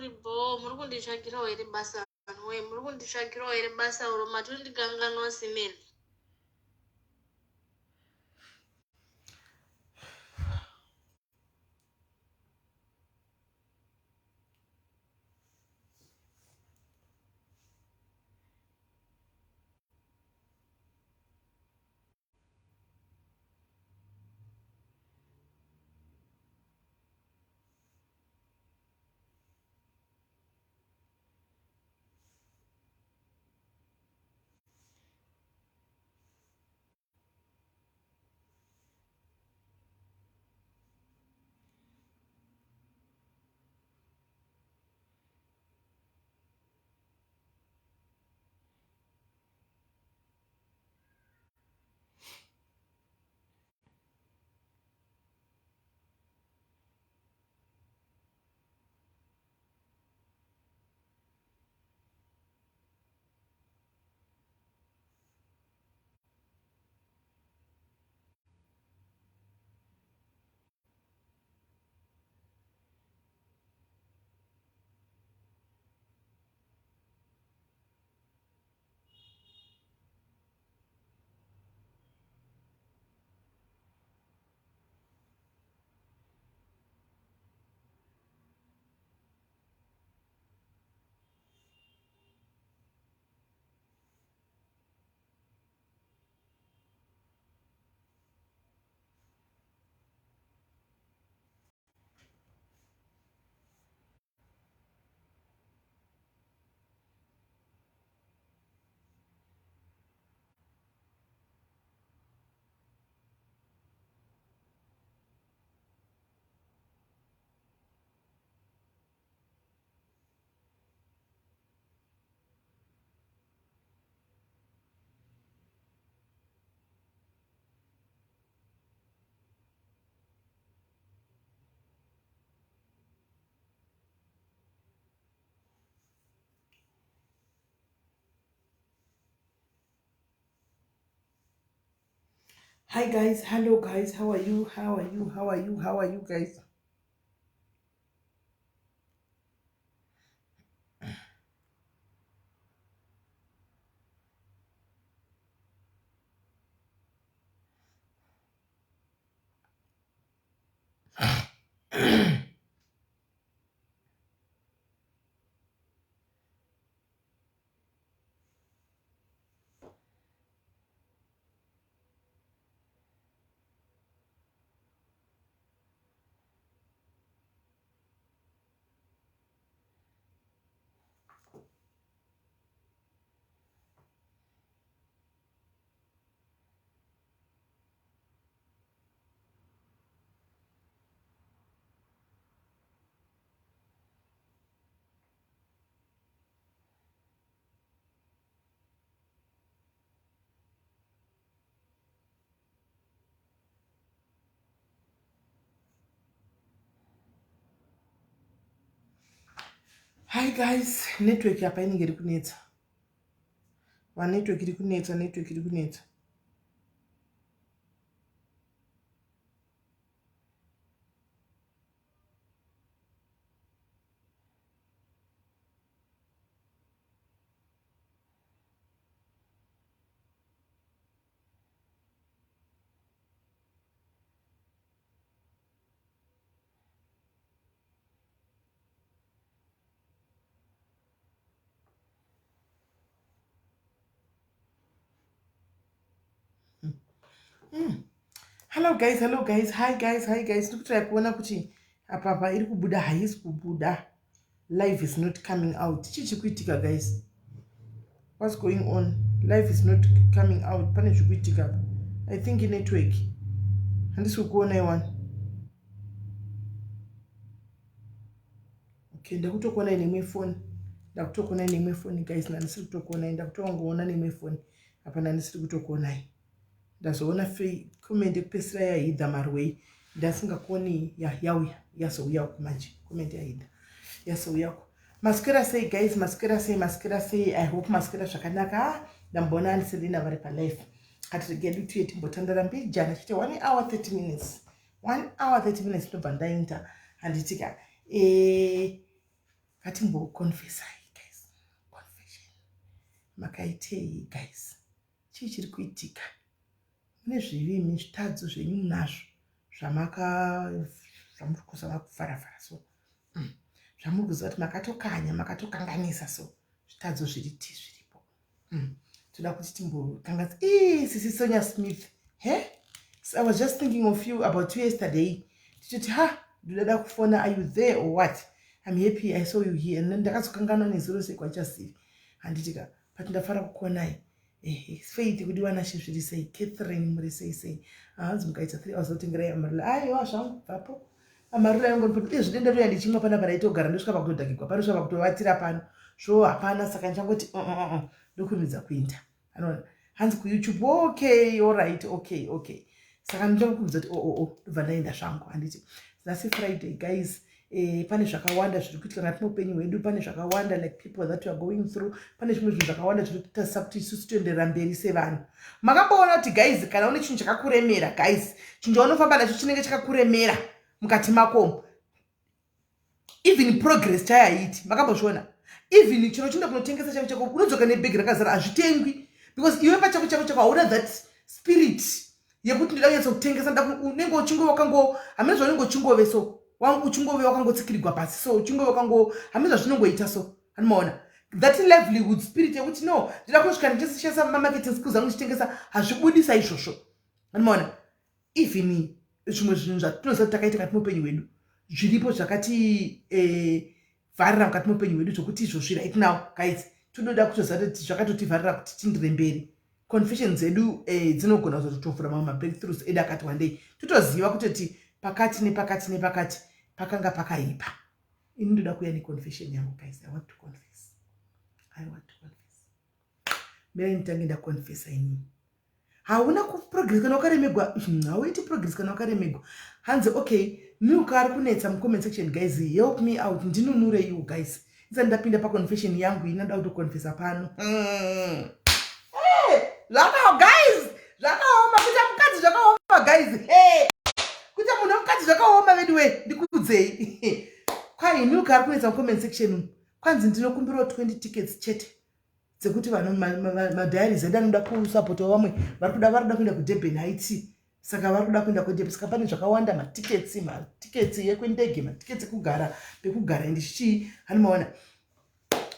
Kuri bhoo, muri kunditsvagirawo here basa vanhu woye? Muri kunditsvagirawo here basa uro matondikanganwa simeni? Hi guys, hello guys, how are you? How are you? How are you? How are you guys? Hi guys, network apa inenge iri kunetsa. Va network iri kunetsa, network iri kunetsa. Hello guys, hello guys, hi guys, hi guys. Ndiri kutry kuona kuti apa apa iri kubuda haisi kubuda. Live is not coming out. Chii chiri kuitika guys? What's going on? Live is not coming out. Pane zviri kuitika apa. I think network. Handisi kukuona iwani. Okay, ndakutokuonai neimwe foni. Ndakutokuonai neimwe foni guys, ndandisiri kutokuonai. Ndakutongoona neimwe foni. Apa ndandisiri kutokuonai. Ndazoona comment yekupedzisira yaHidha Marwei. Ndasingakuoni ya yauya yazouya uku manje. Comment yaHidha yazouya uku. Maswera sei guys, maswera sei, maswera sei. I hope maswera zvakanaka. Ah, ndamboona Aunt Selina vari palife. Katiregedu tuye timbotandara mbijana chete 1 hour 30 minutes. 1 hour 30 minutes ndobva ndaenda. Handitika. Eh. Ngatimboconfessai guys, confession. Makaitei guys? Chii chiri kuitika? Mune zvivi imi, zvitadzo zvenyu munazvo zvamaka zvamuri kuzava kufarafara so zvamuri kuziva kuti makatokanya, makatokanganisa, so zvitadzo zviri ti zviripo. Toda kuti timbokanganisa. Ii, sisi Sonia Smith, he, so I was just thinking of you, about you yesterday. Tichiti ha, ndoda kufona. Are you there or what? I'm happy I saw you here. And ndakazokanganwa nezuro sekwachazivi, handitika? But ndafara kukuonai. Ehe, Faith kudiwa nashe, zviri sei? Catherine, muri sei sei? Hanzi mukaita 3 hours otengerai amarula. Aiwa zvangu, bvapo amarula yangu. Izvi denda toya ndichimwa panapa, raitogara ndosvika pakutodhakigwa pano, svika pakutovatira pano, so hapana. Saka ndichangoti ndokurumidza kuinda. Anoona hanzi kuYouTube. Okay, allright, okay. Saka ndichangokurumidza kuti oo, oh, ndobva ndaenda zvangu, handiti? Nhasi Friday guys. Pane zvakawanda zviri kuitika ngati muupenyu hwedu. Pane zvakawanda, like people that we are going through. Pane zvimwe zvinhu zvakawanda zviri kutarisa kuti isusu toenderera mberi sevanhu. Makamboona kuti guys, kana une chinhu chakakuremera guys, chinhu chaunofamba nacho chinenge chakakuremera mukati makomo, even progress chayaiti. Makambozviona? Even chiro chinoda kunotengesa chako chako, unodzoka nebhegi rakazara, hazvitengwi, because iwe pachako chako chako hauna that spirit yekuti ndoda kunyatsa kutengesa. Unenge uchingove wakango, hamene zvaunenge uchingove, so uchingove wakangotsikirigwa pasi, so uchingove wakango, hamene zvazvinongoita. So anomaona that livelihood spirit yekuti no, ndoda kusvika ndichishandisa mamarketing skills angu ndichitengesa, hazvibudisa izvozvo. Anomaona even zvimwe zvinhu zvatinoziva kuti takaita kati muupenyu hwedu zviripo zvakati vharira mukati meupenyu hwedu, zvokuti izvozvi right now guys, tododa kutoziva kuti zvakatotivharira kuti tindire mberi. Confession dzedu dzinogona kuzototovhura mamwe mabreakthroughs edu akati wandei. Totoziva kutoti pakati nepakati nepakati pakanga pakaipa. Ini ndoda kuuya neconfession yangu guys. I want to confess, I want to confess. Mirai nditange ndaconfessa inini. Hauna kuprogress kana wakaremegwa, hauiti progress kana wakaremegwa. Hanzi okay, Milk ari kunetsa mucomment section. Guys, help me out, ndinunure you guys. Isati ndapinda paconfession yangu, inoda kutoconfessa pano. Zvakaoma guys, zvakaoma kuita mukadzi, zvakaoma guys. Kuita munhu wemukadzi zvakaoma vedu we. Ndikuudzei kwai Milk ari kunetsa mucomment section. Kwanzi ndinokumbirawo 20 tickets chete dzekuti vanhu madiaries edu anoda kusapotawo vamwe vari kuda, vari kuda kuenda kuDurban Heights. Saka vari kuda kuenda kuDurban, saka pane zvakawanda, matickets, matickets ekwendege, matickets ekugara, pekugara, ende chichii, hanimaona?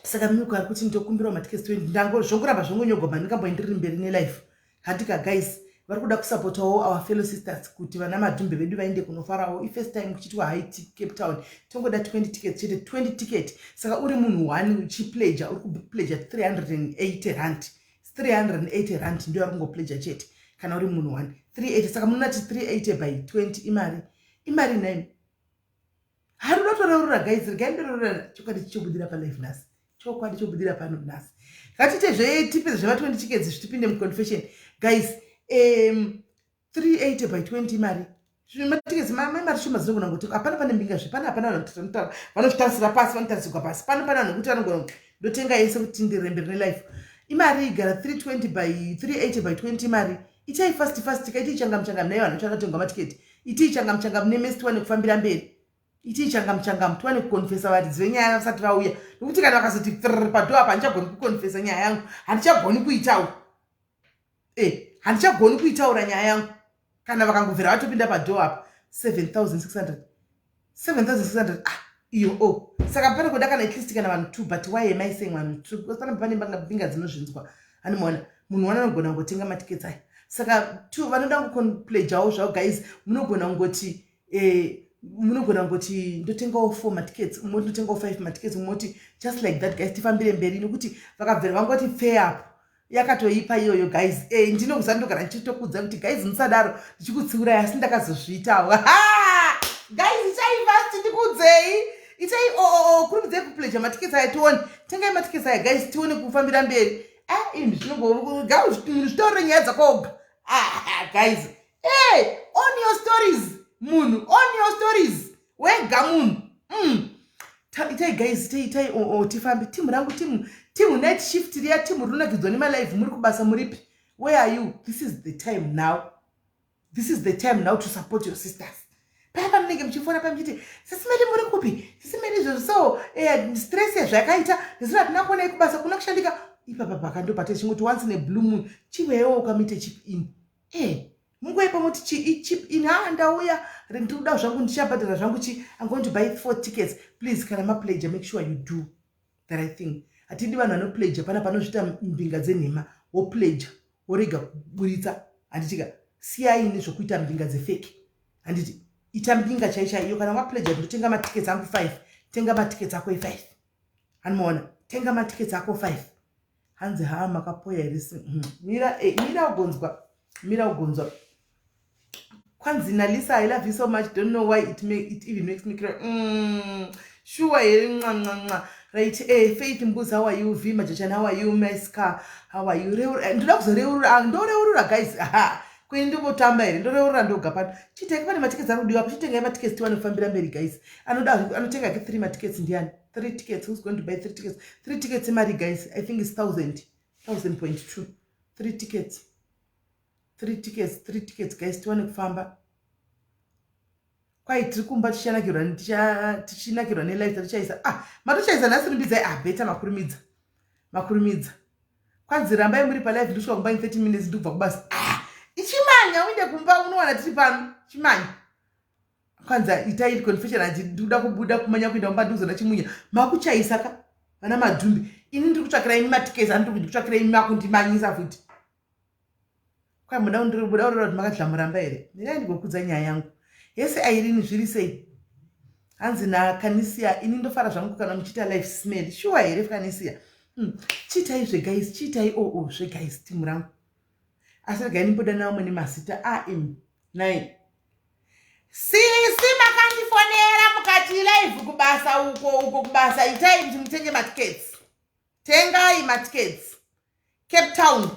Saka Milk ari kuti ndokumbirawo matickets 20. Ndango zvongoramba zvongonyogwa, mandingamboendereri mberi nelife, handika guys? Vari kuda kusapotawo our fellow sisters kuti vana madhumbe vedu vaende kunofarawo. Ifirst time kuchiitwa high Cape Town. Tongoda 20 tickets chete, 20 ticket. Saka uri munhu one uchipleja, uri kupleja R380, R380 ndiyo ari kungopleja chete kana uri munhu one, 380. Saka munonati 380 by 20 imari, imari nine. Hari unotoreurura guys, regai ndoreurura chokwadi chichobudira palife nhasi, chokwadi chobudira pano nhasi. Ngatiite zvetipedze zvema20 tickets, zvitipinde muconfession guys. 380 by 20 mari, matickets mari shoma dzinogona kuti hapana. Pane mbinga zve pana, hapana vanhu vanozvitarisira pasi, vanotarisirwa pasi pano. Pane vanhu kuti vanogona ndotenga yese kuti ndirembere nelife. Imari igara 320 by 380 by 20 mari. Itai fast fast, kaitei changamu changamu nai vanhu vachangatengwa matiketi. Itei changamu changamu nemesi, tiwane kufambira mberi. Itei changamu changamu, tiwane kukonfesa varidzi venyaya vasati vauya, nokuti kana vakazoti trr padoor apa, handichagoni kukonfesa nyaya yangu, handichagoni kuitaura. Handichagoni kuitaura nyaya yangu kana vakangobvira vatopinda padoor apa. 7600, 7600, ah, iyo o oh. Saka pane kuda kana at least kana vanhu two. But why am I saying vanhu two? Because panamba pane mbinga dzinozvinzwa, anomaona munhu wana anogona kungotenga matickets aya. Saka two vanoda kukoplejawo zvavo guys, munogona kungoti munogona kungoti ndotengawo four matickets, umwe ndotengawo five matickets, umwe, just like that guys, tifambire mberi, nekuti vakabvira vangoti pfee apo, yakatoipa iyoyo guys. Ndinokuziva, ndogara ndichitokudza kuti guys, musadaro, ndichikutsiurai, asi ndakazozviitawo guys. Itai fast, ndikudzei, itai oo, kurumidzai kupleja matickets aya, tione. Tengai matickets aya guys, tione kufambira mberi. Ah, ini zvinongo zvitaurire nyaya dzakaoga. Ah, guys, hey, own your stories munhu, own your stories wega munhu. Itai guys, itai, itai oo, tifambe. Timu rangu, timu, timu night shift riya, timu rinonakidzwa nemalive. Muri kubasa, muripi? Where are you? This is the time now, this is the time now to support your sisters. Paya panonenge Pamunenge muchifona pamuchiti, "Sisi Melly, muri kupi? Sisi Melly, izvozvo." So stress yazvakaita nezuro, hatina kuonai kubasa, kuna kushandika ipapa. Pakandobata chingoti once in a blue moon, chiwewo ukamuite chip in. Munguva muti chip in. Ha, ndauya, ndikuda zvangu, ndichabhadhara zvangu chi. I'm going to buy four tickets. Please, kana mapledge, make sure you do the right thing. Hatidi vanhu vanopledge pana panozviita mbinga dzenhema. Wopledge, worega kuburitsa, handitika? Siyai nezvokuita mbinga dzefake, handiti? Ita mbinga chai chaiyo. Kana wapledge, ndotenga matickets angu 5, tenga matickets ako e5, hanimaona? Tenga matickets ako 5. Hanzi, "Ha, makapoya here?" Mira, mira ugonzwa, mira ugonzwa. Kwanzi naLisa, "I love you so much. Don't know why it even makes me cry." Sure here? Nca nca nca. Right. Faith Mbuzi, how are you? V Majachana, how are you? Meska, how are you? Ndoda kuzoreurura. Ah, ndoreurura, guys. Ha, kweni ndimbotamba here? Ndoreurura ndoga pano. Chitenge, pane matickets ari kudiwa. Chitengai matickets tiwane kufambira mberi, guys. Anoda, anotenga ke three matickets ndiani? Three tickets. Who's going to buy three tickets? Three tickets imari, guys. I think it's thousand, 1000.2. Three tickets, three tickets, three tickets, guys, tiwane kufamba. Kwai tiri kumba, tichinakirwa nelife tatichaisa. Ah, matochaisa nhasi, rumbidzai. Ah, better makurumidza, makurumidza. Kwanzi, "Rambai muri palive, ndosvika kumba in 30 minutes, ndikubva kubasa." Ah, ichimanya uinde kumba, unowana tiri pano. Chimanya. Kwanzi, "Itai confession." Ati, "Ndikuda kubuda kumanya kuenda kumba, ndikuzona chimunya." Makuchaisa ka, vana madhumbi. Ini ndiri kutsvakirai imi matickets, andiri kutsvakirai imi, makundimanyisa futi. Kwai muda muda kureva kuti makadya muramba here? Mirai ndigokudza nyaya yangu yese. Airini, zviri sei? Hanzi naKanisia, "Ini ndofara zvangu kana muchiita live smell." Shuwa here, Kanisia? Chiitai zveguys, chiitai oo oh, zveguys, timu rangu. Asi regai ndimbodana vamwe nemazita am nai. Sisi, makandifonera mukati live kubasa uko, uko kubasa. Itai kuti mutenge matickets, tengai matickets. Cape Town,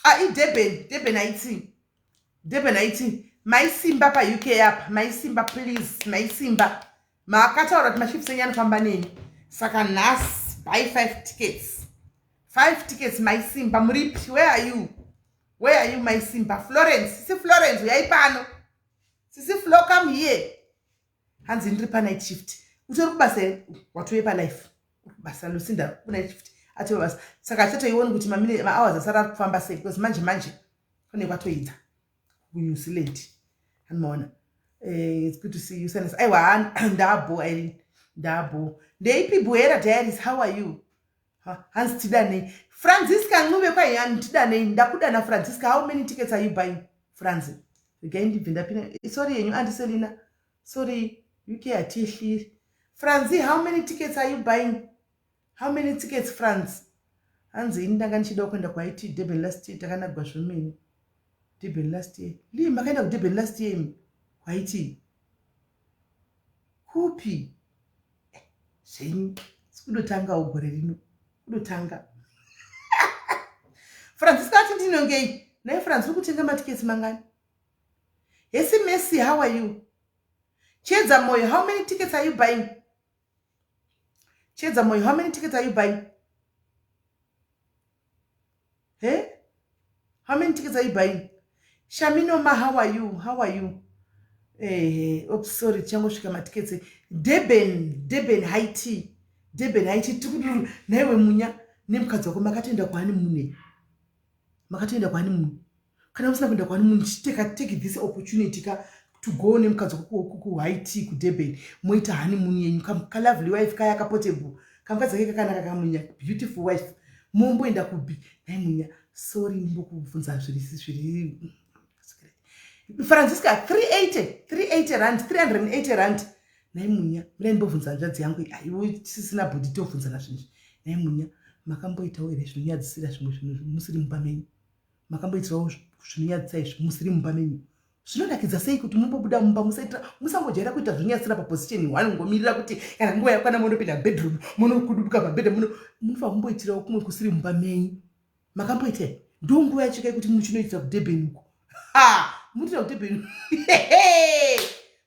ah, iDurban, Durban haiti, Durban haiti. Maisimba paUK apa, maisimba, please, maisimba. Makataura kuti mashifts enyu anofamba neni, saka nhasi buy five tickets, five tickets. Maisimba, muripi? Where are you? Where are you, maisimba? Florence, sisi Florence, uyai pano. Sisi Flo, come here. Hanzi, "Ndiri panight shift." Utori kubasa here? Watove palife basa. Lucinda kunight shift, atove basa, saka achatoioni kuti mahours asara ari kufamba sei, because manje manje kune kwatoidza kuNew Zealand, anomaona? It's good to see you, Sanis. Aiwa, ndabo, Irene, ndabo. Ndeipi? Buhera Diaries, how are you? Hanzi, "Tidanei." Francisca Ncube, kwai tidanei. Ndakudana, Francisca. How many tickets are you buying, Franzi? Regai ndibve ndapinda. Sorry yenyu, andiselina, sorry. UK hatiehliri. Franzi, how many tickets are you buying? How many tickets, Franz? Hanzi, "Ini ndanga ndichida kuenda kwaiti Durban last year, takanagwa zvomene." Durban last year? Lii makaenda kuDurban last year imi? Kwaiti kupi? Zvenyu sikudotangawo gore rino, kudotanga. Francisco ati, "Ndinongei naye." Francis, uri kutenga matickets mangani? Hesi Messi, how are you? Chiedza Moyo, how many tickets are you buying? Chiedza Moyo, how many tickets are you buying? He, how many tickets are you buying? Shaminoma, how are you? How are you? Oops, sorry, tichangosvika matickets. Durban, Durban high tea, Durban high tea. Tiri naiwe Munya nemukadzi wako, makatoenda kuhoneymoon? Makatoenda kuhoneymoon? Kana usina kuenda kuhoneymoon, chiteka, take this opportunity ka to go nemukadzi wako kuhigh tea kuDurban, moita honeymoon yenyu. Kalovely wife kaya, kaportable kamukadzi kake kakanaka kaMunya, beautiful wife. Momboenda kubi nai Munya? Sorry, ndimbokubvunza zviri zviri. Francisca, 380, 380 rand, 380 rand. Nai Munya, mina ndimbobvunza hanzvadzi yangu. Aiwo, tisisina bhodhi, tobvunzana zvinhu. Nai Munya, makamboitawo here zvinonyadzisira zvimwe zvinhu musiri mumba menyu? Makamboitirawo zvinonyadzisa izvi musiri mumba menyu? Zvinonakidza sei kuti mumbobuda mumba? Musaitira, musangojaira kuita zvinonyadzisira paposition one, ngomirira kuti kana nguva yakwana munopinda bedroom, munokudubuka pabhedha. Munofanira kumboitirawo kumwe kusiri mumba menyu. Makamboita? Ndo nguva yacho kai kuti muchinoitira kuDurban uko. Ha, munoitira kuDurban,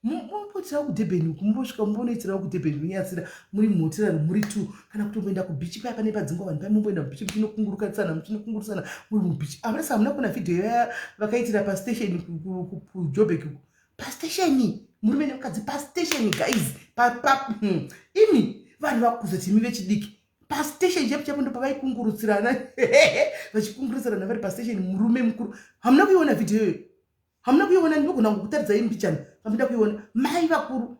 mumboitirawo kuDurban uku, mumbosvika mumbonoitirawo kuDurban zvinonyadzisira muri muhotera muri two, kana kutomboenda kubeach paya pane padzingwa vanhu paya. Mumboenda kubeach, muchinokungurukatsana, muchinokungurutsana muri mubeach. Amunasa, hamuna kuna vhidhiyo yaya vakaitira pastation kuJobek uku? Pastation Murume nemukadzi pastation guys. Pa, Imi vanhu vakuzoti imi vechidiki pastation chaipo chaipo ndopavaikungurutsirana vachikungurutsirana vari pastation murume mukuru. Hamuna kuiona vhidhiyo iyoyo? Hamuna kuiona? Ndinogona kukutaridzai mbichana pamuda kuiona. Mai vakuru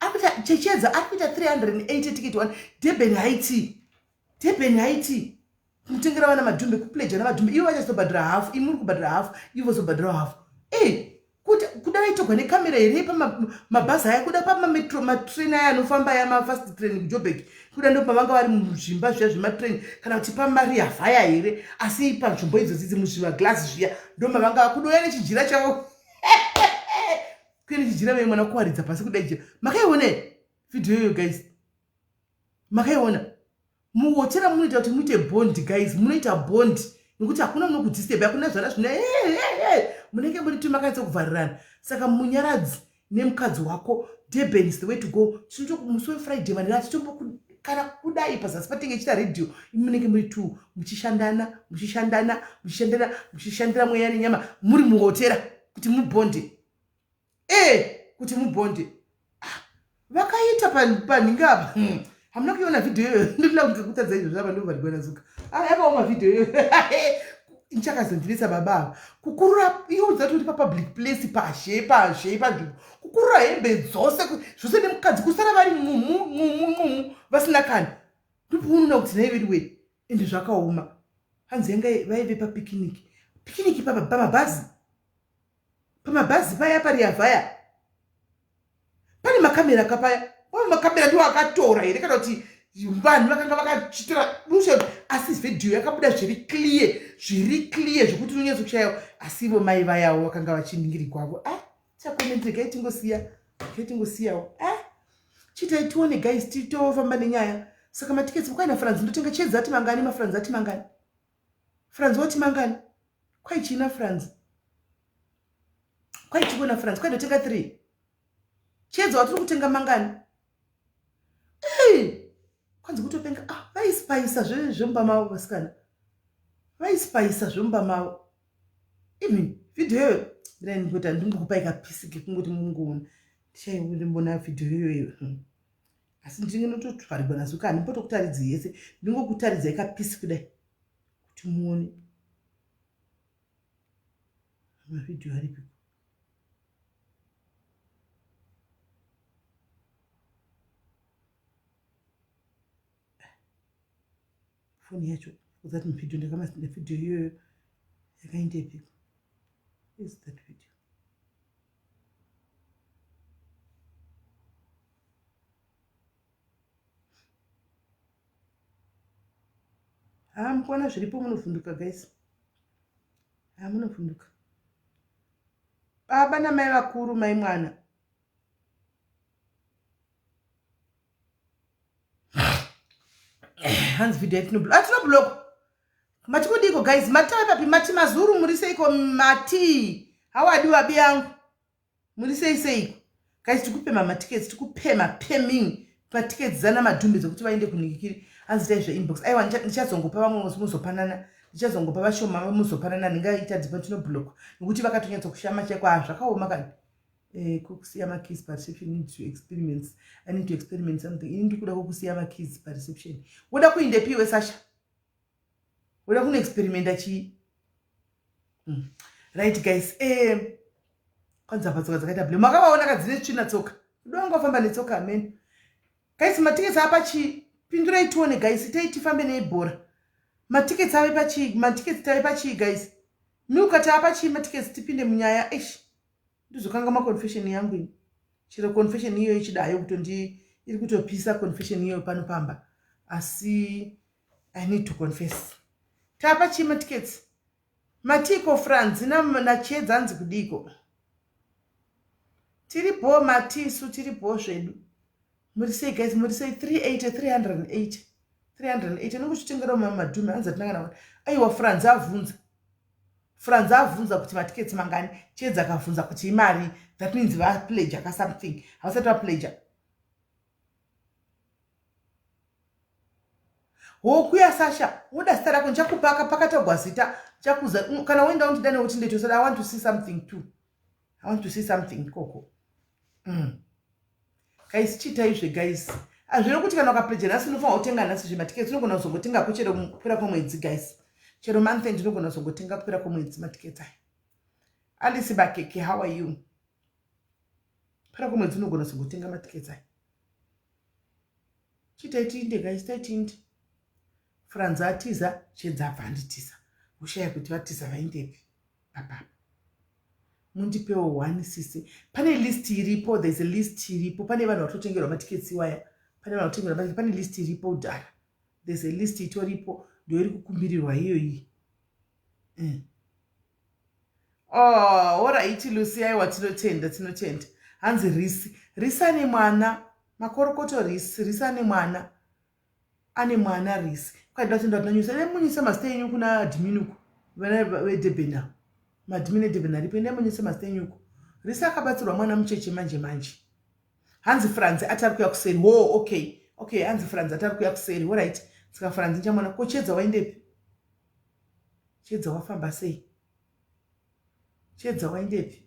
akuita chechedza ari kuita 380 ticket one Durban Haiti. Durban Haiti kutengera vana madhumbe kupleja namadhumbe ivo vachazobhadhara hafu imi muri kubhadhara hafu ivo vozobhadharawo hafu e kuti kuda vaitogwa nekamera here pamabhazi aya kuda pamametro matrain aya anofamba aya mafast train kujobek kuda ndo pavanga vari muzvimba zviya zvematrain kana kuti pamariavhaya here asi panzvimbo idzodzi idzi muzvimaglass zviya ndo mavanga kudouya nechijira chavo kuya nechijira vee mwana kuwaridza pasi kuda jira makaiona vhidhiyo iyoyo guys makaiona Muhotera munoita kuti muite bond guys, munoita bond nekuti hakuna unokudisturb, hakuna zvana zvino hey, hey, hey. Munenge muri tu makanyatsa kuvharirana. Saka munyaradzi nemukadzi wako Durban is the way to go. Tinoto musi weFriday vanhu atitombo kana kudai pazasi patinge ichita radio imi munenge muri two muchishandana muchishandana muchishandana muchishandira mweya nenyama muri muhotera kuti mubonde eh kuti mubonde ah, vakaita panhinga apa hamuna kuiona vhidhiyo iyoyo ndinoda kunge kutadza izvozvo apa ndovharigwana zuka ah, yakaoma vhidhiyo iyoyo ichakazondinetsa baba ava kukurura iudza kuti papublic place pashe pashe panzvimbo kukurura hembe dzose zvose nemukadzi kusara vari mumu mumu mumu vasina kani ndopaunoona kuti nhai vedu wee ende zvakaoma hanzi yanga vaive papikiniki pikiniki pamabhazi pamabhazi paya pariavhaya pane makamera kapaya o makamera ndiwo akatora here kana kuti vanhu vakanga vakachitora mushe asi vhidhiyo yakabuda zviri clear zviri clear zvekuti unonyatso kushaiwa asi ivo mai vayawo vakanga vachiningirigwavo a ah, chakomenti regai tingosiya regai tingosiyawo a ah, chiitai tione guys titofamba nenyaya saka matiketsi kwaina franzi ndotenga chedza ati mangani mafranzi ati mangani franzi wati mangani kwai china franzi kwai chikona franzi kwai ndotenga 3 chiedza watiri kutenga mangani ei kwanzi kutopenga ah vaispaisa zvemumba mavo vasikana vaispaisa zvemumba mavo even video iyoyo ndingoita ndingokupai kapisi kekungoti mungoona ndichaimbona video iyoyo asi ndinge ndototwarigwa nazo ka handimbotokutaridzi yese ndingokutaridzai kapisi kudai kuti muone mavhidhiyo aripiko foni yacho that mavhidhiyo ndakamasenda vhidhiyo iyoyo yakaendepiko is that video Haa mukuona zviripo munovhunduka guys. Haa munovhunduka. Baba namai vakuru mai mwana. Hanzi video yatinoblock. Atinoblock. Mati kudiko guys? Mati papi? Mati mazuru muri seiko mati? Hawadiwa biyangu. Muri sei seiko guys tikupema matickets tikupema peming matickets dzana madhumbe dzekuti vaende kunhikikiri hanzi itai zveinbox aiwa ndichazongopa vamwe muzopanana ndichazongopa vashoma muzopanana ndingaita dzipa tinoblock nekuti vakatonyatsokushama chaiko ah zvakaoma kani eh, kukusiya makeys pareception need to experiments i need to experiment something ini ndikuda kukusiya makeys pareception woda kuindepiwe sasha woda kunoexperimenta chii Right guys, eh kwanzi apa tsoka dzakaita blue. Makavaona ka dzine tsvina tsoka. Kuda wanga netsoka amen. Guys, matickets apa chii? Pindurai tione guys, itei tifambe neibhora. Matickets ave pachii? Matickets tave pachii guys? Milk tava pachii matickets tipinde munyaya. Eish. Ndizokanga ma confession yangu ini. Chero confession iyo ichidayo kutondi iri kutopisa confession iyo pano pamba. Asi I need to confess. Tapa chii matickets? Matiko Franzi naChiedza hanzi kudiko? Tiri bhoo mati isu tiri bhoo zvedu. Muri sei guys muri sei 380 380 380 unenge uchitengerawo mamwe madhumi hanzi hatina kana aiwa Franzi avhunza. Franzi avhunza kuti matickets mangani Chiedza akavhunza kuti imari that means vapledger ka something havasati vapledger. Hokuya Sasha, woda zita rako ndichakupa pakatagwa zita ndichakuza kana woenda undidane uti ndetosada I want to see something too. I want to see something ikoko. Guys, chiitai zve guys. Hazvino kuti kana ukapleja nhasi unofanira kutenga nhasi zvematiketsi, unogona kuzongotengako chero kupera kwemwedzi guys. Chero month end unogona kuzongotenga kupera kwemwedzi matiketsi aya. Alice Bakeke, how are you? Kupera kwemwedzi unogona kuzongotenga matiketsi aya. Chiitai tiinde guys, tai tiinde. Franz atiza, Chedza abva anditiza. Ushaya kuti vatiza vaindepi apapa. Mundipewo one sisi. Pane list iripo, there's a list iripo. Pane vanhu vatotengerwa matiketsi iwaya. Pane vanhu vatotengerwa matiketsi, pane list iripo kudhara. There's a list itoripo, ndo iri kukumbirirwa iyoyi. Oh, alright Lucy, aiwa tinotenda, tinotenda. Hanzi Risi. Risi ane mwana, makorokoto Risi, Risi ane mwana. Ane mwana Risi. Kwaida kutenda tinanyusa. Ende munyise mazita enyu kuna admin uko. Vana veDurban ava. Maadmin eDurban aripo, endai munyise mazita enyu uko. Risi akabatsirwa mwana mucheche manje manje. Hanzi Franzi ati ari kuya kuseri. Oh, okay. Okay, hanzi Franzi ati ari kuya kuseri. Alright. Saka Franzi nchamwana. Ko Chedza waendepi? Chedza wafamba sei? Chedza waendepi?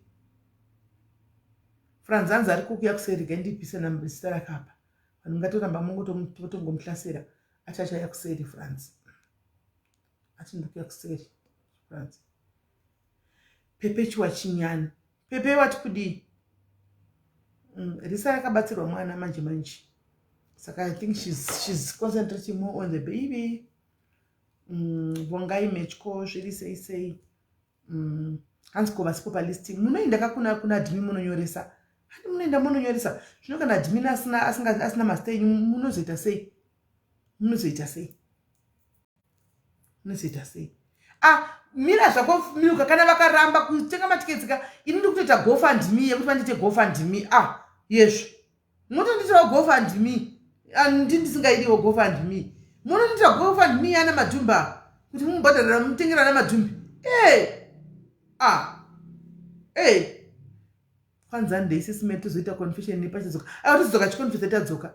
Franzi hanzi ari kukuya kuseri, regai ndipise zita rakapa. Vanhu ngatoramba mungotomuhlasera. Ati achauya kuseri Franzi. Ati ndikuya kuseri Franzi. Perpetua Chinyani. Pepe wati kudii? Risa rakabatsirwa mwana manje manje. Saka I think she's concentrating more on the baby. Vongai Metyo zviri sei sei. Hanzi ko vasipo palist munoenda kakuna kuna admin munonyoresa. Handi munoenda munonyoresa. Zvino kana admin asina mazita enyu munozoita sei? Munozoita sei? Munozoita sei? Ah, mira zvako Milka, kana vakaramba kutenga matiketsi ka, ini ndiri kutoita GoFundMe yekuti vandiite GoFundMe. Ah, yezvo. Munotondiitirawo GoFundMe. Ah, ndi ndisingaidiwo GoFundMe. Munondiitira GoFundMe yana Madhumba kuti mumubhadharira mutengera ana Madhumbi. Eh. Ah. Eh. Kwanza ndeisi sime tozoita confession nepachidzoka. Aiwa tozodzoka tichiconfessa tadzoka.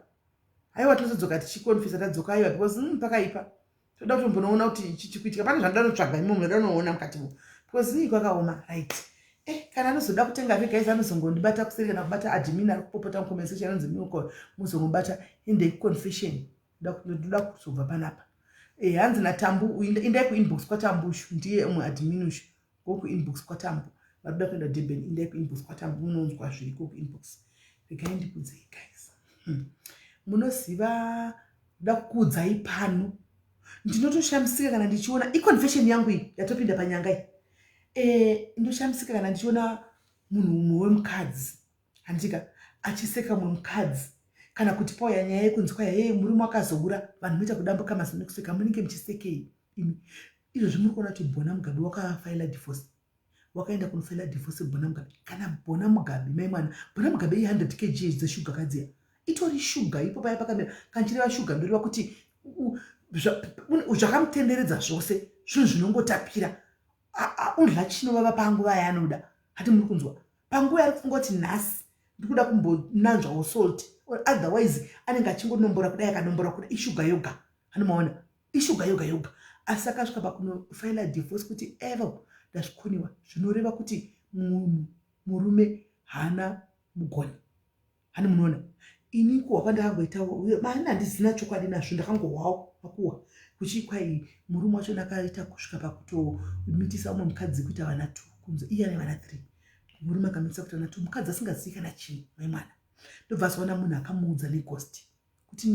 Aiwa tozodzoka tichiconfessa tadzoka aiwa because pakaipa. Toda kutombonoona kuti ichi chikuitika. Pane zvanoda kutsvaga imomo, ndoda kunoona mukatimo. Because nii kwakaoma, right. Kana anozoda kutenga ke guys anozongondibata kuseri kana kubata admin ari kupopota mucomment section anonzi Milko, muzongobata endei kuconfession. Ndoda kuzobva panapa. Hanzi naTambu, indai kuinbox kwaTambushu, ndiye umwe admin ushu. Go kuinbox kwaTambu. Varikuda kuenda Durban, indai kuinbox kwaTambu munonzwa zviriko kuinbox. Regai ndikudzei guys. Munoziva ndoda kukuudzai pano. Ndinotoshamisika kana ndichiona iconfession yangu iyi yatopinda panyanga iyi. Ndoshamisika kana ndichiona munhu umwe wemukadzi handika achiseka mumwe mukadzi, kana kuti pauya nyaya yekunzi kwaya yeye murume akazoura, vanhu moita kudambuka mazino nekuseka. Munenge muchisekei imi? Izvozvi muri kuona kuti Bona Mugabe wakafaila divorce, wakaenda kunofaila divorce Bona Mugabe. Kana Bona Mugabe mai mwana Bona Mugabe i 100 kg dzeshuga kadziya, itori shuga ipo paya pakamira. Kana chireva shuga ndoreva kuti zvakamutenderedza zvose zvinhu zvinongotapira. Udla chinovava panguva yaanoda. Hati muri kunzwa panguva yaari kufunga kuti nhasi ndikuda kumbonanzvawo salt, otherwise anenge achingonombora kudai, akanombora kudai ishuga yoga. Anomaona ishuga yoga yoga. Asi akasvika pakunofaila divorce kuti evo ndazvikoniwa, zvinoreva kuti munhu murume haana mugoni. Hani munoona ini kuhwa kwandakangoitawo mani handizina chokwadi nazvo, ndakangohwawo makuhwa kuchi kwai murume wacho ndakaita kusvika pakutomitisa umwe mukadzi kuita vana 2 kunze, iye ane vana 3. Murume akamitisa kuita vana 2, mukadzi asingazivi kana chinhu mai mwana. Ndobva azoona munhu akamuudza neghost kuti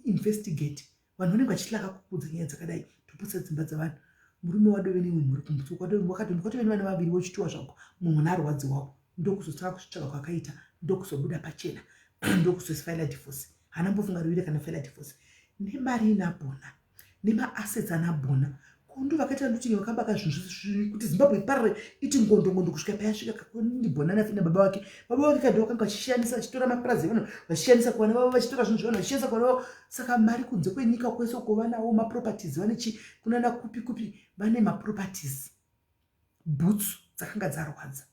investigate. Vanhu vanenge vachitlaka kukuudza nyaya dzakadai, toputsa dzimba dzavanhu. Murume wadove neimwe mhuri kumutso kwatove nevana vaviri vochitiwa zvako, mumwe mwana arwadziwawo. Ndokuzotanga kuzvitsvaga kwakaita, ndokuzobuda pachena, ndokuzofaila divorce. Haana mbofunga ruviri kana faila divorce nemari inabhona nemaassets anabhona kondo vakaita looting, vakabaka zvinhu zvose kuti Zimbabwe iparare iti ngondo ngondo kusvika payasvika. Ndibhona nababa vake, baba vake kado vakanga vachishandisa, vachitora mapurazi evanhu vachishandisa kuvana vavo, vachitora zvinhu zvevanhu vachishandisa kuvana vavo. Saka mari kunze kwenyika kwese uko vanawo maproperties, vane chi kunana kupi kupi vane maproperties. Bhutsu dzakanga dzarwadza,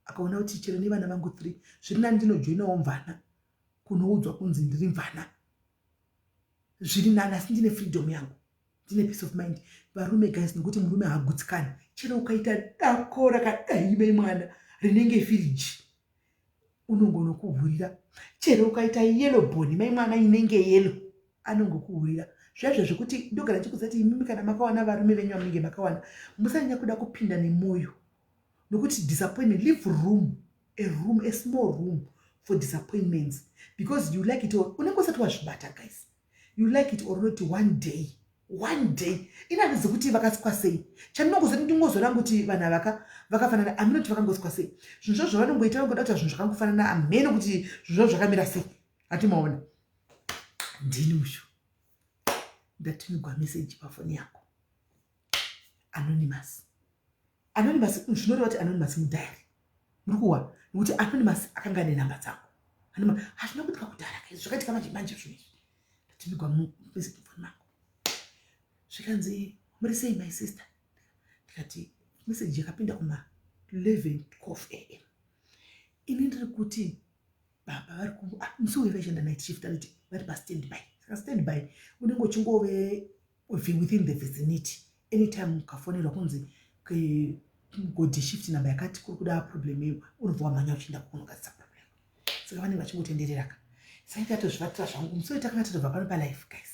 akaona kuti chero nevana vangu 3 zviri nani ndinojoinawo mvana kunoudzwa kunzi ndiri mvana, zviri nani, asi ndine freedom yangu, ndine peace of mind. Varume guys, nokuti murume haagutsikani chero ukaita dako rakadai mai mwana rinenge firiji. Unongonokuhurira chero ukaita yellow bone, mai mwana inenge yellow, anongokuhurira. Zvaizvo zvekuti ndogara ndichikudza kuti imimi kana makawana varume venyu vamunenge makawana, musanyanya kuda kupinda nemwoyo, nokuti disappointment, leave room, a room, a small room for disappointments, because you like it or unenge usati wazvibata. Guys, you like it or not, one day, one day ini handizi kuti vakasikwa sei. Chandinongozoti, ndingozora kuti vanhu avaka vakafanana, hameno kuti vakangosikwa sei. Zvinhu zvavo zvavanongoita, vangoda kuita zvinhu zvakangofanana. Hameno kuti zvinhu zvavo zvakamira sei. Hatimaona ndini uyu ndatumigwa meseji pafoni yangu, anonymous. Anonymous zvinoreva kuti anonymous mudiary muri kuwa, nekuti anonymous akanga ane namba dzangu. Hazvina kuitika kudhara, guys, zvakaitika manje manje zvinhu izvi. Ndatumigwa meseji mufoni mangu, zvikanzi, "Muri sei, my sister?" Ndikati, meseji yakapinda kuma 11 12 a.m. Ini ndiri kuti baba vari, musi uyu vaishanda night shift, anoti vari pastand by. Saka stand by unenge uchingove within the vicinity. Anytime ukafonerwa kunzi godi shift number yakati kuri kuda problem iyo, unobva wamhanya uchienda kunogadzisa problem. Saka vanenge vachingotendereraka. Saka ndatozvivatira zvangu musi uyu. Takanga tatobva pano palife, guys,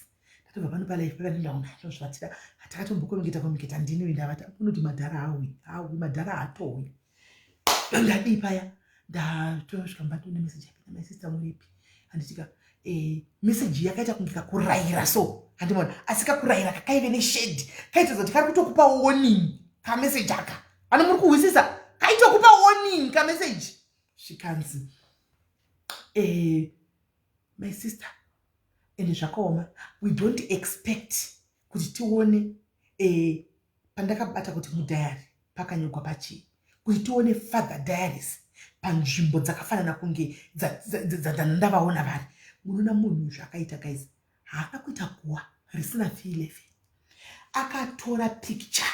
tatobva pano palife pavanendauna, tozvivatira. Hatakatombokomiketa komiketa. Ndini ndavata unoti madhara hawi hawi, madhara haatowi. Ndadii paya, ndatosvika mba, ndone meseji yapinda, "My sister, muripi?" Handitika meseji yakaita kunge kakurayira so, handimona, asi kakurayira kakaive neshade, kaitadza kuti kari kutokupa warning kameseji aka. Ano muri kuhwisisa, kaitokupa warning kameseji. Zvikanzi, "My sister, ende zvakaoma, we don't expect kuti tione pandakabata kuti mudiary pakanyorwa pachii, kuti tione father diaries panzvimbo dzakafanana kunge dzandavaona vari." Munoona munhu zvakaita, guys, haana kuita guwa risina V11. Akatora picture,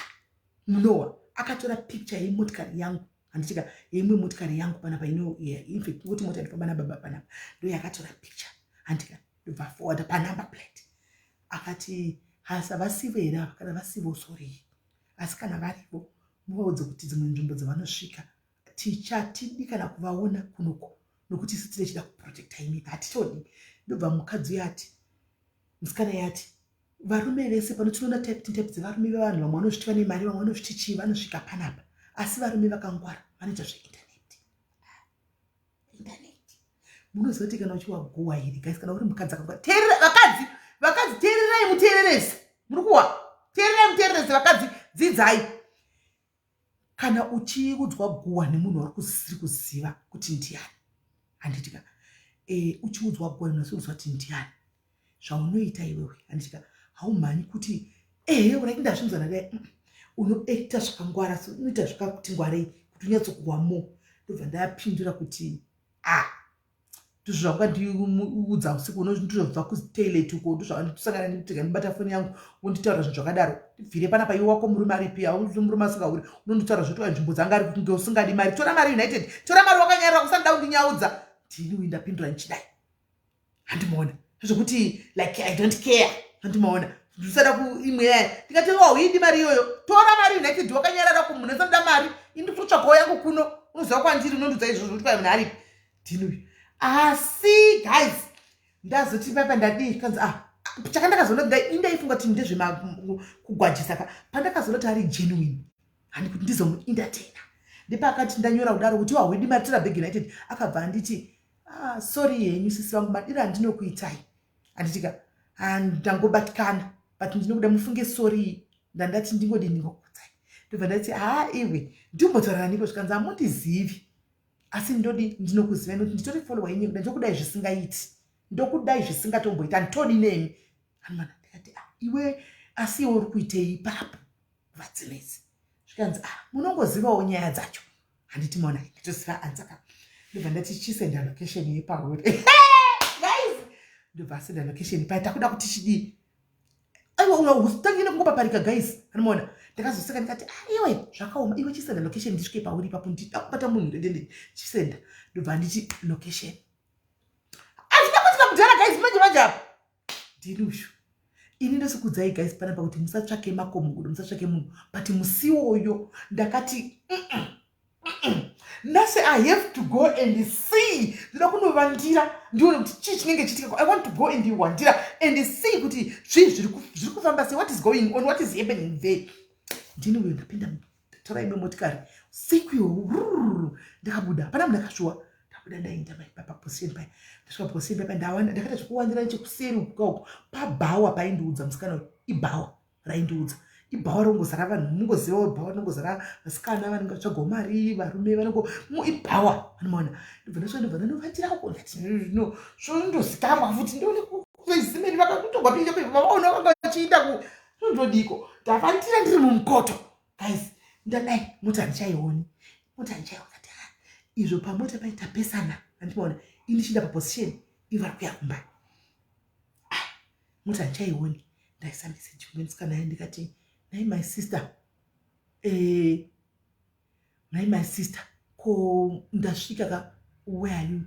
munowa, akatora picture yemotikari yangu, handitika, yeimwe motikari yangu panapa ino, infact kuti mota ndifamba nababa panapa, ndo yakatora picture, handika, ndobva forward panumber plate. Akati, "Hasa vasivo here ava? Kana vasivo, sorry, asi kana varivo, muvaudze kuti dzimwe nzvimbo dzavanosvika tichatidi kana kuvaona kunoko, nokuti isu tine chida kuprotecta imi, hatitodi." Ndobva mukadzi uyo ati, musikana yati, "Varume vese pano tinoona type type dzevarume vevanhu. Vamwe vanozviti vane mari, vamwe vanozviti chii, vanosvika panapa, asi varume vakangwara vanoita zveindaneti." Indaneti, munoziva kuti kana uchiwaguwa iri, guys, kana uri mukadzi akangwara, teerera vakadzi, vakadzi teererai, muteererese. Muri kuwa, teererai muteererese, vakadzi dzidzai. Kana uchiudzwa guwa nemunhu wari kusiri kuziva kuti ndiani, handitika, uchiudzwa guwa nemunhu asiri kuziva kuti ndiani, zvaunoita iwewe, handitika, haumhanyi kuti ehe, urai, ndazvinzwa nadai. Unoacta zvakangwara, unoita zvakakuti ngwarei kuti unyatsokuwa mo. Ndobva ndapindura kuti, "A, ndizvo zvakandiudza usiku uno, ndizvobva kutoilet uko, ndozvandisangana nditega ndibata foni yangu, wonditaura zvinhu zvakadaro. Ndibvire panapa. Iwe wako murume aripi? Murume asingauri, unonditaura zvoti nzvimbo dzanga ari kunge usingadi mari. Tora mari, United, tora mari wakanyarara, kusandida kundinyaudza." Ndini uyu ndapindura ndichidai, handimaona zvokuti like I don't care, handimaona, ndisada kuimwe yaya. Ndikati, "Wauidi mari iyoyo, tora mari, United, wakanyarara kumunhu asanoda mari. Indi kutotsvagawo yangu kuno, unoziva kwandiri, unondiudza izvozvo kuti kwai munhu aripi?" Ndini uyu. Asi guys, ndazoti papa ndadii, kanzi, ah, chakandakazoona, indaifunga kuti ndezvekugwajisa ka. Pandakazoona kuti ari genuine, handi kuti ndizomuentertaina, ndepakati ndanyora kudaro kuti wahwidi mari, tora bag, United. Akabva anditi, "Ah, sorry henyu sisi vangu, madiro andinokuitai, handitika, ndangobatikana, but ndinokuda mufunge. Sorry, ndandati ndingodi ndingokuudzai." Ndobva ndati, "Ha, iwe, ndimbotaurana niko." Zvikanzi, "Hamundizivi, asi ndodi ndinokuziva nokuti nditori follower yenyu. Kuda ndokudai zvisingaiti, ndokudai zvisingatomboiti, handitodi nemi." Hanimana, ndikati, "Ah, iwe, asi iwe uri kuitei ipapo vadzinedzi?" Zvikanzi, "Ah, munongozivawo nyaya dzacho, handiti?" Maona, ndatoziva answer ka. Ndobva ndati, "Chisenda location yepauri, guys." Ndobva asenda location paya. Takuda kuti chidii? Aiwa, utangi nekungopaparika, guys, anomaona. Ndakazoseka ndikati, "Ah, iwe, zvakaoma iwe, chisenda location ndisvike pauri ipapo, ndida kubata munhu." Ndendende, chisenda. Ndobva nditi location. Hazvina kuitika kudhara, guys, manje manje apa. Ndini uyu ini ndosikudzai, guys, panapa kuti musatsvake makomugudo, musatsvake munhu, but musiwoyo ndakati, Nhasi I have to go and see. Ndoda kunovandira ndione kuti chii chinenge chiitika. I want to go and wandira and see kuti zvii zviri kufamba sei, what is going on, what is happening there. Ndini uyo ndapinda, tora imwe motikari siku iyo, ndakabuda, hapana munhu akashuwa. Ndabuda, ndaenda paposition paya. Ndasvika position paya, ndawana ndakaita zvekuwandira nechekuseri uko pabhawa paindiudza musikana uyu. Ibhawa raindiudza, ibhawa ringozara vanhu. Mungozivawo bhawa rinongozara vasikana vanenge vatsvagawo mari, varume vanongo, ibhawa anomaona. Ndobva ndasvika, ndobva ndanovandira uko. Ndati no, zvondozikamwa futi, ndione vezimeni vakatogwa pinja vavaona vanga vachiinda ku ndodiko. Ndavandira ndiri mumukoto, guys. Ndadai, mota handichaioni, mota handichaioni. Kati izvo pamota paita pesana, handimaona. Ini ndichiinda paposition, ivo vari kuya kumba. Ah, mota handichaioni. Ndaisa meseji kune musikana yaye, ndikati, "Nai my sister, nai my sister, ko ndasvika ka, where are you?"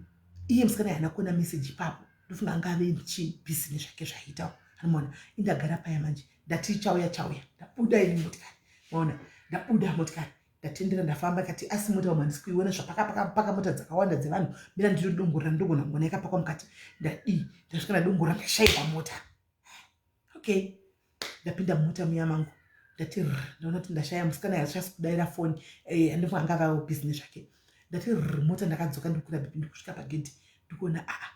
Iye musikana haana kuona meseji ipapo. Ndofunga angave chibhizi nezvake zvaiitawo, anomaona. Indagara paya manje, ndati chauya, chauya. Ndabuda ini motikari, maona, ndabuda motikari, ndatendera, ndafamba. Kati asi mota umu handisi kuiona, zvapakapaka mota dzakawanda dzevanhu. Mira ndinodongorera, ndogona kuona yakapakwa mukati. Ndadii, ndasvika, ndadongorera, ndashaiwa mota. Okay, ndapinda mumota muya mangu, ndati r, ndaona kuti ndashaya musikana, yachasi kudaira foni. Andifunga angavawo busy nezvake. Ndati r mota, ndakadzoka, ndikukwira bhipi, ndikusvika pagedhi, ndikuona aa,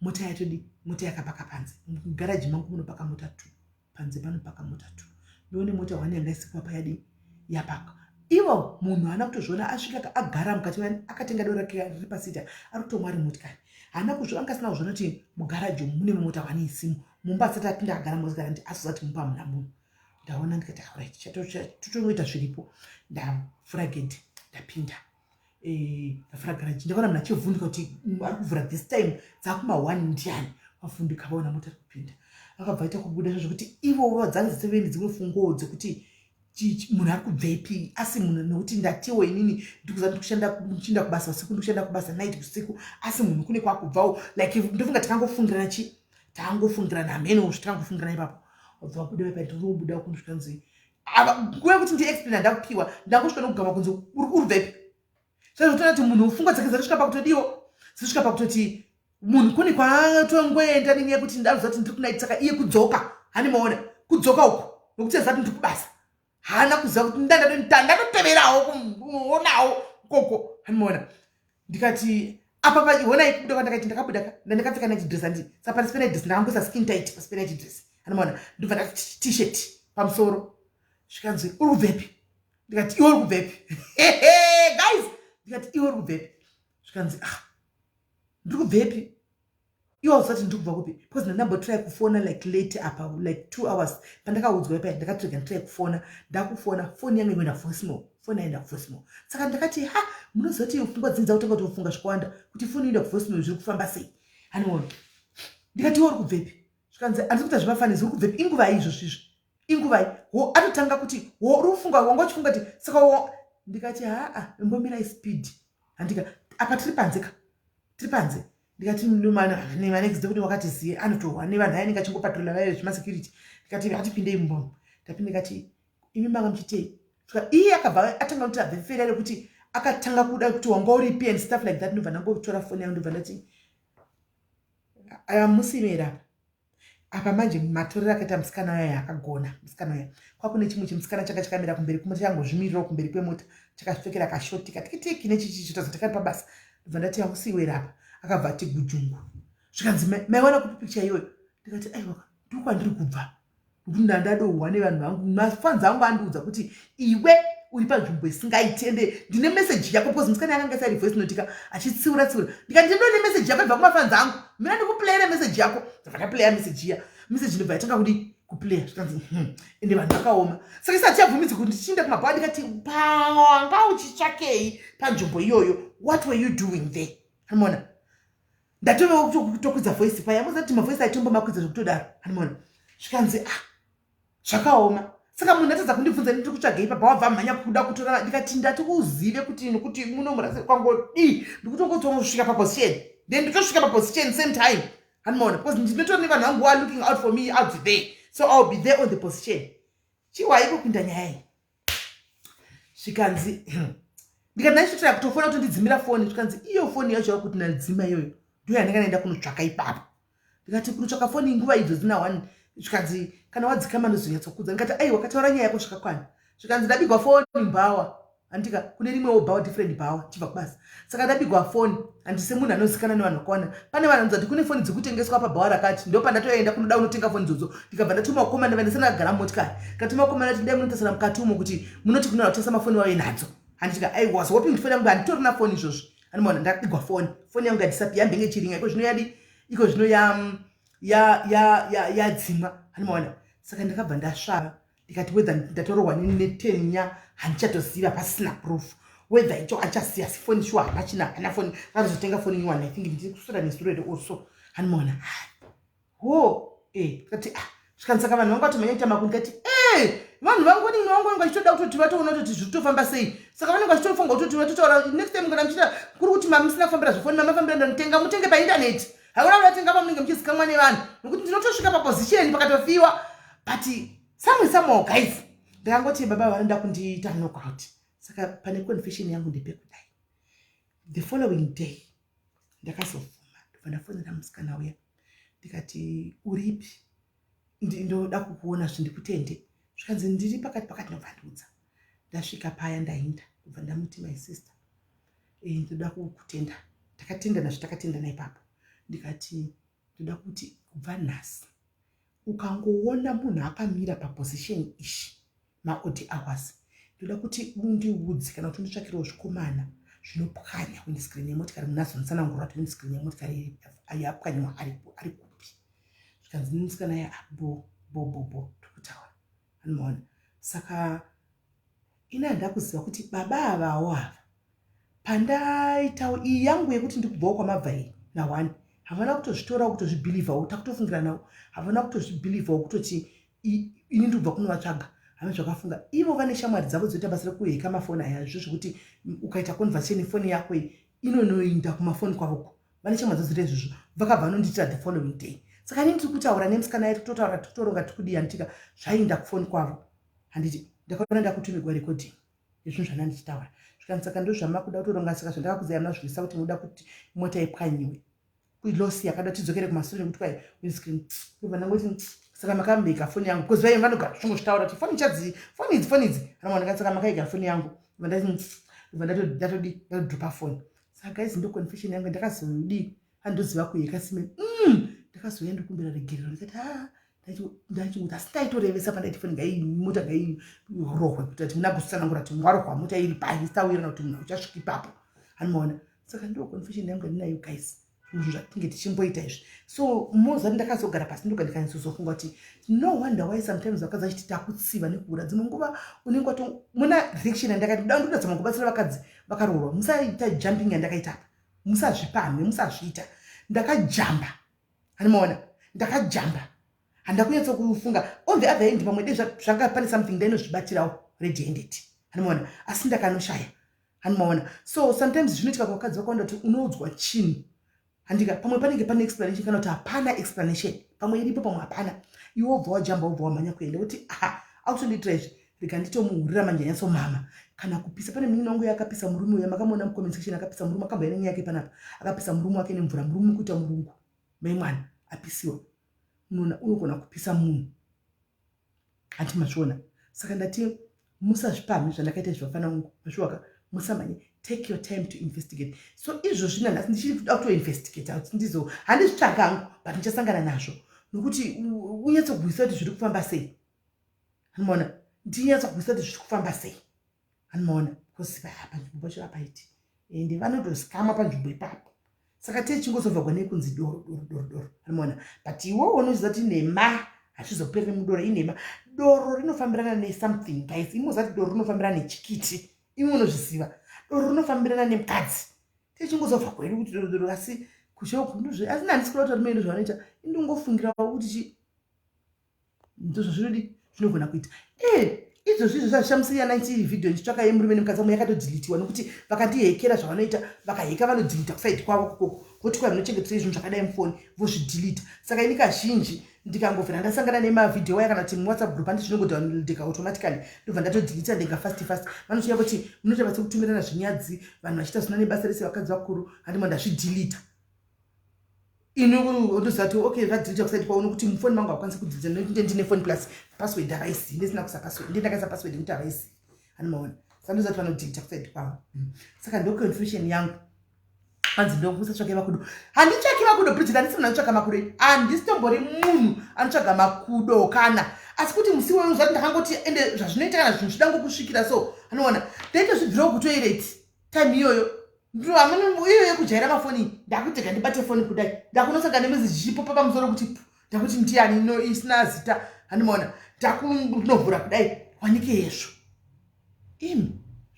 mota yatodi, mota yakapaka panze. Mugaraji mangu munopaka mota two, panze panopaka mota two. Ndione mota one yanga isikwa payadi yapaka. Ivo munhu haana kutozviona, asvika agara mukati, akatenga doro rake riri pasita, ari kutomwa ari motikari. Haana kuzviona, anga asina kuzviona kuti mugaraji umu mune mota one isimo. Mumba asati apinda, akagara motikari, ndi asizati mumba hamuna munhu. Ndaona, ndikati, "Alright, totongoita zviripo." Ndavhura gedhi, ndapinda, ndavhura garaji, ndakaona munhu achivhunduka kuti ari kuvhura this time dzakuma 1 ndiani. Vavhunduka, vaona mota iri kupinda, vakabva aita kubuda zvekuti ivo dzange dziseve nedzimwe fungowo dzekuti munhu ari kubvepi. Asi munhu, nekuti ndatiwo inini ndikuza ndikushanda, ndichienda kubasa usiku, ndikushanda kubasa night usiku, asi munhu kune kwakubvawo, like ndofunga takangofungirana chi, tangofungirana hameno zvitakangofungirana ipapo. Wabva wabuda ipa, ndinobuda kundosvika nzi nguva yekuti ndiexplaina ndakupiwa. Ndangosvika nokugama kunzi, "Uri kubvepi?" Sazvotoona kuti munhu pfungwa dzake dzatosvika pakutodiwo, dzosvika pakutoti munhu kune kwaatongoenda nenyaya yekuti ndaruziva kuti ndiri kunight. Saka iye kudzoka, hani maona kudzoka uku, nokuti aziva kuti ndiri kubasa, haana kuziva kuti ndatoteverawo kuonawo koko, hani maona. Ndikati apa honai kubuda kwandakaiti, ndakabuda ka, ndandakapfeka night dress, handi? Saka pasi penight dress ndakangoisa skin tight pasi penight dress, hani maona. Ndobva ndati T-shirt pamusoro. Zvikanzi, "Uri kubvepi?" Ndikati, "Iwe uri kubvepi?" Guys, ndikati, "Iwe uri kubvepi?" Zvikanzi, "Ah, ndiri kubvepi? Iwe usati ndiri kubva kupi?" Because ndandambotry kufona like late apa, like 2 hours pandakaudzwa ipai. Ndakatirega nditry kufona, ndakufona, foni yangu inoenda voicemail, foni yaenda kuvoicemail. Saka ndakati, ha, munoziva kuti pfungwa dzingi dzakutanga kutofunga zvakawanda kuti foni inoenda kuvoicemail, zviri kufamba sei, haniona. Ndikati, "Iwe uri kubvepi?" Zvikanzi, "Handisi kuita zvevafanisi, uri kubvepi? Inguvai izvozvo izvo, inguvai?" Ho, atotanga kuti, "Ho, uri kufunga, wanga uchifunga kuti saka." Ndikati, "Haa, imbomirai speed, handika apa tiri panze ka, tiri panze." Ndikati manext kuti wakati ziye anotorwa nevanhu aya anenge achingopatrola vaya zvemasecurity. Ndikati, "Hatipindei mumba." Ndapinda, ndikati, "Imi manga muchitei?" Saka iye akabva atanga kuti abvefera rekuti akatanga kuda kuti, "Wanga uripi?" and stuff like that. Ndobva ndangotora foni yangu, ndobva ndati, "Amusimera apa." Apa manje matorero akaita musikana uya, akagona musikana uya. Kwakune chimwe chimusikana changa chakamira kumberi kwemota, changozvimirirawo kumberi kwemota, chakapfekera kashoti katikitiki nechichichitazo takari pabasa. Ndobva ndati, "Hausiwera apa." Akabva ati gujungu. Zvikanzi, "Maiwana kupi picha iyoyo?" Ndikati, "Aiwa, ndokwandiri kubva, nokuti ndandadohwa nevanhu vangu. Mafans angu andiudza kuti iwe uri panzvimbo isingaiti, ende ndine meseji yako." Because musikana yakanga isari voice note ka, achitsiura tsiura. Ndikati, "Ndino nemeseji yako ibva kumafans angu, mina ndikuplayera meseji yako." Ndabva ndaplaya meseji iya, meseji ndobva yatanga kudi kuplaya. Zvikanzi, Ende vanhu vakaoma, saka isati yabvumidzi kuti ndichiinda kumabhawa." Ndikati, "Pawanga uchitsvakei panzvimbo iyoyo? What were you doing there?" Anomaona, ndatovewo kutokwidza voice paya, muziva kuti mavoice aitombomakwidza zvekutodaro, anomaona. Zvikanzi, "Ah, zvakaoma." Saka munhu atadza kundibvunza, "Ndiri kutsvagei papa wabva mhanya kuda kutora?" Ndikati, "Ndati uzive kuti nokuti muno murase kwangodii, ndikutongotongosvika paposition, then ndotosvika paposition same time, anomaona, because ndinotori nevanhu vangu who are looking out for me out there, so I will be there on the position." Chiwaiko kupinda nyaya iyi. Zvikanzi, Ndikati ndaichitotaya kutofona kuti ndidzimira foni. Zvikanzi iyo foni yacho yakuti ndadzima iyoyo ndiyo yandanga ndaenda kunotsvaka ipapo. Ndikati kunotsvaka foni nguva idzo dzina one. Zvikanzi kana wadzikama ndozonyatsokudza. Ndikati aiwa kataura nyaya yako zvakakwana. Zvikanzi ndabigwa foni mbhawa handika kune rimwewo bhawa, different bhawa, chibva kubasa. Saka ndabigwa foni handi semunhu anozikana nevanhu vakawanda. Pane vanhu vanonzi kuti kune foni dzikutengeswa pabhawa rakati, ndo pandatoenda kunoda kunotenga foni idzodzo. Ndikabva ndatuma vakomana vandisina kagara mumotikari. Ndikatuma vakomana kuti ndai munotasana mukati umo kuti munoti kunoda kutengesa mafoni vauye nadzo. Handitika I was hoping kuti foni yangu handitorina foni izvozvo. Handimaona ndabigwa foni, foni yangu yadisapia, yambenge ichiringa iko zvino yadi iko zvino yadzimwa. Handimaona. Saka ndakabva ndasvava ndikati whether ndatorohwa netenya handichatoziva, pasina proof whether icho achasiya asi foni shuwa hapachina, hapana foni. Akazotenga foni nyowani, I think ndiri kusura nesuro here also. Handimaona ho kati ah, zvikanzi saka vanhu vangu vatomhanya kuita maku. Ndikati e vanhu vangu vanenge vangu vangu vachitoda kutoti vatoona kutoti zviri kutofamba sei. Saka vanenge vachitofunga kutoti vatotaura next time kana muchiita kuri kuti mamusina kufambira zvefoni, mamafambira ndonotenga mutenge paindaneti. Hakuna kudatenga pamunenge muchizikamwa nevanhu, nokuti ndinotosvika paposition pakatofiwa. But samwe somehow guys, ndakangoti baba vanoda kundiita knockout. Saka pane confession yangu ndepekudai, the following day ndakazobvuma, ndobva ndafonera musikana uya ndikati uripi, ndoda kukuona zvindikutende. Zvikanzi ndiri pakati pakati. Ndobva ndiudza ndasvika paya ndainda, ndobva ndamuti my sister, ndoda kukutenda. Takatendana zvatakatendana ipapo. Ndikati ndoda kuti kubva nhasi ukangoona munhu akamira paposition ishi maodd hours, ndoda kuti undiudze kana kuti unditsvakirewo zvikomana zvinopwanya windscreen yemotikari. Munhu azonitsanangurira kuti windscreen yemotikari yapwanyiwa ari kupi. Zvikanzi nemusikana ya bo bo bo bo tikutaura. Anomaona. Saka ini handida kuziva kuti baba avawo ava pandaitawo iyi yangu yekuti ndikubvawo kwamabva iyi naone, havana kutozvitorawo kutozvibhilivhawo, takutofungira navo, havana kutozvibhilivhawo kutoti ini ndikubva kunovatsvaga. Havana zvakafunga. Ivo vane shamwari dzavo dzoita basa rekuheka mafoni aya, zvo zvekuti ukaita conversation nefoni yako iyi inonoinda kumafoni kwavoko. Vane shamwari dzozoita izvozvo. Vakabva vanondiitira the following day. Saka ini ndiri kutaura nemusikana ayi, tikutotaura, tikutoronga, tikudii, handitika zvainda kufoni kwavo. Handiti ndakaona ndakutumigwa recording yezvinhu zvanda ndichitaura. Zvikanzi saka ndo zvamakuda kutoronga. Saka zvandakakuzai munazvivisa kuti munoda kuti mota ipwanyiwe, loss yakada tidzokere kumasure nekuti kwai windscreen. Ndobva ndangoti saka makambeka foni yangu, because vaive vanogara zvingozvitaura kuti foni ichadzi, foni idzi, foni idzi. Anoona saka makaiga foni yangu. Ndobva ndatodi ndatodropa foni. Saka guys, ndo confession yangu. Ndakazodii, handoziva kuheka sime. Ndakazouya ndikumbira regerero. Ndikati ha ndachingoti asi ndaitorevesa pandaiti foni ngai mota ngairohwe kuti ati muna kutsanangura kuti warohwa mota iri pai sitawirana kuti munhu uchasvika ipapo. Anomaona. Saka ndo confession yangu yandinayo guys, zvinhu zvatinge tichimboita izvi. So mozati ndakazogara pasi ndoga ndikanyatsozofunga kuti no wonder why sometimes vakadzi vachiti takutsiva nekuura. Dzimwe nguva unenge wato muna reaction yandakaita da ndoda dzamwe kubatsira vakadzi vakaroorwa, musaita jumping yandakaita apa, musazvipamhe, musazviita. Ndakajamba, hanimaona, ndakajamba, handa kunyatsa kufunga. On the other hand, pamwe dei zvanga pane something ndainozvibatirawo ready handed. Hanimaona, asi ndakanoshaya. Hanimaona. So sometimes zvinoitika kuvakadzi vakawanda kuti unoudzwa chinhu, handika pamwe panenge pane explanation kana kuti hapana explanation, pamwe iripo, pamwe hapana. Iwe wobva wajamba, wobva wamhanya kuenda kuti aha, akutondiitira izvi, rega nditomuhurira manje anyatsomama kana kupisa. Pane munin'ina wangu yakapisa murume uya makamuona mucomment section, akapisa murume, akambouya nenyaya yake panapa, akapisa murume wake nemvura, murume kuita murungu, mai mwana apisiwa. Unoona, unogona kupisa munhu, handi mazviona. Saka ndati musazvipamhe zvandakaita izvi, vafana vangu, mazviwaka, musamanye. Take your time to investigate. So izvozvi nanhasi ndichiri kuda kutoinvestigate kuti ndizo handizvitsvaga hangu, but ndichasangana nazvo nokuti unyatsogwisa kuti zviri kufamba sei. Anomaona, ndinyatsogwisa kuti zviri kufamba sei. Anomaona, because panzvimbo pacho apaiti ende vanotozikamwa panzvimbo ipapo. Saka tichingozobva nekunzi doro doro doro doro. Anomaona, but iwowo unoziva kuti nhema hazvizopereri mudoro, inhema. Doro rinofambirana nesomething guys. Imoziva kuti doro rinofambirana nechikiti, imwe unozviziva, doro rinofambirana nemukadzi. Tichingozobva kwedu kuti doro doro, asi kushoku asi handisi kuda kuti varume ndo zvavanoita. Indongofungirawo kuti chi ndozvazvinodi zvinogona kuita. E Izvozvi izvo zvazvishamisiri yana ichiri video ndichitsvaka yemurume nemukadzi wangu yakatodhilitiwa nokuti vakandihekera zvavanoita vakaheka vanodhilita kusaidi kwavo kukoko voti kwai munochengeterei zvinhu zvakadai mufoni vozvidhilita. Saka ini kazhinji ndikangobvira ndasangana nemavhidhiyo waya kana kuti muwhatsapp group handi zvinongodownloadeka automatically ndobva ndatodhilita ndega fast fast. Vanochiya voti munoita basa kutumirana zvinyadzi vanhu vachiita zvisina nebasa rese vakadzi vakuru handimo ndazvidhilita. Ini ndoziva kuti okay zvadhilita kusaidi kwavo nokuti mufoni mangu hakwanisi kudhilita nekuti ndine foni plus password havaisiyi ndisina kuisa password ndiye ndakaisa password yekuti havaisiyi handimaona. Saka ndoziva kuti vanodhilita kusaidi kwavo. Saka ndo confusion yangu. Hanzi ndokusatsvake makudo. Handitsvaki makudo Bridget, handisi munhu anotsvaka makudo. Handisitombori munhu anotsvaga makudo kana. Asi kuti musi iwoyo zvati ndakangoti ende zvazvinoita kana zvinhu zvida ngokusvikira so anoona. Ndaitozvibvirawo kutoilet time iyoyo. Amene iyo yekujaira mafoni ndakutega ndibate foni kudai. Ndakunosangana nemessage ichipopa pamusoro kuti pu. Ndakuti ndiani ino isina zita handimaona. Ndakunovhura kudai wanike yezvo. Imi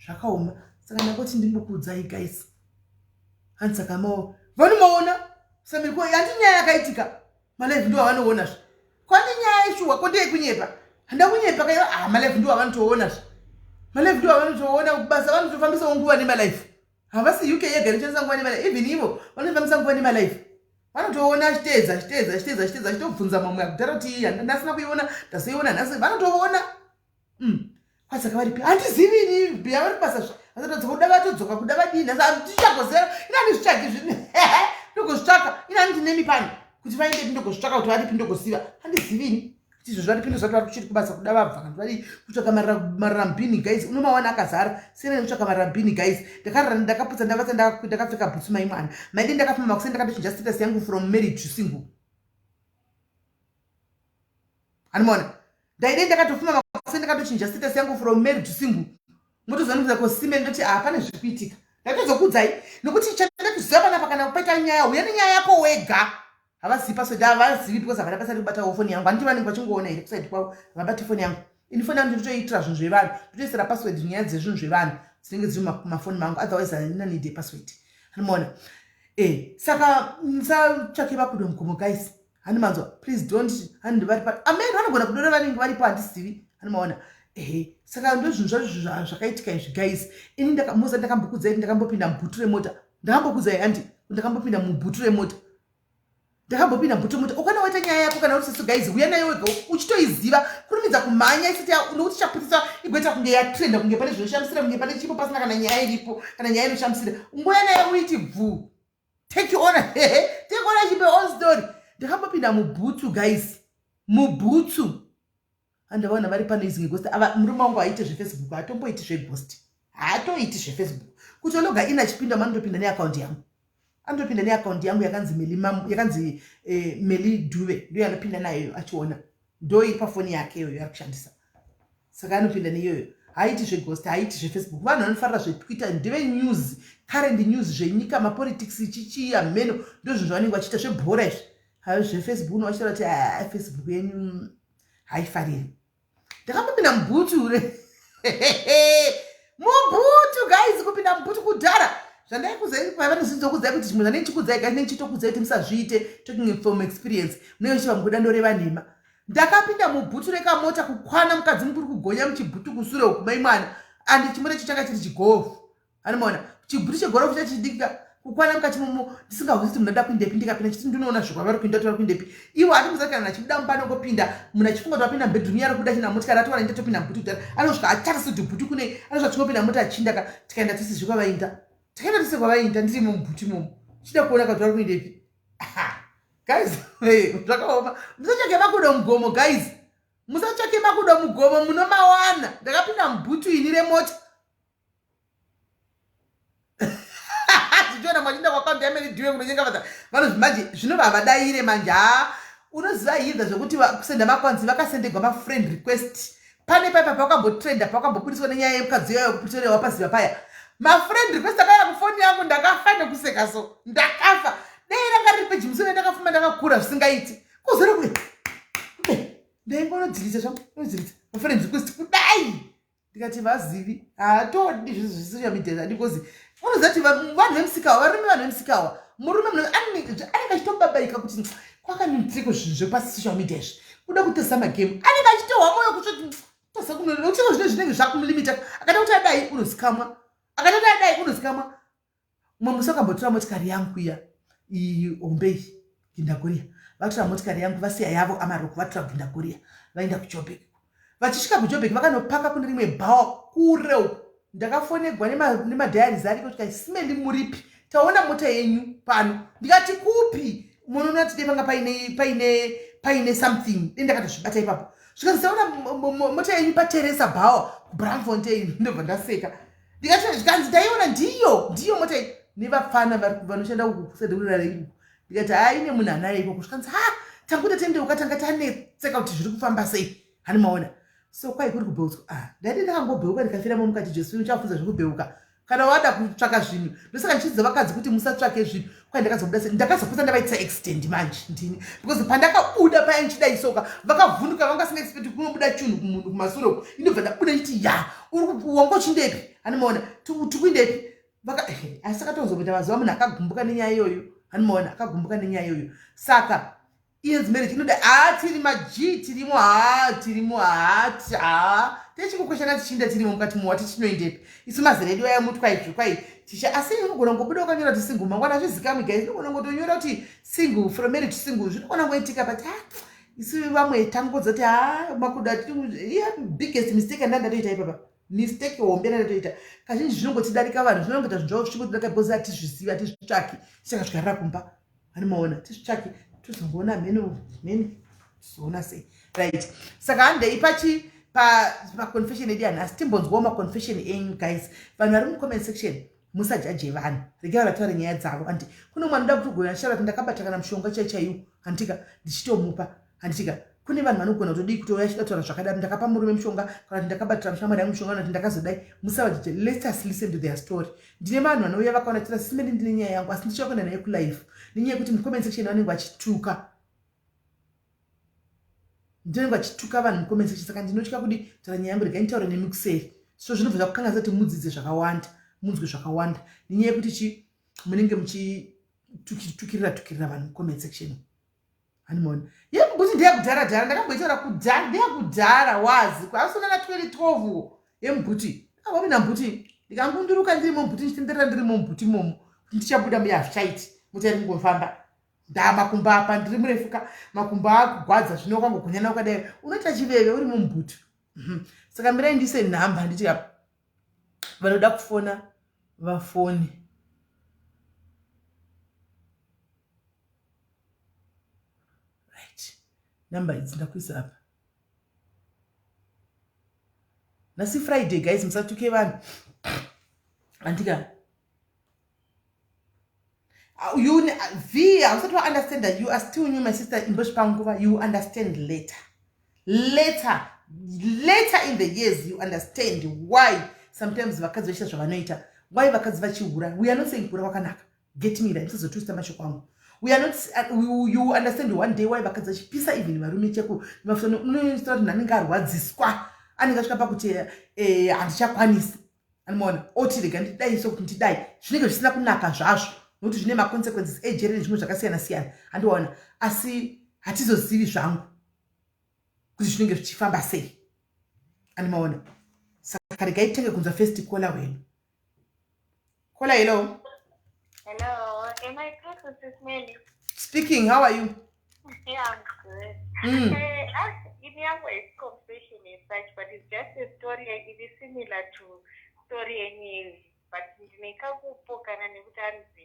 zvakaoma. Saka ndangoti ndimbokuudzai guys. Hanzi saka mao vanomaona Samir ko handi nyaya yakaitika malive ndiwo avanoona zve. Kwani nyaya ishuwa ko ndeye kunyepa. Handa kunyepa kaiva ah malive ndiwo avanotoona zve. Malive ndiwo avanotoona basa vanotofambisawo nguva nemalive. Havasi UK yega inoshandisa nguva nemalive even ivo vanofambisa nguva nemalive. Vanotoona achiteedza achiteedza achiteedza achiteedza achitobvunza mamwe akudhara kuti iya ndasina kuiona ndazoiona nhasi vanotoona. Kwasaka varipi? Handizivi ini bhiya vari kubasa zve. Vasatodzoka kuda vatodzoka kuda vadini nhasi handichagoziva ini handizvitsvagi zvinhu. Ndogozvitsvaka ini handinemi pano kuti vaendepi ndogozvitsvaka kuti varipi ndogoziva. Handizivi ini kuti izvozvo varipi ndoziva kuti vari kuchiri kubasa kuda vabva kana vari kutsvaka marambini guys unomawana akazara siyana nekutsvaka marambini guys. Ndakarara ndakaputsa ndavata ndakapfeka bhutsu mai mwana. Maidi ndakafamba makuseni ndakatochinja status yangu from married to single. Handimaona ndaide ndakatofuma makuseni ndakatochinja status yangu from married to single. Motozanukira ko sime ndoti ah pane zviri kuitika. Ndatozokuudzai nokuti chandatoziva panapa kana kupaita nyaya uya nenyaya yako wega. Havazivi password havazivi because havana basa rekubata foni yangu. Handiti vanenge vachingoona here kuside kwavo havabati foni yangu. Ini foni yangu ndinotoitira zvinhu zvevanhu. Ndotoisira password nyaya dzezvinhu zvevanhu dzinenge dziri mumafoni mangu otherwise handina need yepassword. Handimaona. Saka musatsvake vakudo mugomo guys. Handi manzwa please don't handi vari pa amen vanogona kudora vanenge varipo handizivi handimaona. Ehe saka ndozvinhu zvacho zvakaitika izvi guys. Ini ndakamuza ndakambokudzai ndakambopinda mubhutu remota. Ndakambokudzai handi ndakambopinda mubhutu remota. Ndakambopinda mubhutu remota. Ukana waita nyaya yako kana uri sesu guys uya nayo wega uchitoiziva kurumidza kumhanya isati nokuti chaputisa igoita kunge yatrenda kunge pane zvinoshamisira kunge pane chipo pasina kana nyaya iripo kana nyaya inoshamisira. Ungoya nayo uiti bvuu. Take on, take on chipe on story. Ndakambopinda mubhutsu guys. Mubhutsu. Andaona vari pano izwi ghost. Ava murume wangu aite zveFacebook, hatomboiti zveghost. Haatoiti zveFacebook. Kuti ologa ina achipinda manotopinda neaccount yangu. Anotopinda neaccount yangu yakanzi Meli Mam, yakanzi Meli Dube. Ndiyo anopinda nayo achiona. Ndo iri pafoni yake iyoyo yaari kushandisa. Saka anopinda neiyoyo. Haiti zveghost, haiti zveFacebook. Vanhu vanofarira zveTwitter, ndeve news, current news zvenyika, mapolitics, chichi, ameno. Ndozvinhu zvavanenge vachiita zvebhora izvi. Hayo zveFacebook unovachitora kuti Facebook yenyu haifariri. Ndakambopinda mubhutu ure. Mubhutu guys, kupinda mubhutu kudhara. Zvandaikudzai pavanozidzokudza kuti zvimwe zvandaichikudzai guys, ndaichitokudzai kuti musazviite, talking from experience. Munenge muchiva mukuda ndoreva nhema. Ndakapinda mubhutu rekamota kukwana mukadzi mukuru kugonya muchibhutu kusure uku mai mwana. And chimota icho changa chiri chigolf. Anomaona chibhutu chegorofu chachidikika kukwana mukati momo ndisingazivi kuti munoda kuindepi ndikapinda chiti ndinoona zvekwa vari kuinda kuti vari kuindepi. Ivo hati muzati kana achibuda mumba anongopinda munhu achifunga kuti wapinda mubedroom yari kubuda china motikari atowana ndatopinda mubhutu kudhara. Anosvika atarisa kuti bhutu kune anosvika chingopinda mota achinda ka tikaenda tese zvekwavainda. Takaenda tese kwavainda ndiri mubhutu imomo. Chida kuona kuti vari kuindepi. Guys, hey, zvakaoma. Musatsvake makudo mugomo guys. Musatsvake makudo mugomo munomawana. Ndakapinda mubhutu ini remota. Tichiona mwachinda kwakaunti yamene dhiwe kunonyenga vata. Vanozvi manje zvino vavadaire manje ha. Unoziva hidha zvekuti kusenda makwanzi vakasendegwa ma friend request. Pane paipa pawakambotrenda pawakambobudiswa nenyaya yemukadzi iyoyo kuPretoria wapaziva paya. Ma friend request akauya kufoni yangu ndakafa nekuseka so. Ndakafa. Dai ranga riri peji musi ndakafuma ndakakura zvisingaiti. Kuzora kudai. Kudai. Ndaingonodzilisa zvangu. Nodzilisa. Ma friend request kudai. Ndikati vazivi haatodi zvinhu zvesocial media zvadi because unoziva kuti vanhu vemusikawa varume vanhu vemusikawa murume munhu anenge achitobabaika kuti kwakanitiko zvinhu zvepasocial media izvi kuda kutesa magame anenge achitohwa mwoyo kutsvoti. Tosakunokuti zvino zvinenge zvakumulimita. Akada kuti adai unozikamwa, akada kuti adai unozikamwa. Mumwe musi vakambotora motikari yangu iya iyi hombe iyi, Gindagoria. Vatora motikari yangu, vasiya yavo Amarok, vatora Gindagoria, vaenda kuJobek. Vachisvika kuJobek vakanopaka kune rimwe bhawa kure uko. Ndakafonegwa nemadiaries ariko kuti Simeli muripi, taona mota yenyu pano. Ndikati kupi? Munoona tide panga paine paine paine something, dai ndakatozvibata ipapo. Zvikanzi taona mota yenyu paTeresa bhawa kuBramfontein. Ndobva ndaseka, ndikati zvikanzi ndaiona ndiyo ndiyo mota iyi nevapfana vanoshanda uku kusedekurara ikuku. Ndikati haa, ine munhu anayo ikoko. Zvikanzi ha, tanguda tendeuka, tanga tanetseka kuti zviri kufamba sei. Hani maona, so kwai kuri kubheutswa. Ah, ndaiti ndakangobheuka ndikafiramo mukati. Josephine, uchafunza zvekubheuka kana wada kutsvaka zvinhu. Ndosaka ndichiudza vakadzi kuti musatsvake zvinhu. Kwai ndakazobuda sei, ndakazopotsa ndavaitisa extend manje ndini, because pandakabuda paya ndichida isoka vakavhunduka, vanga singa expect kunobuda chinhu kumunhu kumasure uku. Inobva ndabuda ndichiti ya, wanga uchindepi? Hani maona, tikuindepi? Asi akatonzomboita mazuva munhu akagumbuka nenyaya iyoyo. Hani maona, akagumbuka nenyaya iyoyo. Saka iyenzi marriage inoda haa, tiri maG, tirimo, haa, tirimo, haa, haa, techingokweshana tichiinda, tirimo mukati muwa, tichinoendepi isu? Mazera edu aya mutwa izvo kwai ticha. Asi unogona kungobuda wakanyora kuti single mangwana, hazvizikamwi guys. Unogona kungotonyora kuti single, from married to single, zvinogona kungoitika. But ha, isu vamwe tangodzoti ha, makuda iya biggest mistake andanga ndatoita ipapa, mistake hombe ndatoita. Kazhinji zvinongotidarika, vanhu zvinongoita zvinhu zvavo zvichingotidarika because hatizvizivi, hatizvitsvaki, tichakasvikarira kumba. Hani maona, tizvitsvaki, tozongoona mheno mheno, tizoona sei. Right, saka handei pachi paconfession edu yanhasi, timbonzwawo maconfession enyu guys. Vanhu vari mucomment section, musajaje vanhu, regai vanhu vataure nyaya dzavo. Handi kune mwana unoda kutogona achitaura kuti ndakabata kana mushonga chai chaiwo, handika ndichitomupa. Handitika kune vanhu vanogona kutodii kutouya achida kutaura zvakadaro, ndakapa murume mushonga, kana kuti ndakabatira mushamwari yangu mushonga, kana kuti ndakazodai. Musavajije, let us listen to their story. Ndine vanhu vanouya vakaona chira simeni, ndine nyaya yangu, asi ndichida kuenda naye kulife nenyaya yekuti mucomment section vanenge vachituka, ndinenge vachituka vanhu mucomment section. Saka ndinotya kudi taura nyaya yangu, regai nditaure nemi kuseri. So zvinobva zvakukanganisa kuti mudzidze zvakawanda, munzwe zvakawanda, nenyaya yekuti chi munenge muchitukirira tukirira vanhu mucomment section. Hanimona yemubhuti ndeyakudhara dhara, ndakamboitaura kudhara, ndeyakudhara wazi kwasona na 2012 yemubhuti. Ndakambopinda mubhuti, ndikangunduruka ndiri mubhuti, ndichitenderera ndiri mubhuti momo, ndichabuda muya hazvichaiti, mota iri kungofamba. Ndaa makumbo apa ndiri murefuka, makumbo akugwadza zvino, wakangogonyana wakadai, unoita chiveve uri mumubhuti. Saka mirai ndise nhamba, nditi vanoda kufona vafoni. Right, namba idzi ndakuisa apa. Nhasi Friday guys, musatuke vanhu, andika you v hausati waunderstanda, you are still new, my sister. Imbozvipa nguva, you understand later, later, later in the years you understand why sometimes vakadzi vachiita zvavanoita, why vakadzi vachihura. We are not saying kuhura kwakanaka, get me right, musazotwista mashoko angu. We are not you understand one day why vakadzi vachipisa even varume cheko unoita kuti anenge arwadziswa, anenge asvika pakuti handichakwanisi, anomaona oti rega ndidai, so kuti ndidai zvinenge zvisina kunaka zvazvo, nokuti zvine maconsequences ejere nezvimwe zvakasiyana siyana, handiwaona. Asi hatizozivi zvangu kuti zvinenge zvichifamba sei, andimaona. Saka regai tenge kunzwa first caller wenu. Caller, hello. Hello, am I talking to Smelly? Speaking, how are you? Yeah, I'm good. In yangu is confession as such, but it's just a story. It is similar to story yenyu, but ndine kakupokana nekuti anzi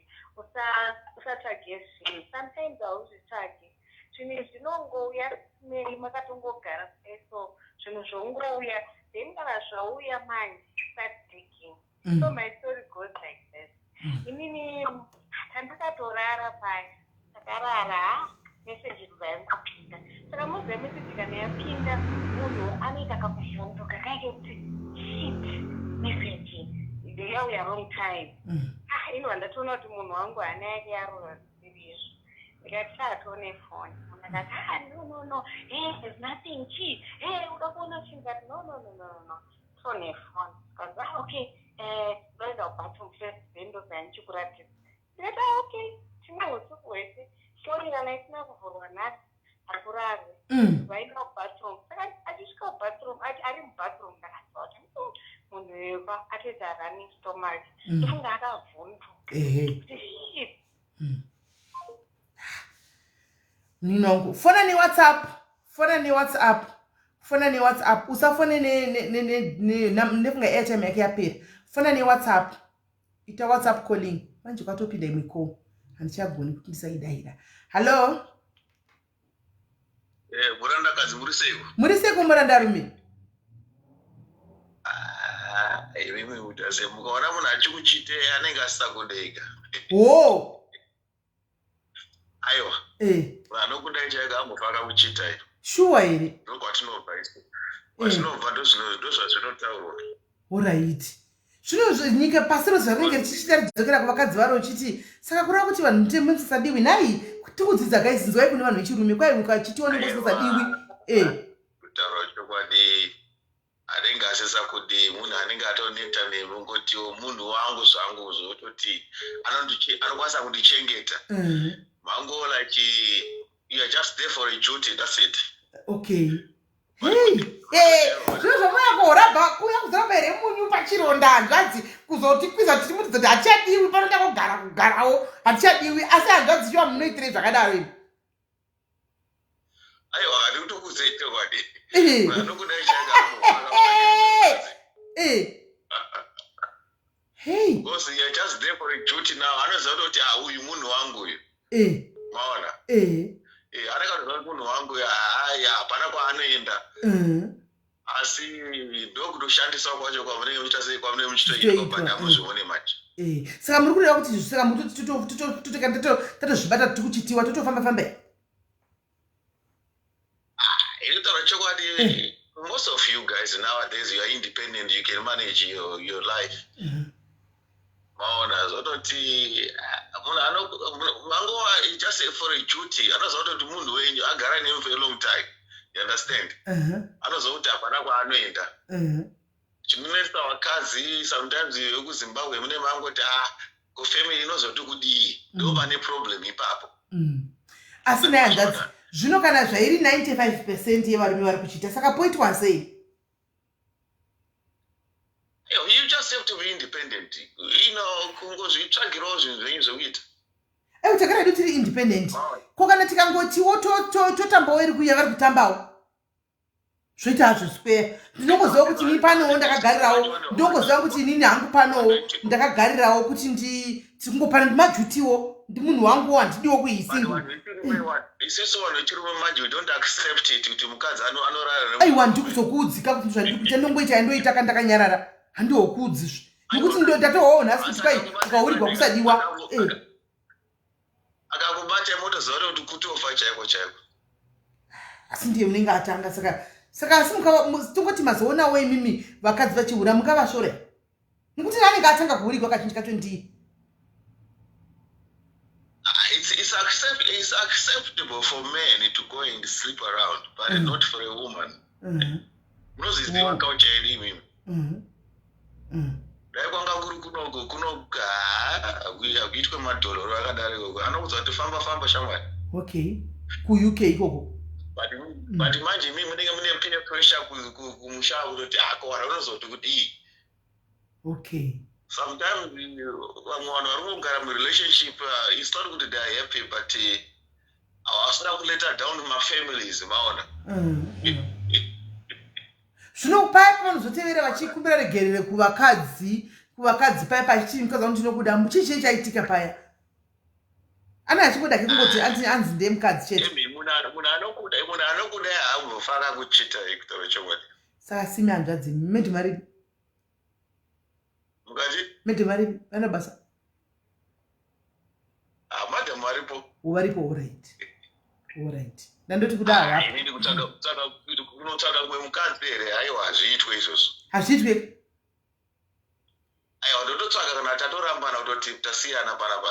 usatsvage zvinhu. Sometimes hauzvitsvage zvinhu, zvinongouya Smelly, makatongogara kudai, so zvinhu zvongouya. Then kana zvauya manje, start digging. So my story goes like this. Inini tandakatorara paya, takarara, meseji kubva yangopinda. Saka muziva meseji kana yapinda, munhu anoita kakuvhunduka kaike kuti shit, meseji yauya wrong time. Ah, inova ndatoona kuti munhu wangu hana yake yarova zvisiri izvo. Ndikati chaatone foni, munhu akati, ah, no, no, no, hey, there's nothing, chi hey, uda kuona chi? Ndikati, no, no, no, no, no, tone foni. Kanzi, ah, okay, ndoenda kubathroom first, then ndobva ndichikuratidza. Ndikati, ah, okay, tine usiku hwese, foni kana isina kuvhurwa nhasi hakurarwe. Vaenda kubathroom. Saka achisvika kubathroom, ati ari mubathroom. Atoita running stomach. Ndofunga akavhunduka kuti shit. Munini wangu, fona neWhatsApp, fona neWhatsApp, fona neWhatsApp. Usafone nefunga airtime yake yapera. Fona neWhatsApp, ita WhatsApp calling. Manje kwatopinda imwe call, handichagoni kuti ndisaidayira. Hallo? Murandakadzi, muri seiko? Muri seiko, murandarume? Ah, imimi kuita sei? Mukaona munhu achikuchite, anenge asisakudega. Ho. Aiwa. Munhu anokudai chaiko ambofa akakuchitai. Shuwa here? Ndokwatinobva isu, kwatinobva ndozvazvinotaurwa. Alright, zvino nyika pasi rose zvarinenge richichita richidzokera kuvakadzi varo uchiti, saka kureva kuti vanhu mutemo musisadiwi nhai? Tikudzidza, guys, nzwai kune vanhu vechirume kwai ukachitiwa nenge usisadiwi e. Kutaura chokwadi, anenge asisakudi munhu anenge atoneta nemi, ungotiwo munhu wangu zvangu, zvototi anokwanisa kundichengeta. Mango like you are just there for a duty, that's it. Okay, hey, hey, zvino zvamuya kuhorabha kuuya kuzoramba here munyu pachironda, hanzvadzi? Kuzotikwiza tichimutidza kuti hatichadiwi, panoda kugara kugarawo, hatichadiwi. Asi hanzvadzi, chiwa munoitirei zvakadaro imi? Aiwa, kati kutokudzei chokwadi, munhu anokudai chaiko Hey. Because you are just there for a duty now. Anoziva kuti, ah, uyu munhu wangu uyu. Maona? Anenge atoziva kuti munhu wangu uyu, haya, hapana kwaanoenda. Asi ndokutoshandisa kwacho kwamunenge muchiita sei, kwamunenge muchitoitwa, Muchitoitwa, but hamuzvione manje. Saka muri kureva kuti, saka tatozvibata tiri kuchitiwa, totofamba famba? Inotaura chokwadi, most of you guys nowadays, you are independent, you can manage your life. Maona? Zvototi ah, munhu mangova just for a duty, anoziva kutoti munhu wenyu agara nemi for a long time, you understand? Anoziva kuti hapana kwaanoenda. Chinonetsa vakadzi sometimes vekuZimbabwe, mune mangoti, ah, kufamily inozoti kudii? Ndo pane problem ipapo. Asi naye hanzvadzi, zvino kana zvairi 95% yevarume vari kuchiita, saka poitwa sei? You just have to be independent, kungozvitsvagirawo zvinhu zvenyu zvekuita. Aiwa, takara hedu tiri independent. Ko kana tikangotiwo totambawo iri kuuya, vari kutambawo, zvoita hazvo square. Ndinongoziva kuti ini panowo ndakagarirawo, ndinongoziva kuti inini hangu panowo ndakagarirawo kuti ndi tikungopana ndimadutiwo, ndi munhu wanguwo, handidiwo kuisingle. Isusu vanhu vechirume manje, we don't accept it kuti mukadzi anorara. Aiwa, ndikuzokuudzika kuti zvandiri kuita, ndongoita yandoita ka ndakanyarara, handihokuudzizve nekuti ndatowawo nhasi kuti kwai ukaurirwa kusadiwa. Akakubata, motoziva kuti kutofa chaiko chaiko. Asi ndiye unenge atanga. Saka asi tongoti mazoonawo imimi vakadzi vachihura, mungavashore nekuti anenge atanga kuhurigwa kazhinji kacho ndiye. Ah, it's acceptable for men to go and sleep around, but not for a woman. Munozviziva culture yedu imimi. Dai kwanga kuri kunoko kunoku, hakuitwe madholoro akadaro ikoko. Anokuudza kuti famba famba, shamwari. Okay, kuUK ikoko. But manje imi munenge mune peer pressure kumusha kutoti ako vanhu vanozoti kudii. Sometimes vamwe vanhu vari kugara murelationship, it's not kuti they are happy, but havasina kuleta down mafamilies, maona? Zvino paya pavanozotevera vachikumbira regerere kuvakadzi paya, pachiti mukadzi wangu ndinokuda, chii chii chaitika paya? Ane achingoda ke kungoti anzi ndiye mukadzi chete. Imi, munhu anokuda haambofa akakuchita, kutaura chokwadi. Saka simi hanzvadzi, medhi maripi? Mukati? Medhi maripi, vana basa? Ah, madhamu aripo. Varipo, alright, ndandoti kuda havapo. Inini kunotsvaka mumwe mukadzi here? Aiwa, hazviitwe izvozvo. Hazviitwe? Aiwa, ndototsvaka kana tatorambana, kutoti tasiyana panapa,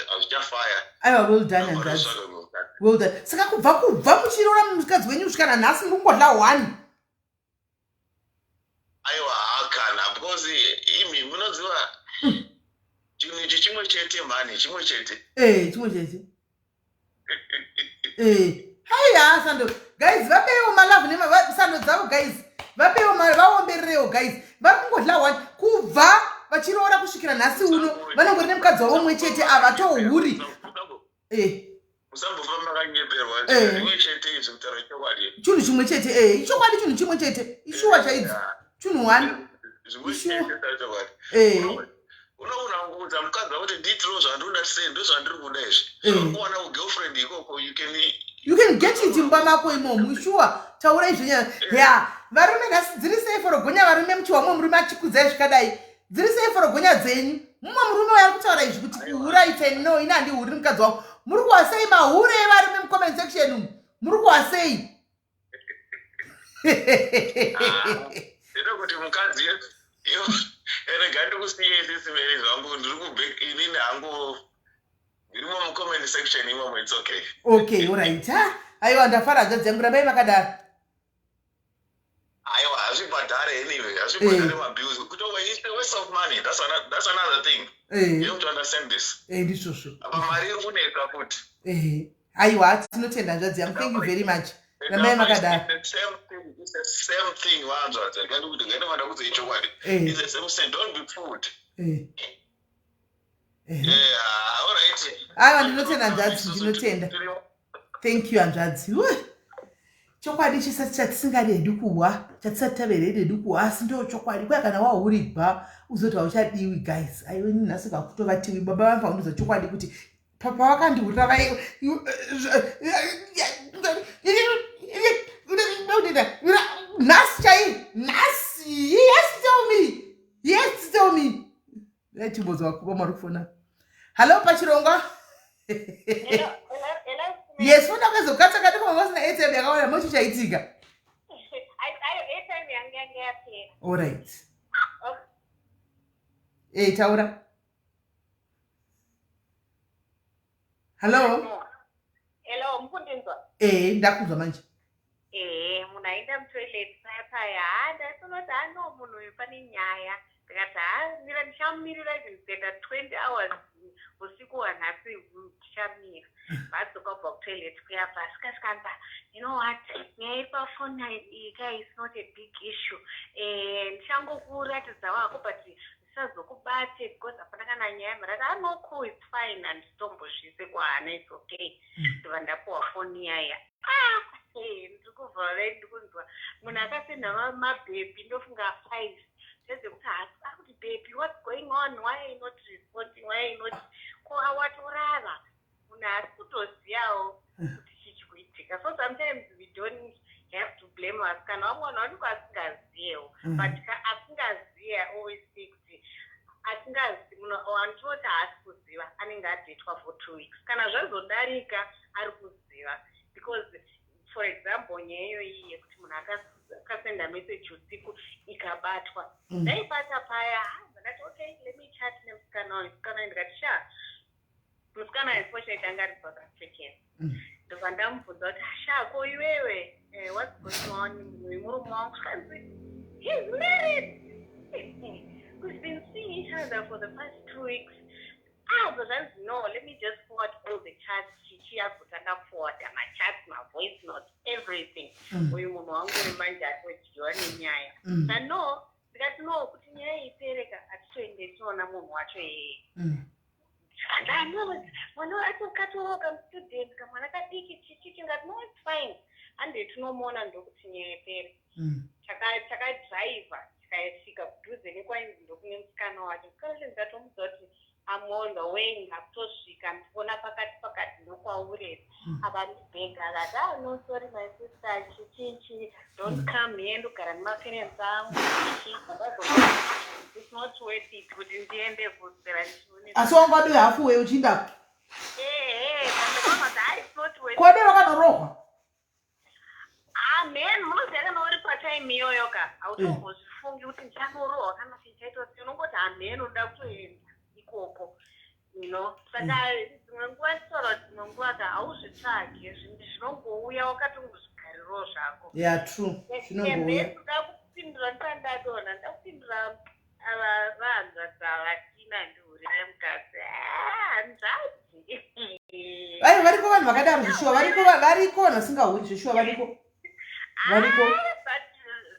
hazvichafaya. Aiwa, well done, hanzvadzi. Ndotsvaka mumwe mukadzi. Well done. Saka kubva muchiroora mukadzi wenyu kusvika nanhasi, muri kungodla one? Aiwa, hakana, because imi munoziva chinhu ichi chimwe chete mhani, chimwe chete. Eh, chimwe chete. Haiya, sando guys, vapeiwo malove nesando dzavo guys. Vapewo mari, vaombererewo guys. Vari kungodla one kubva vachiroora kusvikira nhasi uno, vanongori nemukadzi wavo mumwe chete, havatohuri. Eh. Musambofa makanyeperwa. Zvimwe chete izvi, kutaura chokwadi. Chinhu chimwe chete, eh, ichokwadi, chinhu chimwe chete, ishuwa chaidzo, chinhu one. Zvimwe chete, chokwadi. Unoona kungoudza mukadzi wako kuti ndiitirewo zvandinoda, sei ndozvandiri kuda izvi. Zvauri kuwana kugirlfriend ikoko, you can You can get it mumba mako imomo, shuwa. Taurai zvenyaya ya varume nhasi. Dziri sei forogonya varume, muchiwa mumwe murume achikudzai zvikadai? Dziri sei forogonya dzenyu? Mumwe murume uyo ari kutaura izvi kuti kuhura ite no, ini handihuri mukadzi wangu. Muri kuwa sei mahure evarume mucomment section umu? Muri kuwa sei? Ndinoda kuti mukadzi, rega ndikusiye isisimeri zvangu, ndiri kubek inini hangu, ndirimo mucomment section imomo, it's okay. Okay, alright. Ha, aiwa, ndafara hanzvadzi yangu, rambai makadaro. Aiwa, hazvibhadhare anyway, hazvibhadhare mabills kutova, it's a waste of money. That's another thing. You have to understand this. Ndizvozvo. Apa mari iri kunetsa futi. Aiwa, tinotenda hanzvadzi yangu, thank you very much, rambai makadaro. It's the same thing, it's the same thing, vanzvadzi. Ngandikuti ngaindofanda kudza chokwadi. It's the same thing, don't be fooled. Yeah, all right. Aiwa, ndinotenda hanzvadzi, ndinotenda, thank you hanzvadzi. Chokwadi chisati chatisingadi hedu kuhwa, chatisati tavere hedu kuhwa, asi ndo chokwadi. Kwai kana wahurigwa uzoti hauchadiwi, guys. Aiwa, ini nhasi kakutovatiwi baba vangu vanondiudza chokwadi kuti pavakandihurira vai nhasi chai nhasi. Yes, tell me, yes, tell me. Chimbozwa kuba mwari kufona. Hallo, pachirongwa. Yes, fona kwezokatsa koma vasina airtime yakawanda, mochi chaitika. Airtime yangu yange yapera. Alright, e taura. Hallo. Hello, mukundinzwa? E, ndakunzwa manje. Ehe, munhu aenda mutoilet paya paya, ha, ndaitonoti, ha, no, munhu uyu pane nyaya. Ndikati, ha, mira, ndichamumirira even kuenda 20 hours usiku hwanhasi, ndichamira. Vadzoka kubva kutoilet kuya, pasi kasvikanza, "You know what, nyaya iri pafoni iyi ka is not a big issue. Ndichangokuratidza wako, but ndisazokubate because hapana kana nyaya." Marati, "Ah, no, cool, it's fine, handitombozvise kuhana, it's okay." Ndobva ndapuwa foni yaya. Ah, ndiri kubva vai ndikunzwa munhu akasenda mabhebhi, ndofunga five, ndezvekuti akuti, "Baby, what's going on? Why are you not responding? Why are you not?" Ko awatorara, munhu ari kutoziyawo kuti chii kuitika. So sometimes we don't have to blame vasikana. Vamwe vanhu vanenge vasingaziyewo, but asingaziye, always say kuti asingazi, munhu wandinoti haasi kuziva anenge adhetwa for 2 weeks. Kana zvazodarika ari kuziva, because for example, nyaya iyoyi yekuti munhu akasenda message usiku ikabatwa, ndaibata paya, ndakati, "Okay, let me chat nemusikana uyu." Musikana uyu, ndikati, "Sha." Musikana unfortunately anga ari South African. Ndobva ndamubvunza kuti, "Sha, ko iwewe, what's going on? Uyu murume wangu." Zvikanzi, "He's married. We've been seeing each other for the past 2 weeks." Ah, but zvanzi, "No, let me just forward all the chats." Chichi agotanga kuforwarda machats, mavoice notes, everything. Uyu munhu wangu uyu manje atodyiwa nenyaya. No, ndikati, "No, kuti nyaya ipereka, hatitoende tinoona munhu wacho yeye." Andano mwana atokatoroka mustudent, kamwana kadiki, chichichi. Ngati, "No, it's fine, hande tinomuona." Ndokuti nyaya ipere, takadhiraivha tikasvika kudhuze nekwainzi ndokune musikana wacho. Musikana wacho ndikatomudza kuti, "I'm on the way, ndakutosvika, ndikuona pakati pakati ndokwaureri." Akandibhega akati, "Ah, no, sorry my sister, chichichi, don't come here, ndogara nemaparents angu." Chichi, it's not worth it kuti ndiende kuswera ndichione. Asi wanga wadiwe hafu wei uchiinda? Ehe, pandakaona, ah, it's not worth. Kode wakanorohwa? Amen, munoziva kana uri patime iyoyo ka, hautombozvifungi kuti ndichanorohwa kana chichaitwa sei. Unongoti amen, unoda kutoenda ikoko. Saka dzimwe nguva nditaura kuti dzimwe nguva ka hauzvitsvagi, zvinhu zvinongouya wakatongozvigarirawo zvako. Yeah, true, zvinongouya. Ndoda kupindura ndisati ndadonha, ndoda kupindura ava vahanzvadzi avatina, ndihurire mukadzi. Ah, hanzvadzi. Vai, variko vanhu vakadaro zvishuwa, variko, variko vanhu vasingahuri zvishuwa, variko, variko. Ah, but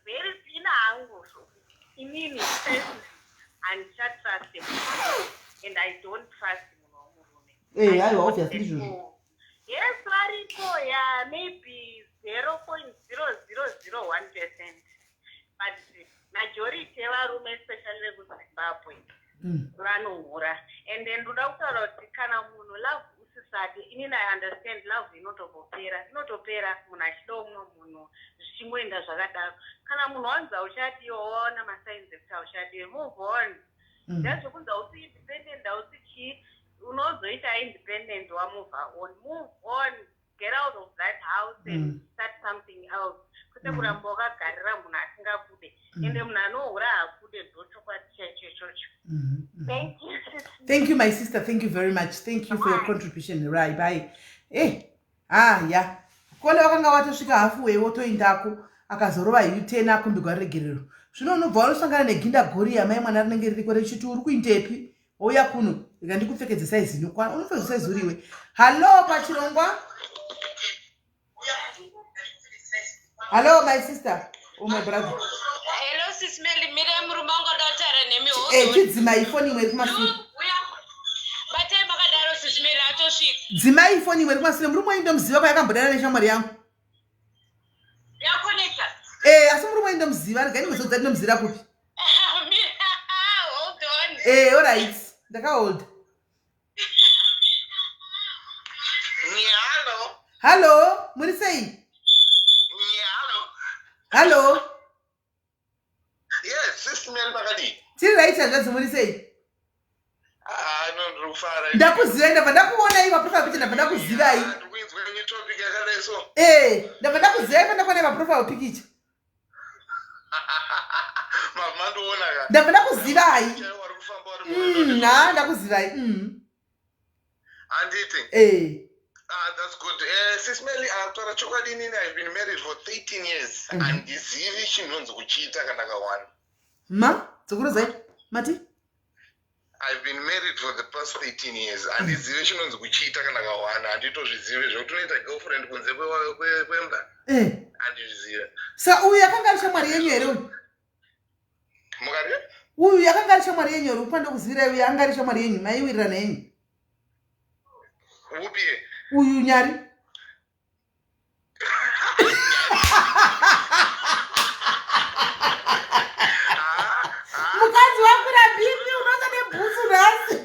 very few. Inini personally handichatrust munhu and I don't trust munhu womurume. Eh, aiwa obviously ndizvozvo. Yes, variko ya maybe 0.0001%, but majority evarume, especially vekuZimbabwe, vanohura. And then ndoda kutaura kuti kana munhu love usisadi, inini I understand love inotombopera, inotopera munhu achida umwe munhu, zvichingoenda zvakadaro. Kana munhu wanzi hauchadiwe, waona masigns ekuti hauchadiwe, move on. Ndezvekunzi hausi independent, hausi chii, unozoita independent wamove on. Move on, get out of that house and start something else, kwete kuramba wakagarira munhu asingakude. Ende munhu anohura hakude, ndochokwadi chaicho ichocho. Thank you. Thank you, my sister. Thank you very much. Thank you for your contribution. Right, bye. Eh, ah, yeah. Kole wakanga watosvika halfway, wotoindako, akazorova U10, akumbigwa regerero. Zvino unobva wanosangana neginda gori yamai mwana rinenge ririko richiti, "Uri kuindepi? Ouya kuno, rega ndikupfekedze saizi inokwana." Unopfekedza saizi uriwe. Hallo, pachirongwa. Hallo, my sister or my brother. Hello, Sis Meli, mire, murume wangu oda kutaura nemi. Eh, chidzimai foni imwe iri kumashure. Uya, batai makadaro, Sis Meli, atosvika. Dzimai foni imwe iri kumashure. Murume wenyu ndomuziva, kwayakambodana neshamwari yangu. Yakonekta. Eh, asi murume wenyu ndomuziva. Regai ndimuzodza, ndinomuzivira kupi. Hold on. Eh, alright, ndakaholda. Hello. Hallo, muri sei? Hello. Hallo. Yes, Sis Mary, makadii? Tiri right, hanzvadzi, muri sei? Ah, no, ndiri kufara. Ndakuzivai, ndabva ndakuonai paprofile picture, ndabva ndakuzivai. Ndiri kuinzwa new topic yakadai so. Eh, ndabva ndakuzivai pandakuonai paprofile picture. Mandiona ka? Ndabva ndakuzivai. Chaiwo wari kufamba wari Na ndakuzivai. Handiti? Eh. Ah, that's good. Sis Mary, kutaura chokwadi, inini I've been married for 13 years. Handizivi chinonzi kuchiita kana kawanda. Ma dzokorozai, mati? I've been married for the past 13 years. Handizivi chinonzi kuchiita kana kawanda. Handitozvizivi zvekuti unoita girlfriend kunze kwemba. Handizvizivi. Sa uyu yakanga ari shamwari yenyu here uyu? Mukati? Uyu yakanga ari shamwari yenyu here? Upa ndokuzivirai, uyu anga ari shamwari yenyu, maiwirirana yenyu? Upi? Uyu Nyari. Ah, ah. Mukadzi wakura bibi, unoza nebhutsu nhasi.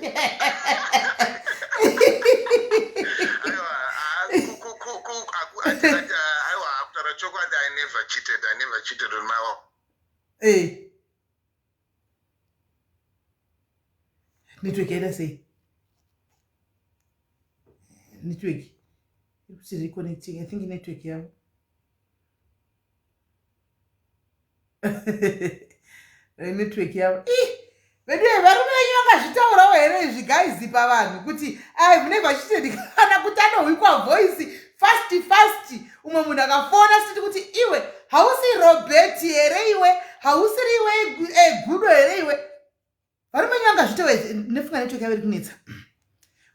Aiwa, ah, aiwa, kutaura chokwadi, I never cheated. I never cheated on my own. Eh. Network yaita sei? Network iri kuti reconnecting. I think network yavo. Network yavo. Ih, vedu varume venyu vangazvitaurawo here izvi, guys, pavanhu kuti "I've never cheated"? Kana kuti anohwikwa voice fast fast, umwe munhu akafona siti kuti, "Iwe hausi Robert here? Iwe hausiri iwe gudo here iwe?" Varume venyu vangazvitaura? Nefunga network yavo iri kunetsa.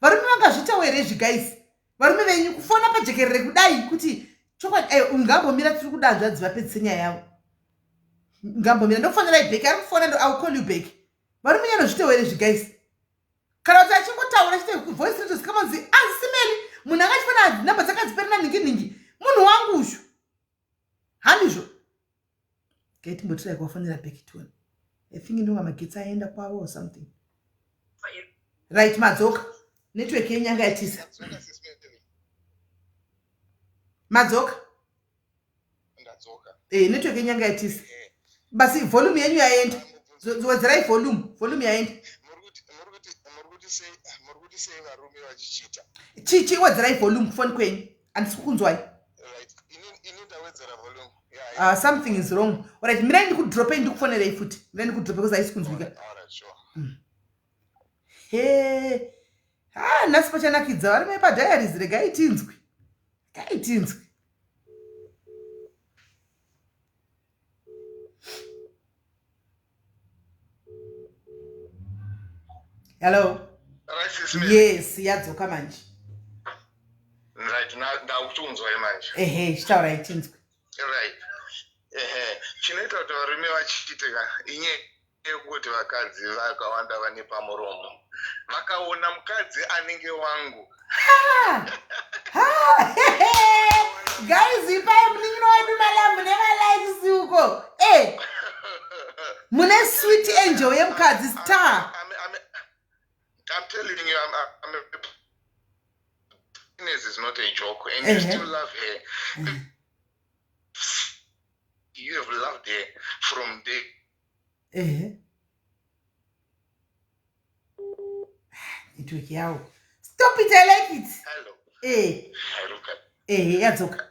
Varume vangazvitaura here izvi, guys? Varume venyu kufona pajekerere kudai kuti chokwadi? Ungambomira, tiri kuda hanzvadzi vapedzise nyaya yavo. Ngambomira, ndokufonerai back, ari kufona. I will call you back. Varume nyanozvitaura here izvi, guys? Kana kuti achingotaura chite voice ritozikanzi, "Sis Meli, munhu angachifona, namba dzakadzipera nhingi nhingi, munhu wangu uyu." Handizvo? Gaitimbotirai kuvafonera back tione. I think ndonga magetsi aenda kwavo or something. Right, madzoka. Network yenyu yanga yatisa. Ndadzoka, Sis Mary. Madzoka. Ndadzoka. E, network yenyu yanga yatisa basi. Volume yenyu yaenda. Wedzerai volume, volume yaenda. Muri kuti sei varume vachichita? Chichi, wedzerai volume kufoni kwenyu, handisi kukunzwai. Right, ini ndawedzera volume. Yeah. Something is wrong. Alright, mirai ndikudropei, ndikufonerei futi. Mirai ndikudrope because haisi kunzwika. Alright, sure. He ha, nhasi pachanakidza. Varume padiaries, regai tinzwe, regai tinzwe. Hello? Right, Sis Mary. Yes, yadzoka manje. Right, ndakuchiunzwai manje. Ehe, chitaurai tinzwe. Right, ehe, chinoita kuti varume vachiite ka inye Yekuti vakadzi vakawanda vane pamuromo vakaona mukadzi anenge wangu. Guys, ipai munin'ina wedu malambu nemalikes uko. Eh. Mune sweet angel yemukadzi star. I'm telling you, I'm a is not a joke and you still love her. You have loved her from day. Network yawo. Stop it, I like it. Hello. Yadzoka.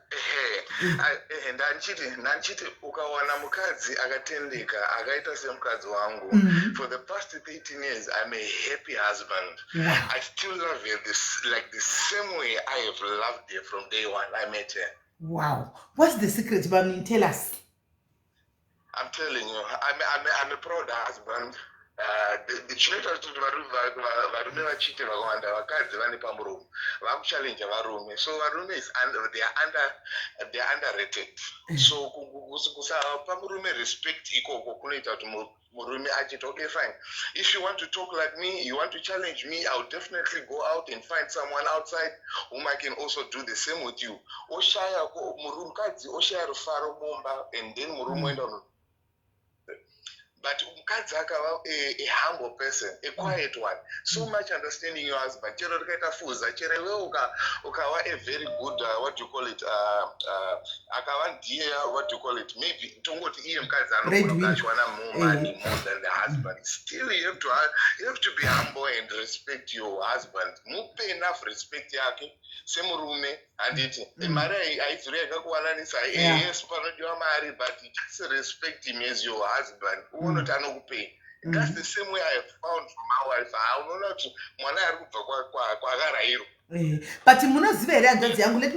Ndanchiti ukawana mukadzi akatendeka akaita semukadzi wangu, for the past 13 years I'm a happy husband. Wow. I still love her this, like the same way I have loved her from day one I met her. Wow. What's the secret, Bamni? Tell us. I'm telling you, I'm a proud husband. Chinoita kuti varume vachite vakawanda vakadzi vane pamuromo vakuchallenge varume, so varume is they are under, they are underrated. So kusapa murume respect ikoko kunoita kuti murume achiti, okay, fine, if you want to talk like me, you want to challenge me, I'll definitely go out and find someone outside whom I can also do the same with you. Oshaya mukadzi, oshaya rufaro mumba, and then murume oenda. But mukadzi akava a humble person, a quiet one, so much understanding your husband, chero rikaita fuza, chero iwe ukava a very good, what do you call it, akava ndiye, what do you call it, maybe tongoti iye mukadzi anogona kunge achiwana more money, more than the husband, still you have to be humble and respect your husband. Mupe enough respect yake semurume, handiti? Mari haidzori yakakuwananisa. Yes, panodiwa mari, but just respect him as your husband, uone kuti anokupei. That's the same way I have found for my wife. Ha, unoona kuti mwana ari kubva kwakarayirwa. But munoziva here, hanzvadzi yangu, let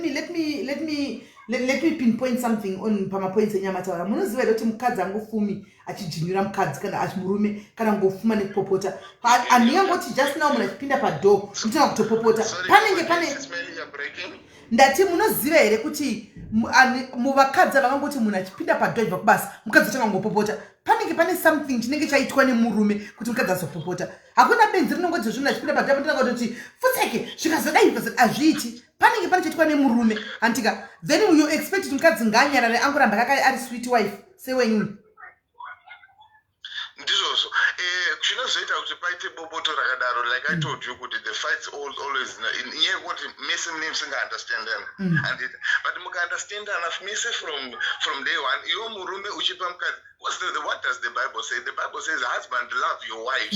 me pinpoint something on pamapoints enyamataura. Munoziva here kuti mukadzi angofumi achijinyura mukadzi kana achimurume kana ngofuma nekupopota? Handingangoti just now munhu achipinda padoor mutanga kutopopota. Panenge pane, ndati munoziva here kuti muvakadzi avangangoti munhu achipinda padoor achibva kubasa, mukadzi atanga ngopopota, panenge pane something chinenge chaitwa nemurume kuti mukadzi azopopota. Hakuna benzi rinongoti zvinhu achipinda padoor patanga kutoti futseke, zvikazodai, zvikazodai. Hazviiti. Panenge pane chaitwa nemurume, handika? Then you expect kuti mukadzi ngaanyarare, angoramba kaka ari sweet wife sewenyini. Ndizvozvo. Chinozoita kuti paite boboto rakadaro, like I told you kuti the fights always inyaya yekuti mese mune musingaunderstandani, handiti? But mukaunderstandana mese from day one, iwe murume uchipa mukadzi, what does the Bible say? The Bible says, "Husband, love your wife."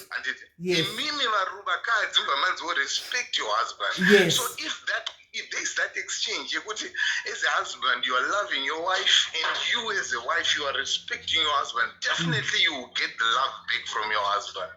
Handiti? Imimi vakadzi mubva manziwo, "Respect your husband." So if there's that exchange yekuti as a husband you are loving your wife and you as a wife you are respecting your husband, definitely you will get the love back from your husband.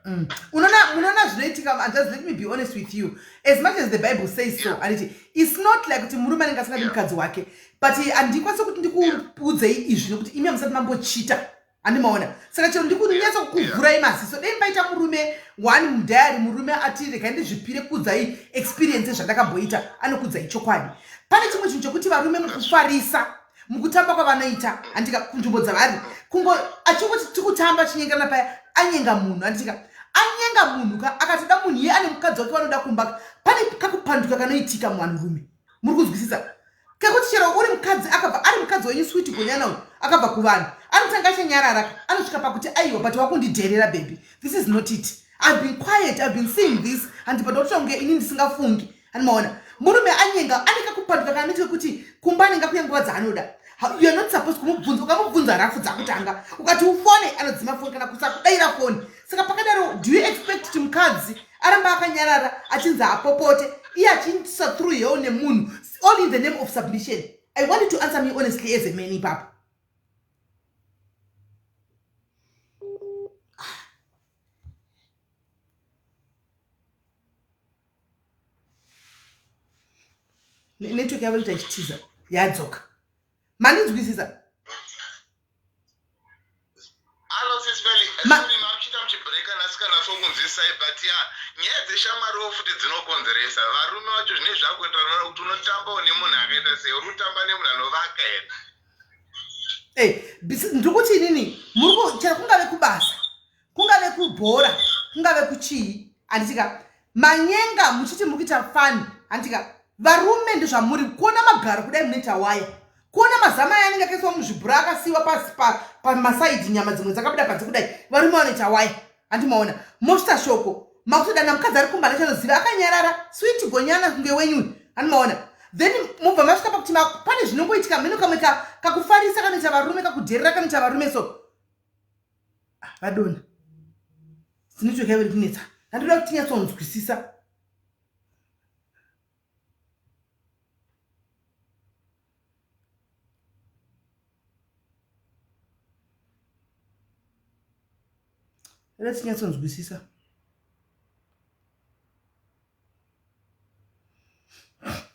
Unoona zvinoitika, and just let me be honest with you, as much as the Bible says so, anditi it's not like kuti murume anenge asingadi mukadzi wake, but handikwanisi kuti ndikuudzei izvi nekuti imi hamusati mambochita, handimaona? Saka chero ndikunyatsa kukuvhurai maziso, dai mbaita murume one mudiary, murume ati regai ndizvipire kuudzai experience zvandakamboita, anokudzai chokwadi. Pane chimwe chinhu chekuti varume mukufarisa, mukutamba kwavanoita, handika, kunzvimbo dzavari kungo achingoti tikutamba chinyengana paya, anyenga munhu, handitika? Anyenga munhu ka, akatoda munhu, iye ane mukadzi wake vanoda kumba, pane kakupanduka kanoitika muvanhurume. Muri kunzwisisa? Kekuti chero uri mukadzi, akabva ari mukadzi wenyu sweet gonyana uyu, akabva kuvanhu, anotanga achanyarara, anosvika pakuti, "Aiwa, but wakundidherera, baby, this is not it. I've been quiet, I've been seeing this, handibva ndokuita kunge ini ndisingafungi." Handimaona murume anyenga ane kakupanduka kanoitika kuti kumba anenge akuya nguva dzaanoda. You are not supposed kumubvunza. Ukamubvunza, rafu dzakutanga. Ukati ufone, anodzima foni kana kusakudayira foni. Saka pakadaro, do you expect kuti mukadzi aramba akanyarara achinzi apopote, iye achiisa through hell nemunhu, all in the name of submission? I want you to answer me honestly as a man ipapo. Network yavo inoita ichitiza, yadzoka. Mandinzwisisa? Alo, Sis Melly. Sorry, mamuchiita muchibreaka nasikana, sokunzwisai, but ya, nyaya dzeshamwariwo futi dzinokonzeresa. Varume vacho zvine zvakuenderana kuti unotambawo nemunhu akaita sei. Uri kutamba nemunhu anovaka here? Ndiri kuti inini muri chero kungave kubasa. kubhora kungave kuchii handitika manyenga muchiti muri kuita fani handitika varume ndezvamuri kuona magaro kudai munoita waya kuona mazama aya anenge akaiswa muzvibhura akasiiwa pasi pamasaidhi nyama dzimwe dzakabuda panze kudai varume vanoita waya handimaona mosvitsa shoko makutodana mukadzi ari kumba nachanoziva akanyarara switi gonyana kunge wenyuni handimaona then mobva masvika pakuti pane zvinongoitika mheno kamwe kakufarisa kanoita varume kakudherera kanoita varume so ah, vadona network yavo iri kunetsa ndandoda kuti tinyatsonzwisisa Rega tinyatsonzwisisa.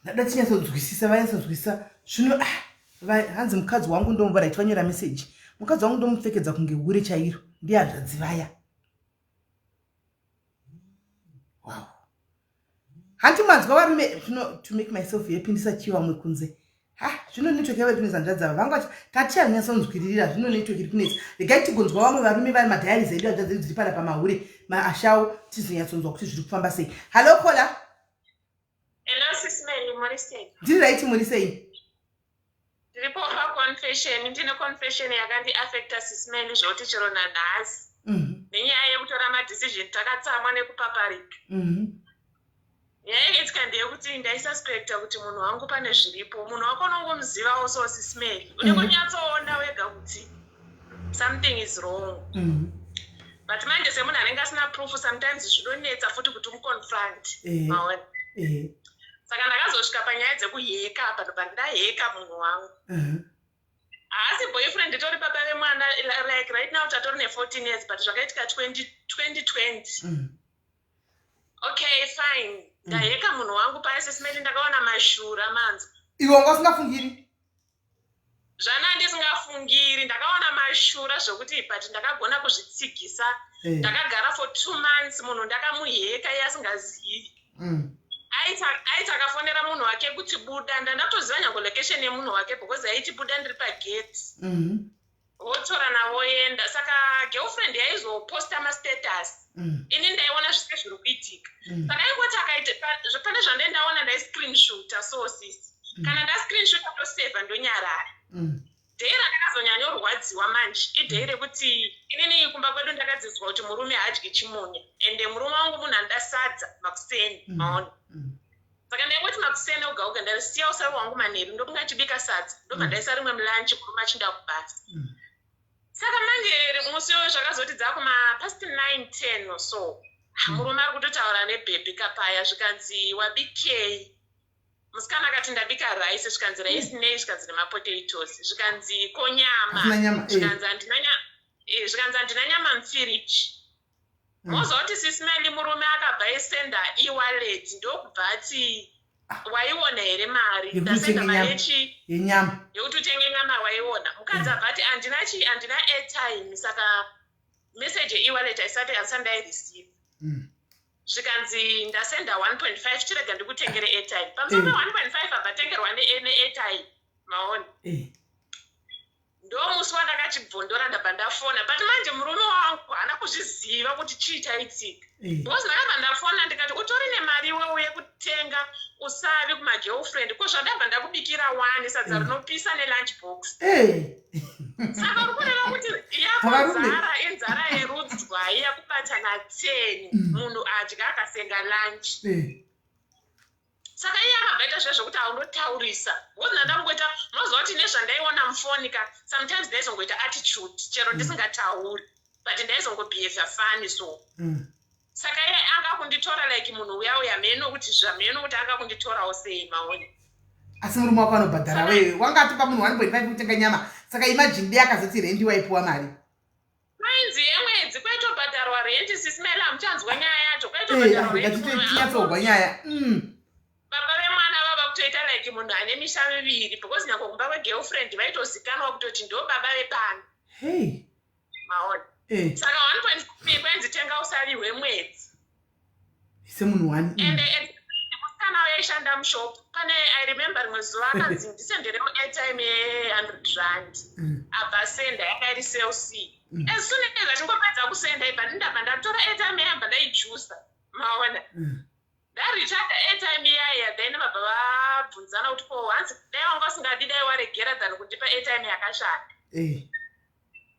Ndada tinyatsonzwisisa vanyatsonzwisisa zvino ah, hanzi mukadzi wangu ndomuva right vanyora message mukadzi wangu ndomupfekedza kunge hure chairo ndihanzvadzi vaya wow hanti manzwa varume zvino to make myself happy ndisachiwa vamwe kunze ha zvino network yave kunetsa hanzvadzi ava vanga vachi tati hanyatsonzwiririra zvino network iri kunetsa regai tigonzwa vamwe varume vari madiaries edu hanzvadzi dzedu dziri pana pamahure maashawo tizonyatsonzwa kuti zviri kufamba sei hallo kola Hello, Sis Melly, muri sei? Ndiri right, muri sei? Ndiripo pa confession, ndine confession yakandi affecta Sis Melly zvekuti chero nanhasi. Nenyaya yekutora ma decision takatsamwa nekupaparika. Nyaya yakaitika ndeyekuti ndaisuspecta kuti munhu wangu pane zviripo. Munhu wako unongomuzivawo so Sis Melly. Unenge unyatsoona wega kuti something is wrong. But manje semunhu anenge asina proof sometimes zvinonetsa futi kuti umuconfront. Maona? Saka ndakazosvika panyaya dzekuheka apa ndobva ndaheka munhu wangu. Haasi boyfriend itori baba vemwana like right now tatori ne 14 years but zvakaitika 2020. Okay fine. Ndaheka munhu wangu paya Sis Melly ndakaona mashura manzwa. Iwe wanga usingafungiri? Zvana ndisingafungiri ndakaona mashura zvekuti but ndakagona kuzvitsigisa. Ndakagara for 2 months munhu ndakamuheka iye asingazivi. Aiti akafonera munhu wake kuti buda ndandatoziva nyange location yemunhu wake because aiti buda ndiri pagate. Votorana voenda saka girlfriend yaizoposta mastatus. Ini ndaiona zvese zviri kuitika. Saka aingoti akaita pane zvandai ndaona ndaiscreenshoota so sisi. Kana ndascreenshoota ndoseva ndonyarara. Day randakazonyanyorwadziwa manje iday rekuti inini kumba kwedu ndakadzidzwa kuti murume haadyi chimunya ende murume wangu munhu anoda sadza makuseni maona. Saka ndaingoti makuseni oga oga ndaisiya usavi hwangu manheru ndokunga achibika sadza ndobva ndaisa rimwe mulunch murume achinda kubasa. Saka manje musi uyu zvakazoti dzakuma past 9 10 or so murume ari kutotaura nebhebhi kapaya zvikanzi wabikei musikana akati ndabika rice zvikanzi rice nei zvikanzi nemapotatoes zvikanzi ko nyama zvikanzi handina zvikanzi handina nyama mufiriji. Mozoti Sis Melly murume akabva esenda e-wallet ndokubva ati waiona here mari ndasenda mari yechi yenyama yekuti utenge nyama waiona mukadzi abva ati handina chi handina airtime saka message ye-wallet haisati handisati ndaireceive. Zvikanzi ndasenda 1.5 chirega ndikutengere airtime pamusoro pe 1.5 abva atengerwa neairtime maona. Ndomusi wandakachibvondora ndabva ndafona but manje murume wangu haana kuzviziva kuti chii chaitika because ndakabva ndafona ndikati utori nemari iwewe yekutenga usavi kumagirlfriend ko zvandabva ndakubikira wani sadza rinopisa nelunch box saka uri kureva kuti yako nzara inzara yerudzwai yakubata na10 munhu adya akasenga lunch. Saka iye akabva aita zviya zvekuti aundotaurisa because ndandangoita munoziva kuti nezvandaiona mufoni ka sometimes ndaizongoita attitude chero ndisingatauri but ndaizongobehavior funny so. Saka iye anga kunditora like munhu uya uya mheno kuti zvamheno kuti anga kunditorawo sei maone. Asi murume wako anobhadhara wewe wanga atopa munhu 1.5 kutenga nyama saka imagine dei akazoti rendi waipiwa mari. Kwainzi yemwedzi kwaitobhadharwa rent sisi Mela hamuchanzwa nyaya yacho kwaitobhadharwa rent munhu Tinyatsogwa nyaya. Baba vemwana vava kutoita like munhu ane misha miviri because nyangwe kumba kwegirlfriend vaitozikanwa kutoti ndo baba vepano. Hey. Maona. Saka 1.5 kwainzi tenga usavi hwemwedzi. Semunhu one. Ende Musikana uya aishanda mushop. Pane I remember rimwe zuva akanzi ndisenderewo airtime ye100 rand. Abva senda yanga iri Cell C. As soon as achingopedza kusenda ibva ndabva ndatora airtime yabva ndaijusa. Maona? Ndarecharge airtime iyaya then vabva vabvunzana kuti ko hanzi dai wanga usingadi dai waregera than kundipa airtime yakashata.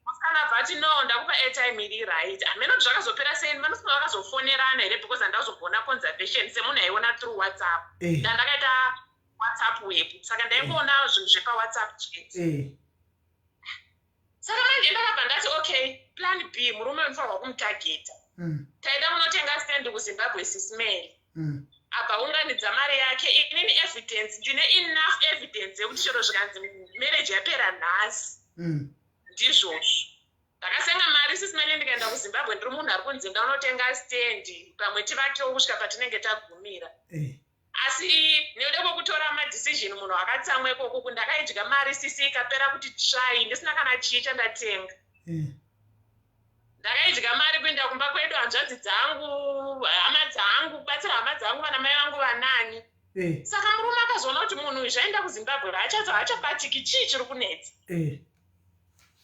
Musikana abva ati no ndakupa airtime iri right. Hameno kuti zvakazopera sei vanofunga vakazofonerana here because handazomboona conservation semunhu aiona through WhatsApp. Ndandakaita WhatsApp web saka ndaingoona zvinhu zvepaWhatsApp chete. Saka manje ndakabva ndati okay plan B murume unofanirwa kumutageta. Taida kunotenga stand kuZimbabwe Sis Melly. Abva unganidza mari yake inini evidence ndine enough evidence yekuti chero zvikanzi marriage yapera nhasi. Ndizvozvo. Ndakasenga mari Sis Melly ndikaenda kuZimbabwe ndiri munhu ari kunzi ndaunotenga stand pamwe tivakewo kusvika patinenge tagumira. Asi nekuda kwekutora madecision munhu akatsamwa ikoko ndakaidya mari sisi ikapera kuti tsvai ndisina kana chii chandatenga. Ndakaidya mari kuenda kumba kwedu hanzvadzi dzangu hama dzangu kubatsira hama dzangu vana mai vangu vanani. Saka murume akazoona kuti munhu uyu zvaenda kuZimbabwe haachabatiki chii chiri kunetsa.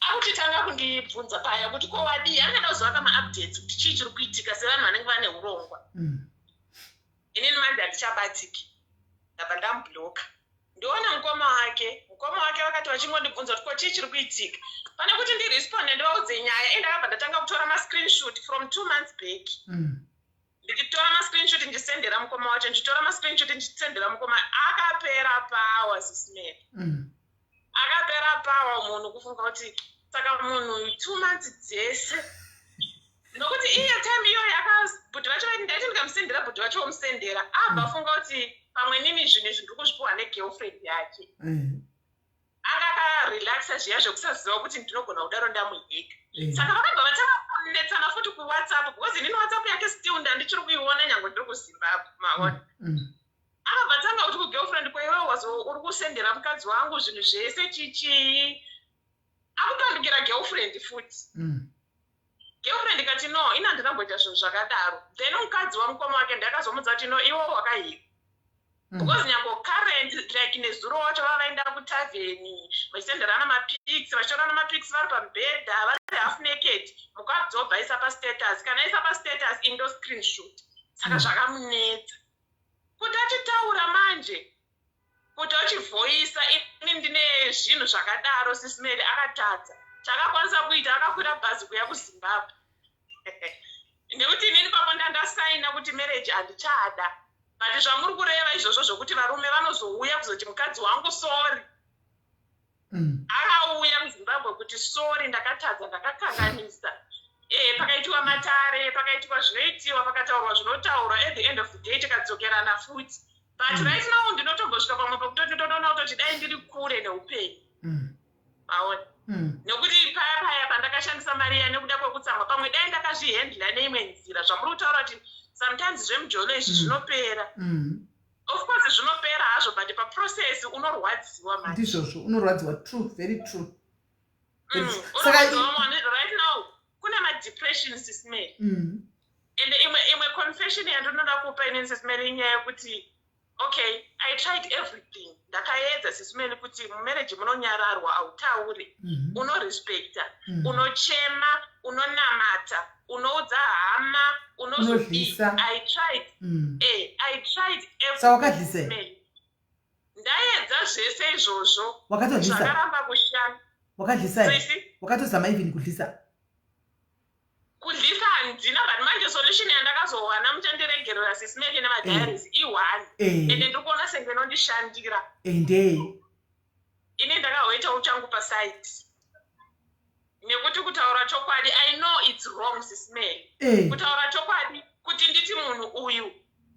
Akutitanga kundibvunza paya kuti ko wadii angada kuziva kamaupdates kuti chii chiri kuitika sevanhu vanenge vane urongwa. Inini manje handichabatiki ndabva ndamublocker ndoona mukoma wake mukoma wake vakati vachingondibvunza kuti ko chii chiri kuitika pane kuti ndiresponde ndivaudze nyaya indakabva ndatanga kutora mascreenshot from 2 months back. Ndichitora mascreenshot ndichisendera mukoma wacho ndichitora mascreenshot ndichisendera mukoma akapera power Sis Melly. Akapera power munhu kufunga kuti saka munhu uyu 2 months dzese nokuti iye time iyoyo akabhudhi vacho vaiti ndaiti ndikamusendera bhudhi vacho vomusendera abva afunga kuti pamwe nini zvinhu izvi ndiri kuzvipiwa negirlfriend yake. Anga akarelaxa zviya zvekusaziva kuti ndinogona kudaro ndamuheka. Saka vakabva vatanga kunetsana futi kuWhatsApp because inini WhatsApp yake still ndandichiri kuiona nyangwe ndiri kuZimbabwe maona. Akabva atanga kuti kugirlfriend ko iwewe wazo uri kusendera mukadzi wangu zvinhu zvese chichii akupandukira girlfriend futi. Girlfriend ikati no ini handina kumboita zvinhu zvakadaro. Then mukadzi wamukoma wake ndiye akazomudza kuti no iwe wakahika. Because nyangwe current like nezuro wacho vava vaenda kutavheni vachisenderana mapics vachitorana mapics vari pamubhedha vari half naked mukadzi obva aisa pastatus kana aisa pastatus indo screenshot saka zvakamunetsa. Kuti achitaura manje kuti achivhoisa ini ndine zvinhu zvakadaro Sis Melly akatadza chakakwanisa kuita akakwira bhazi kuya kuZimbabwe nekuti inini papo ndandasaina kuti marriage handichada but zvamuri kureva izvozvo zvokuti varume vanozouya kuzoti mukadzi wangu sorry. Akauya muZimbabwe kuti sorry ndakatadza ndakakanganisa. Pakaitiwa matare pakaitiwa zvinoitiwa pakataurwa zvinotaurwa at the end of the day tikadzokerana futi. But right now ndinotombosvika pamwe pekutoti ndotoona kutoti dai ndiri kure neupenyu. Maona? Nekuti paya paya pandakashandisa mari iya nekuda kwekutsamwa pamwe dai ndakazvihandla neimwe nzira zvamuri kutaura kuti sometimes zvemujolo izvi zvinopera. Of course zvinopera hazvo but paprocess unorwadziwa manje. Ndizvozvo unorwadziwa true very true. Saka right now kune madepression Sis Melly. Ende imwe confession yandinoda kupa inini Sis Melly inyaya yekuti okay I tried everything ndakaedza Sis Melly kuti mumarriage munonyararwa hautauri unorespecta unochema unonamata unoudza hama unozodii. I tried. I tried everything. Saka wakadlisa here? Ndaedza zvese izvozvo. Wakatodlisa? Zvakaramba kushanda. Wakadlisa here? Sisi? Wakatozama even kudlisa? Kudlisa handina but manje solution yandakazowana muchandiregerera Sis Melly nemadiaries i1. Ende ndiri kuona senge inondishandira. Ende. Ini ndakahoita uchangu paside. Nekuti kutaura chokwadi I know it's wrong Sis Melly. Kutaura chokwadi kuti nditi munhu uyu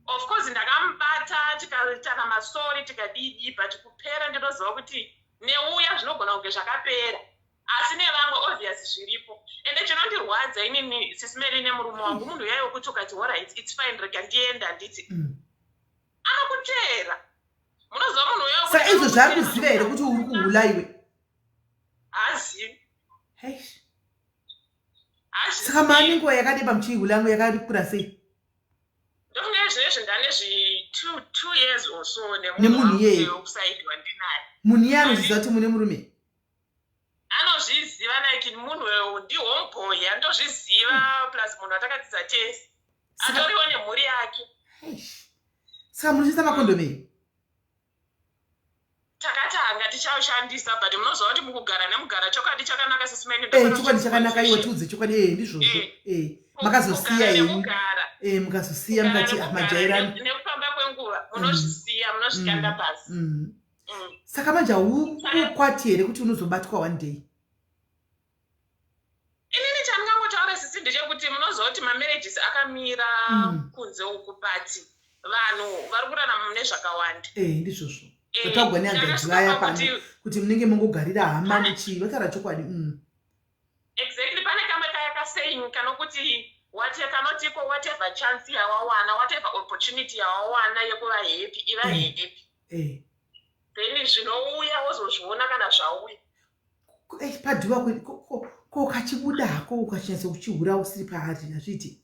of course ndakamubata tikaitana masori tikadidi but kupera ndinoziva kuti neuya zvinogona kunge zvakapera asi nevamwe obvious zviripo. Ende chinondirwadza inini Sis Melly nemurume wangu munhu uyai wekuti ukati alright it's fine rega ndiende handiti. Anokuteera. Munoziva munhu uya wekuti Saka izvo zvaari kuziva here kuti uri kuhula iwe? Haazivi. Heish. Saka maane nguva yakadeba muchihula yangu yakakura sei? Ndofunga izvezvi ndane zvi 2 years or so. Nemunhu iyeye? Nemunhu wandinaye. Munhu iye anozviziva kuti mune murume? Anozviziva, like munhu ndihomeboy, anotozviziva, plus munhu watakadzidza tese, atoriwo nemhuri yake. Eish. Saka munoshandisa makondomu ei? Takatanga tichaushandisa, but munoziva kuti mukugara nemugara, chokwadi chakanaka, Sis Melly. Chokwadi chakanaka, iwe tiudze chokwadi. Ndizvozvo. Makazosiya henyu? Nemugara. Mukazosiya mukati, "Ah, majairani." Nekufamba kwenguva munozvisiya, munozvikanda pasi. Saka manje haukwati here kuti unozobatwa one day? Inini chandingangotaura, sisi, ndechekuti munoziva kuti mamarriages akamira kunze uku, but vanhu vari kurarama mune zvakawanda. Ndizvozvo. Zvataugwa nehanzvadzi Ndakasvika vaya pano kuti munenge mongogarira hama nechii, vataura chokwadi. Exactly. Pane kamwe kaya kasaying kanokuti kanotiko whatever chance yawawana, whatever opportunity yawawana yekuva happy, iva happy. Then zvinouya wozozviona kana zvauya. Padhuva ko kachibuda hako, ukachinatsa kuchihura usiri paari, hazviiti?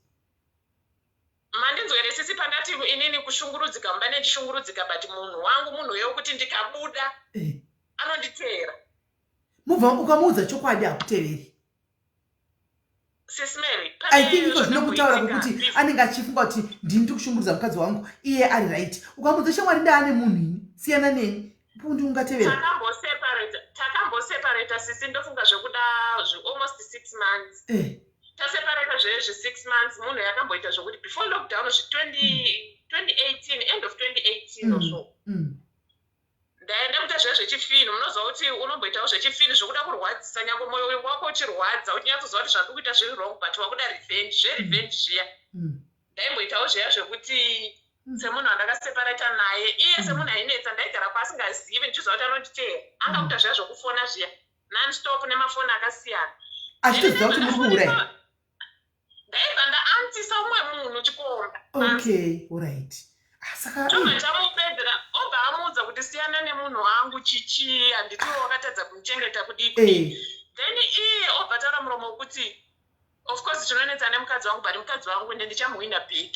Mandinzwere, sisi, pandati inini kushungurudzika mumba nendishungurudzika, but munhu wangu munhu wekuti ndikabuda anonditeera. Mubva ukamuudza chokwadi, hakuteveri? Sis Mary, I think iko zvinokutaura kwekuti anenge achifunga kuti ndini ndiri kushungurudza mukadzi wangu, iye ari right. Ukamuudza, "Shamwari, ndaane munhu ini, siyana neni," pundi ungatevera? Takamboseparata, sisi, ndofunga zvekuda almost 6 months. Taseparata zvezvi 6 months, munhu yakamboita zvokuti before lockdown, zvi 2018, end of 2018 or so, ndaenda kuita zviya zvechifini. Munoziva kuti unomboitawo zvechifini zvokuda kurwadzisa, nyange mwoyo wako uchirwadza, uchinyatsoziva kuti zvandiri kuita zviri wrong, but wakuda revenge, zverevenge zviya. Ndaimboitawo zviya zvekuti semunhu wandakaseparata naye iye, semunhu ainetsa, ndaigara kwaasingazivi, ndichiziva kuti anonditeera. Anga kuita zviya zvokufona zviya nonstop, nemafoni akasiyana. Achitoziva kuti muri kuuraya? Ndaibva ndaansisa umwe munhu chikomba. Okay, alright. Ah, saka Chobva chamupedzera, obva amuudza kuti siyana nemunhu wangu, chichi, handiti wakatadza kumuchengeta, kudii kudii. Then iye obva taura muromo wekuti, "Of course tinonetsa nemukadzi wangu, but mukadzi wangu ende ndichamuhwina back."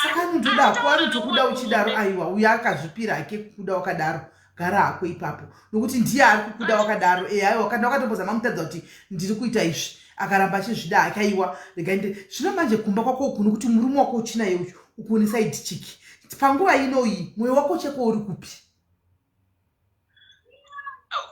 Saka anotodako, anotokuda uchidaro. Aiwa, uyo akazvipira hake kukuda wakadaro, gara hako ipapo, nokuti ndiye ari kukuda wakadaro. Aiwa, kana wakatombozama mutadza kuti ndiri kuita izvi, akaramba achizvida hake, aiwa, regai zvino manje kumba kwako uku, nokuti murume wako uchinaye uyu, ukuone side chick panguva inoyi, mwoyo wako cheko uri kupi?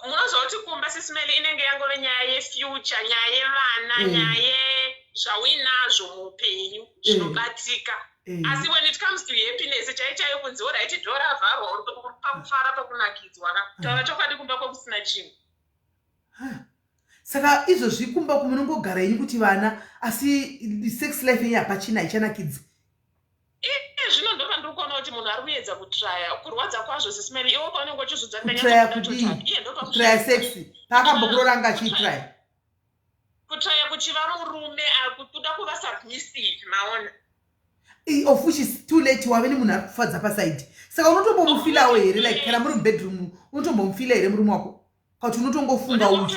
Munoziva kuti kumba, Sis Melly, inenge yangove nyaya yefuture, nyaya yevana, nyaya yezvauinazvo muupenyu zvinobatika. Asi when it comes to happiness chai chaiyo, kunzi alright, door ravharwa, uri pakufara, pakunakidzwa ka, taura chokwadi, kumba kwakusina chinhu. Saka izvozvi kumba kumunongogara yenyu kuti vana, asi sex life yenyu hapachina, haichanakidzi? Iye zvino ndopandiri kuona kuti munhu ari kuedza kutraya, kurwadza kwazvo, Sis Melly, iwo paunenge uchizvidza. Kutraya kudii? Kutraya sex? Paakambokurora anga achiitraya? Kutraya kuchiva murume, kuda kuva submissive, maona? Of which is too late, wave nemunhu ari kufadza paside. Saka unotombomufilawo here? Like kana muri mubedroom, unotombomufila here murume wako, kuti unotongofunga uyu?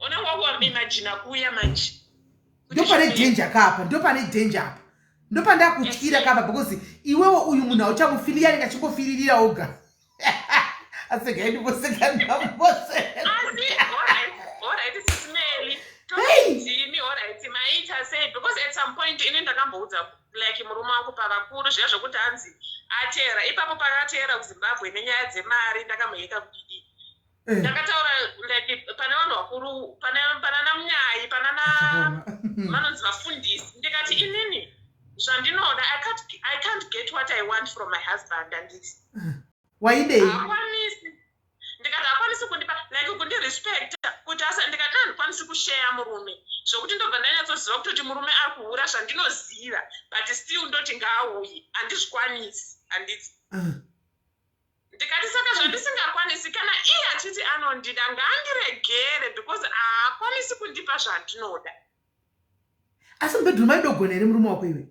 Unenge wakuimagina kuuya manje. Ndopane danger kapa, ndopane danger apa, ndopandakutyira kapa, because iwewo uyu munhu hauchamufili, anenge achingofiririra oga. Aseka ndimoseka, ndamboseka. Asi alright, Sis Melly, todini? Alright, maita sei? Because at some point ini ndakamboudza like murume wangu pavakuru zviya zvokuti hanzi ateera ipapo, pakateera kuZimbabwe nenyaya dzemari, ndakamuheka kudidi. Ndakataura like pane vanhu vakuru, panana munyai, panana vanonzi vafundisi, ndikati inini zvandinoda, I can't get what I want from my husband, handiti? Waidei? Haakwanisi. Ndikati haakwanisi kundipa like kundirespecta kuti asa. Ndikati handikwanisi kusheya murume zvokuti ndobva ndanyatsoziva kutoti murume ari kuhura, zvandinoziva, but still ndoti ngaauye, handizvikwanisi, handiti? Ndikati saka zvandisingakwanisi, kana iye achiti anondida, ngaandiregere, because haakwanisi kundipa zvandinoda. Asi mubedroom aidogona here murume wako iwe?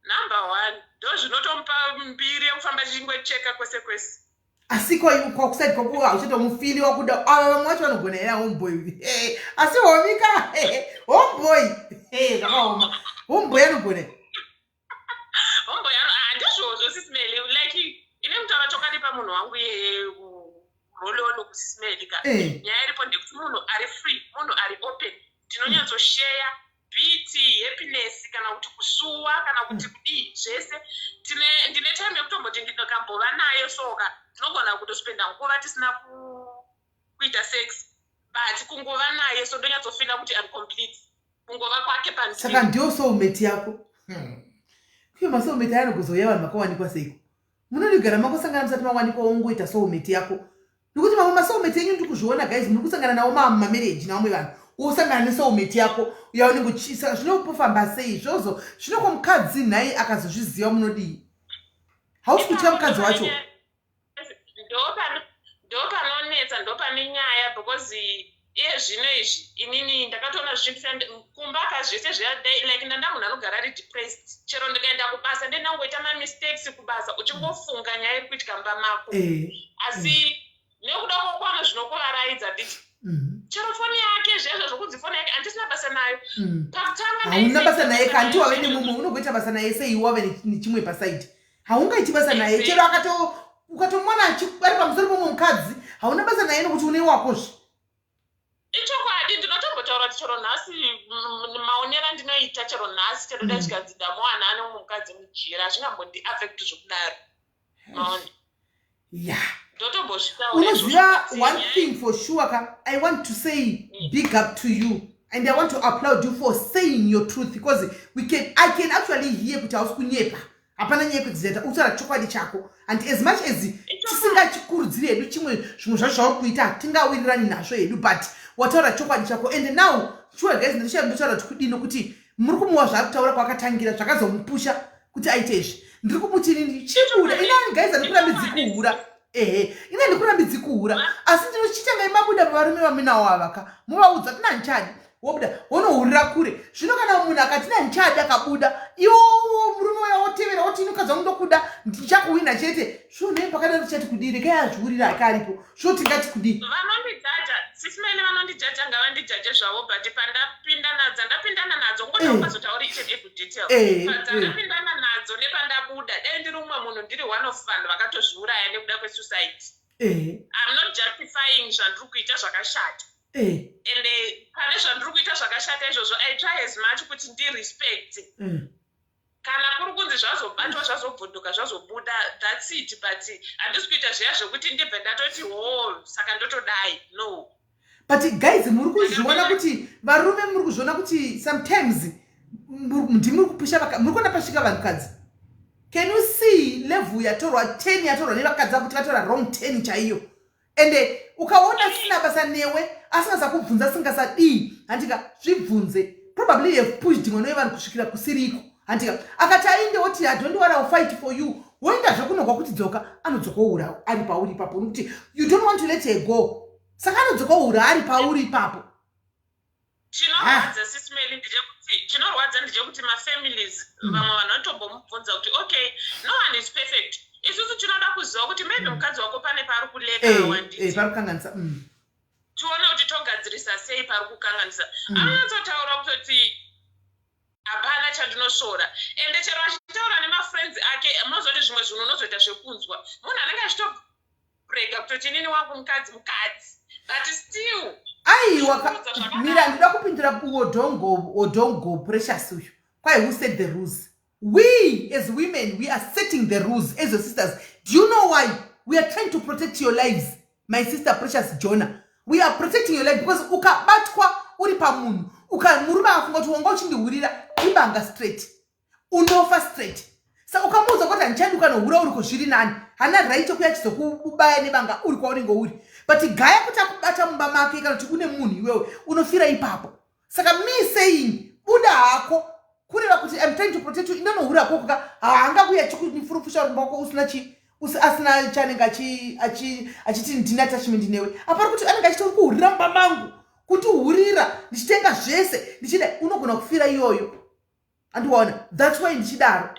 Number one, ndo zvinotomupa mbiri yekufamba chingocheka kwese kwese. Asi kwakuside kwako hauchatomufili wakuda? Ava vamwe vacho vanogona here, homeboy? Asi homika homeboy, zvakaoma, homeboy anogona. Hombo handizvozvo, Sis Melly. Like, ine kutaura chokwadi pamunhu wangu iyeye, roliono kuSis Melly ka, nyaya iripo ndekuti munhu ari free, munhu ari open. Tinonyatsosheya beauty, happiness, kana kuti kusuwa, kana kuti kudii, zvese. Ndine time yekutomboti ndikambova naye soka, tinogona kutospenda nguva tisina kuita sex, but kungova naye so ndonyatsofeela kuti am complete, kungova kwake. Saka ndiyo soulmate yako. Kuyo masoulmate aya anogozouya vanhu vakawanikwa seiko? Munondigara makosangana musati mawanikwa, wongoita soulmate yako, nekuti mamwe masoulmate enyu ndiri kuzviona, guys, muri kusangana nawo mamumamarriage navamwe vanhu, wosangana nesoulmate yako yaunenge uchisa. Zvinopofamba sei izvozvo? Zvinoko mukadzi nhai akazozviziva, munodii? Hausi kutya mukadzi wacho? Ndo panonetsa, ndo pane nyaya, because iye zvino izvi inini ndakatoona zvichindisa kumba ka zvese zviya, like ndanda munhu anogara ari depressed. Chero ndikaenda kubasa, ndendangoita mamistakes kubasa, uchingofunga nyaya iri kuitika mumba mako. Asi nekuda kwokwana zvinokuvaraidza, nditi chero foni yake, zvezvo zvokunzi foni yake, handisina basa nayo. Pakutanga Hauna basa naye kanti wave nemumwe. Unogoita basa naye sei wave nechimwe paside? Haungaiti basa naye. Chero akato ukatomwana ari pamusoro pomumwe mukadzi, hauna basa naye nokuti une wakozve. Ichokwadi, ndinotombotaura kuti chero nhasi, maonero andinoita, chero nhasi, chero dai zvikanzi ndamuwana ane mumwe mukadzi mujira, hazvingambondiaffect zvokudaro, maona. Ndotombozvitaura. Unoziva, one thing for sure ka, I want to say big up to you and I want to applaud you for saying your truth, because we can I can actually hear kuti hausi kunyepa. Hapana nyaya yekudziita, utaura chokwadi chako. And as much as tisingachikurudziri hedu chimwe, zvimwe zvacho zvauri kuita hatingawirirani nazvo hedu, but wataura chokwadi chako. And now, sure guys, ndotaura kuti kudini, nokuti muri kumuwa zvaari kutaura kwakatangira zvakazomupusha kuti aite izvi. Ndiri kumuti inini chibuda. Inani guys, handikurambidzi kuhura. Ehe, ine ndikurambidzi kuhura, asi ndinochitangai mabuda pavarume vaminawo ava ka, muvaudza kuti nandichadi, wobuda wonohurira kure. Zvino kana munhu akati nandichadi, akabuda, iwo murume uya wotevera, woti inokadzi wangu ndokuda, ndichakuwina chete. Zvino nei pakadaro tichati kudii? Regai azviurira ake aripo. Zvino tingati kudii? Vanondijaja, Sis Melly, vanondijaja ngavandijaje zvavo, but pandapinda nadzo, ndapindana nadzo, ngoti ungazotauri each and every detail. Padzandapindana nadzo nepandabuda, dai ndiri umwe munhu, ndiri one of vanhu vakatozviuraya nekuda kwesuicide. I'm not justifying zvandiri kuita zvakashata. Ende pane zvandiri kuita zvakashata izvozvo, I try as much kuti ndirespect. Kana kuri kunzi zvazobatwa, zvazobvunduka, zvazobuda, that's it, but handisi kuita zviya zvekuti ndibve ndatoti ho, saka ndotodai, no. But guys, muri kuzviona kuti varume, muri kuzviona kuti sometimes ndimuri kupusha muri kuona pasvika vanhukadzi? Can you see level yatorwa, 10 yatorwa nevakadzi vakuti vatora wrong 10 chaiyo? Ende ukaona asina basa newe, asingasakubvunza, asingasadii, handika zvibvunze, probably you have pushed mwana wevanhu kusvikira kusiriko, handika? Akati ainde, woti, "I don't want to fight for you," woenda zvekunogwa kuti dzoka, anodzoka oura ari pauri ipapo, nokuti you don't want to let her go. Saka anodzoka oura ari pauri ipapo. Chinorwadza, Sis Melly, ndechekuti, chinorwadza ndechekuti mafamilies, vamwe vanhu vanotombomubvunza kuti, okay, no one is perfect, isusu tinoda kuziva kuti maybe mukadzi wako pane paari kuleka. Wanditi Pari kukanganisa. Tione kuti togadzirisa sei pari kukanganisa. Anonyatsotaura kutoti hapana chandinosvora. Ende chero achitaura nemafriends ake, munozoti zvimwe zvinhu unozoita zvekunzwa munhu anenge achitobrega kutoti inini wangu mukadzi mukadzi, but still Aiwa. Zvikuudza zvakanaka. Mira, ndinoda kupindura Odongo. Odongo Precious uyu kwai, who set the rules? We as women, we are setting the rules as your sisters. Do you know why? We are trying to protect your lives, my sister Precious Jonah. We are protecting your life because ukabatwa uri pamunhu, uka murume akafunga kuti wanga uchindihurira, ibanga straight, unofa straight. Saka ukamuudza kuti handichadi, ukanohura uri kuzviri nani. Hana right yekuya achizokubaya nebanga uri kwaunenge uri, but gaya kuti akubata mumba make kana kuti une munhu, iwewe unofira ipapo. Saka me saying buda hako kureva kuti I'm trying to protect you. Indonohura koko ka, haangakuya achikufurufusha rumba wako usina chi asina chanenge achiti ndine attachment newe. Apari kuti anenge achiti uri kuhurira mumba mangu, kundihurira ndichitenga zvese ndichida, unogona kufira iyoyo, andiwaona? That's why ndichidaro.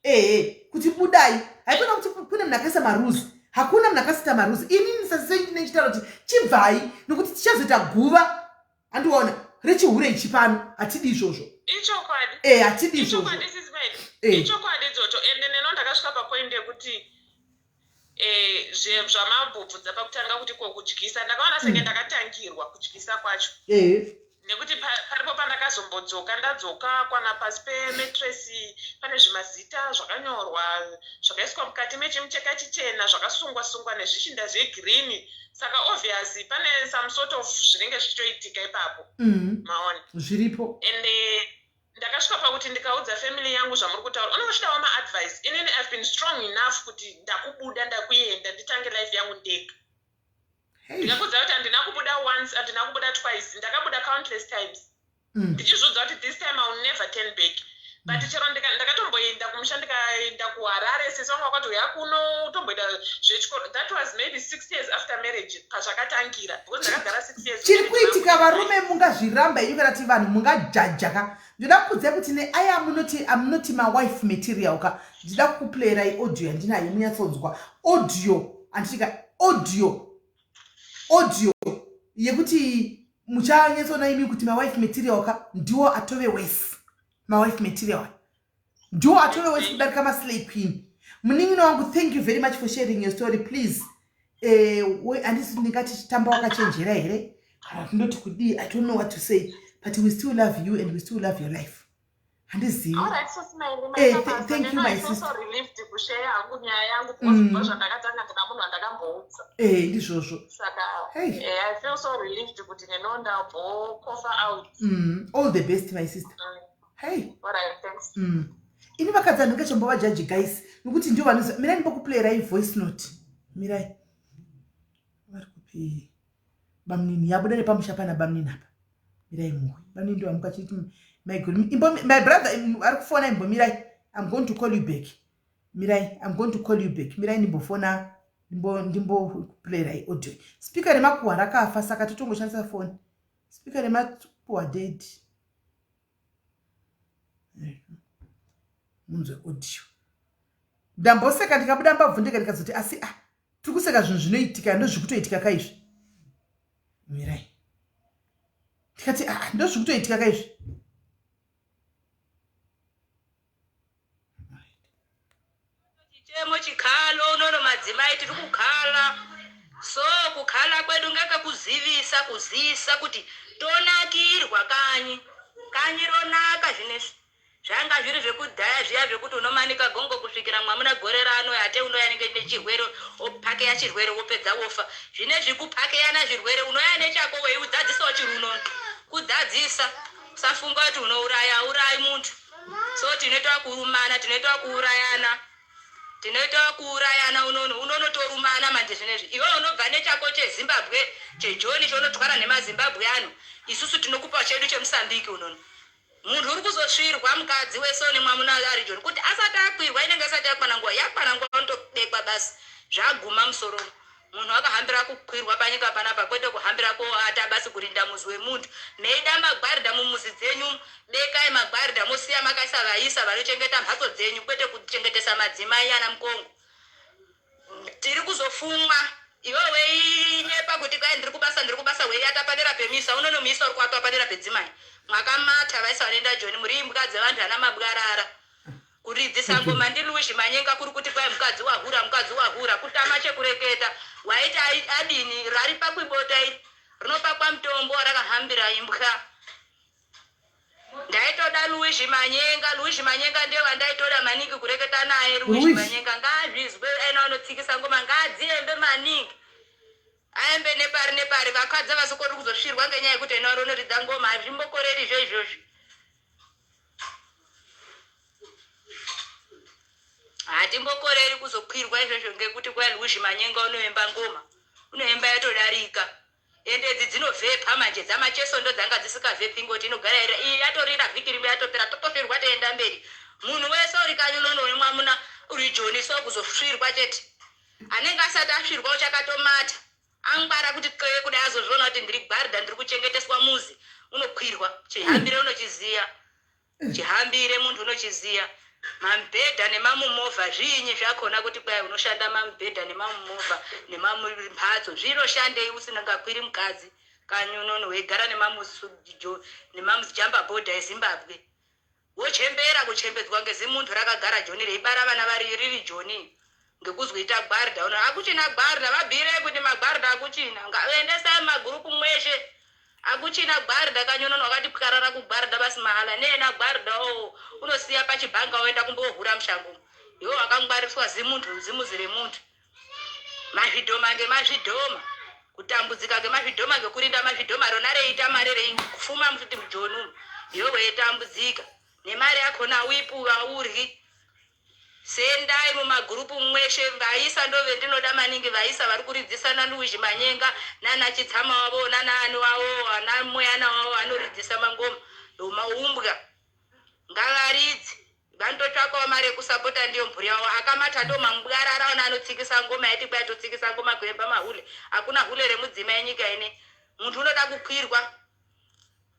Ehe, kuti budai. Haikona kuti kune munhu akaisa marules. Hakuna munhu akasita marules. Inini sasei ndine ndichitaura kuti chibvai, nokuti tichazoita guva, andiwaona, rechihure ichi pano. Hatidi izvozvo. Ichokwadi. Eh, hatidi izvozvo. Ichokwadi sisi Maid. Eh. Ichokwadi idzocho ende neno ndakasvika papoint yekuti eh, zvamambobvunza pakutanga kuti ko kudyisa ndakaona senge ndakatangirwa kudyisa kwacho Eh. nekuti paripo pandakazombodzoka ndadzoka kwana pasi pemetresi pane zvimazita zvakanyorwa zvakaiswa mukati mechimucheka chichena zvakasungwa sungwa nezvishinda zvegirini saka obvious pane some sort of zvinenge zvichitoitika ipapo maona Zviripo. Ende ndakasvika pakuti ndikaudza family yangu zvamuri kutaura unenge uchidawo maadvice. Inini I've been strong enough kuti ndakubuda, ndakuenda nditange life yangu ndega. Ndikakuudza kuti handina kubuda once, handina kubuda twice, ndakabuda countless times ndichizviudza kuti this time I will never turn back. But chero ndakatomboenda kumusha, ndikaenda kuHarare, sisi vangu vakati uya kuno utomboita zvechikoro. That was maybe 6 years after marriage pazvakatangira, because ndakagara 6 years. Chiri kuitika, varume mungazviramba inyu kana kuti vanhu mungajaja ka, ndoda kukudzai kuti neaya amunoti mawife material ka, ndida kukuplayirai audio yandinayo munyatsonzwa audio, handitika audio yekuti muchanyatsoona imi kuti mawife material ka ndiwo atove wese. Mawife material ndiwo atove wese kudarika maslay queen. Munin'ina wangu, thank you very much for sharing your story. Please, handisi ndingati chitamba wakachenjera here kana tindoti kudii, I don't know what to say, but we still love you and we still love your life. Handizivi. All right, so Smiley, Thank you, my I feel so sister. relieved kushare hangu nyaya yangu because kubva zvandakatanga ndina munhu andakamboudza. Ndizvozvo. Saka Hey. I feel so relieved kuti neno ndambokofa out. All the best, my sister. Hey. All right, thanks. Ini vakadzi handingachombova guys, nokuti ndio vanoziva. Mirai ndimbokuplayirai voice note. Mirai, vari kupi bamnini? Yabuda nepamusha pana bamnini apa. Mirai muwe bamnini ndovamuka chiti maiguru imbo, my brother ari kufona. Imbomirai, I'm going to call you back. Mirai, I'm going to call you back. Mirai ndimbofona, ndimboplayirai audio. Speaker remakuhwa rakafa, saka totongoshandisa foni. Speaker remakuhwa dead. Munzwe audio. Ndamboseka ndikabuda mbabvu ndega, ndikazoti asi ah, tiri kuseka zvinhu zvinoitika, ndozvikutoitika kaizvi. Mirai, ndikati ah, ndozvikutoitika kaizvi. Chichemo chikhalo unono, madzimai tiri kukhala. So kukhala kwedu ngekekuzivisa kuzisa kuti tonakirwa kanyi, kanyi ronaka. Zvinezvi zvanga zviri zvekudhaya zviya zvekuti unomanika gongo kusvikira mwamuna gore rano ate unoya nechirwere, opakeya chirwere, wopedza wofa. Zvinezvi kupakeyana zvirwere, unoya nechako weiudzadzisa chiruno kudzadzisa. Usafunga kuti unouraya, urayi muntu. So tinoita kurumana, tinoita kuurayana, tinoita kuurayana unono, unonotorumana manje zvinezvi. Iwe unobva nechako cheZimbabwe, chejoni, chaunotwara nemaZimbabwe ano, isusu tinokupa chedu cheMusambiki unono. Munhu uri kuzosvirwa mukadzi wese une mwamuna ari joni, kuti asati akwirwa inenge isati yakwana nguva. Yakwana nguva unotobekwa basi, zvaguma musoro. Munhu akahambira kukwirwa panyika panapa, kwete kuhambira koata basi kurinda muzi wemuntu. Meida magwarida mumuzi dzenyu, bekai magwarida, mosiya makaisa vaisa vanochengeta mhatso dzenyu, kwete kuchengetesa madzimai ana mukongo. Tiri kuzofumwa. Iwe weinyepa kuti kwai ndiri kubasa, ndiri kubasa, weiata padera pemisa unonomuisa uri kuatwa padera pedzimai. Mwakamata vaisa vanoenda joni, muri imbwa dzevanhu, ana mabwarara. Kuridzisa ngoma ndiLuizhi Manyenga kuri kuti kwai mukadzi wahura, mukadzi wahura, kutama chekureketa. Waiti adini? Rari pakwibota iri rinopakwa mutombo warakahambira imbwa. Ndaitoda Luizhi Manyenga. Luizhi Manyenga ndiye wandaitoda maningi kureketa naye. Luizhi Luigi. Manyenga ngaazvizwe, aina anotsikisa ngoma, ngaadziembe maningi, aembe nepari nepari. Vakadzi havasokori kuzosvirwa ngenyaya yekuti ena unoridza ngoma. Hazvimbokorerizvo izvozvo. Hatimbokoreri kuzokwirwa izvozvo ngekuti kwai Luizhi Manyenga unoemba ngoma, unoemba yatodarika. Ende idzi dzinovhepha manje, dzamacheso ndo dzanga dzisikavhephi, ngoti inogara iri iyi yatorira vhiki rimwe yatopera, totosvirwa, toenda mberi. Munhu wese uri kanyi unono uri mwamuna uri joni, so kuzosvirwa chete. Anenge asati asvirwa uchakatomata angwara kuti qee kudai azozviona kuti ndiri gwarida, ndiri kuchengeteswa muzi, unokwirwa. Chihambire unochiziya, chihambire muntu unochiziya. Mamubhedha nemamumovha zviinyi zvakona kuti kwai unoshanda mamubhedha nemamumovha nemamumhatso zvinoshandei usingakwiri mukadzi kanyi unono weigara nemamujamba bhodha eZimbabwe? Wochembera kuchembedzwa ngezimuntu rakagara Joni reibara vana vari riri Joni ngekuzwiita gwarda uno akuchina gwarda vabhire kuti magwarda akuchina ngaendesai magurupu mweshe akuchina gwarda kanyonono wakati pwarara kugwarda basi mahala nena gwarda o unosiya pachibhanga woenda kumbohura mushango iwe wakangwariswa zimuntu zimuzi remuntu mazvidhoma ngemazvidhoma kutambudzika ngemazvidhoma ngekurinda mazvidhoma rona reita mari reifuma mufuti mujoni umu iwe weitambudzika nemari yakona uipuwa uryi sendai mumagurupu mweshe vaisa ndovendinoda maningi vaisa vari kuridzisana Luizhi Manyenga nana Chitsama wavo nana ani wavo ana Moyana wavo anoridzisa mangoma maumbwa ngavaridze vanototsvakawo mari yekusapota ndiyo mhuri yavo akamata ndo mambwarara ona anotsikisa ngoma yati kwai totsikisa ngoma kuemba mahule hakuna hule remudzimai nyika ine muntu unoda kukwirwa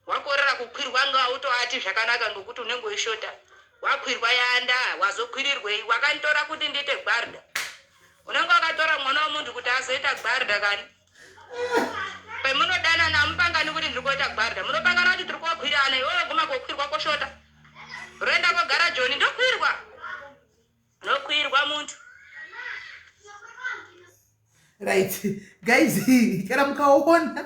wakorera kukwirwa ngautoati zvakanaka ngokuti unenge weishota wakwirwa yanda wazokwirirwei wakanditora kuti ndiite gwarda unenge wakatora mwana wemuntu kuti azoita gwarda kani pemunodanana hamupangani kuti ndiri kuita gwarda munopangana kuti tiri kokwirana iwewe guma kokwirwa koshota roenda kogara Joni ndokwirwa nokwirwa muntu. Right guys, kana mukaona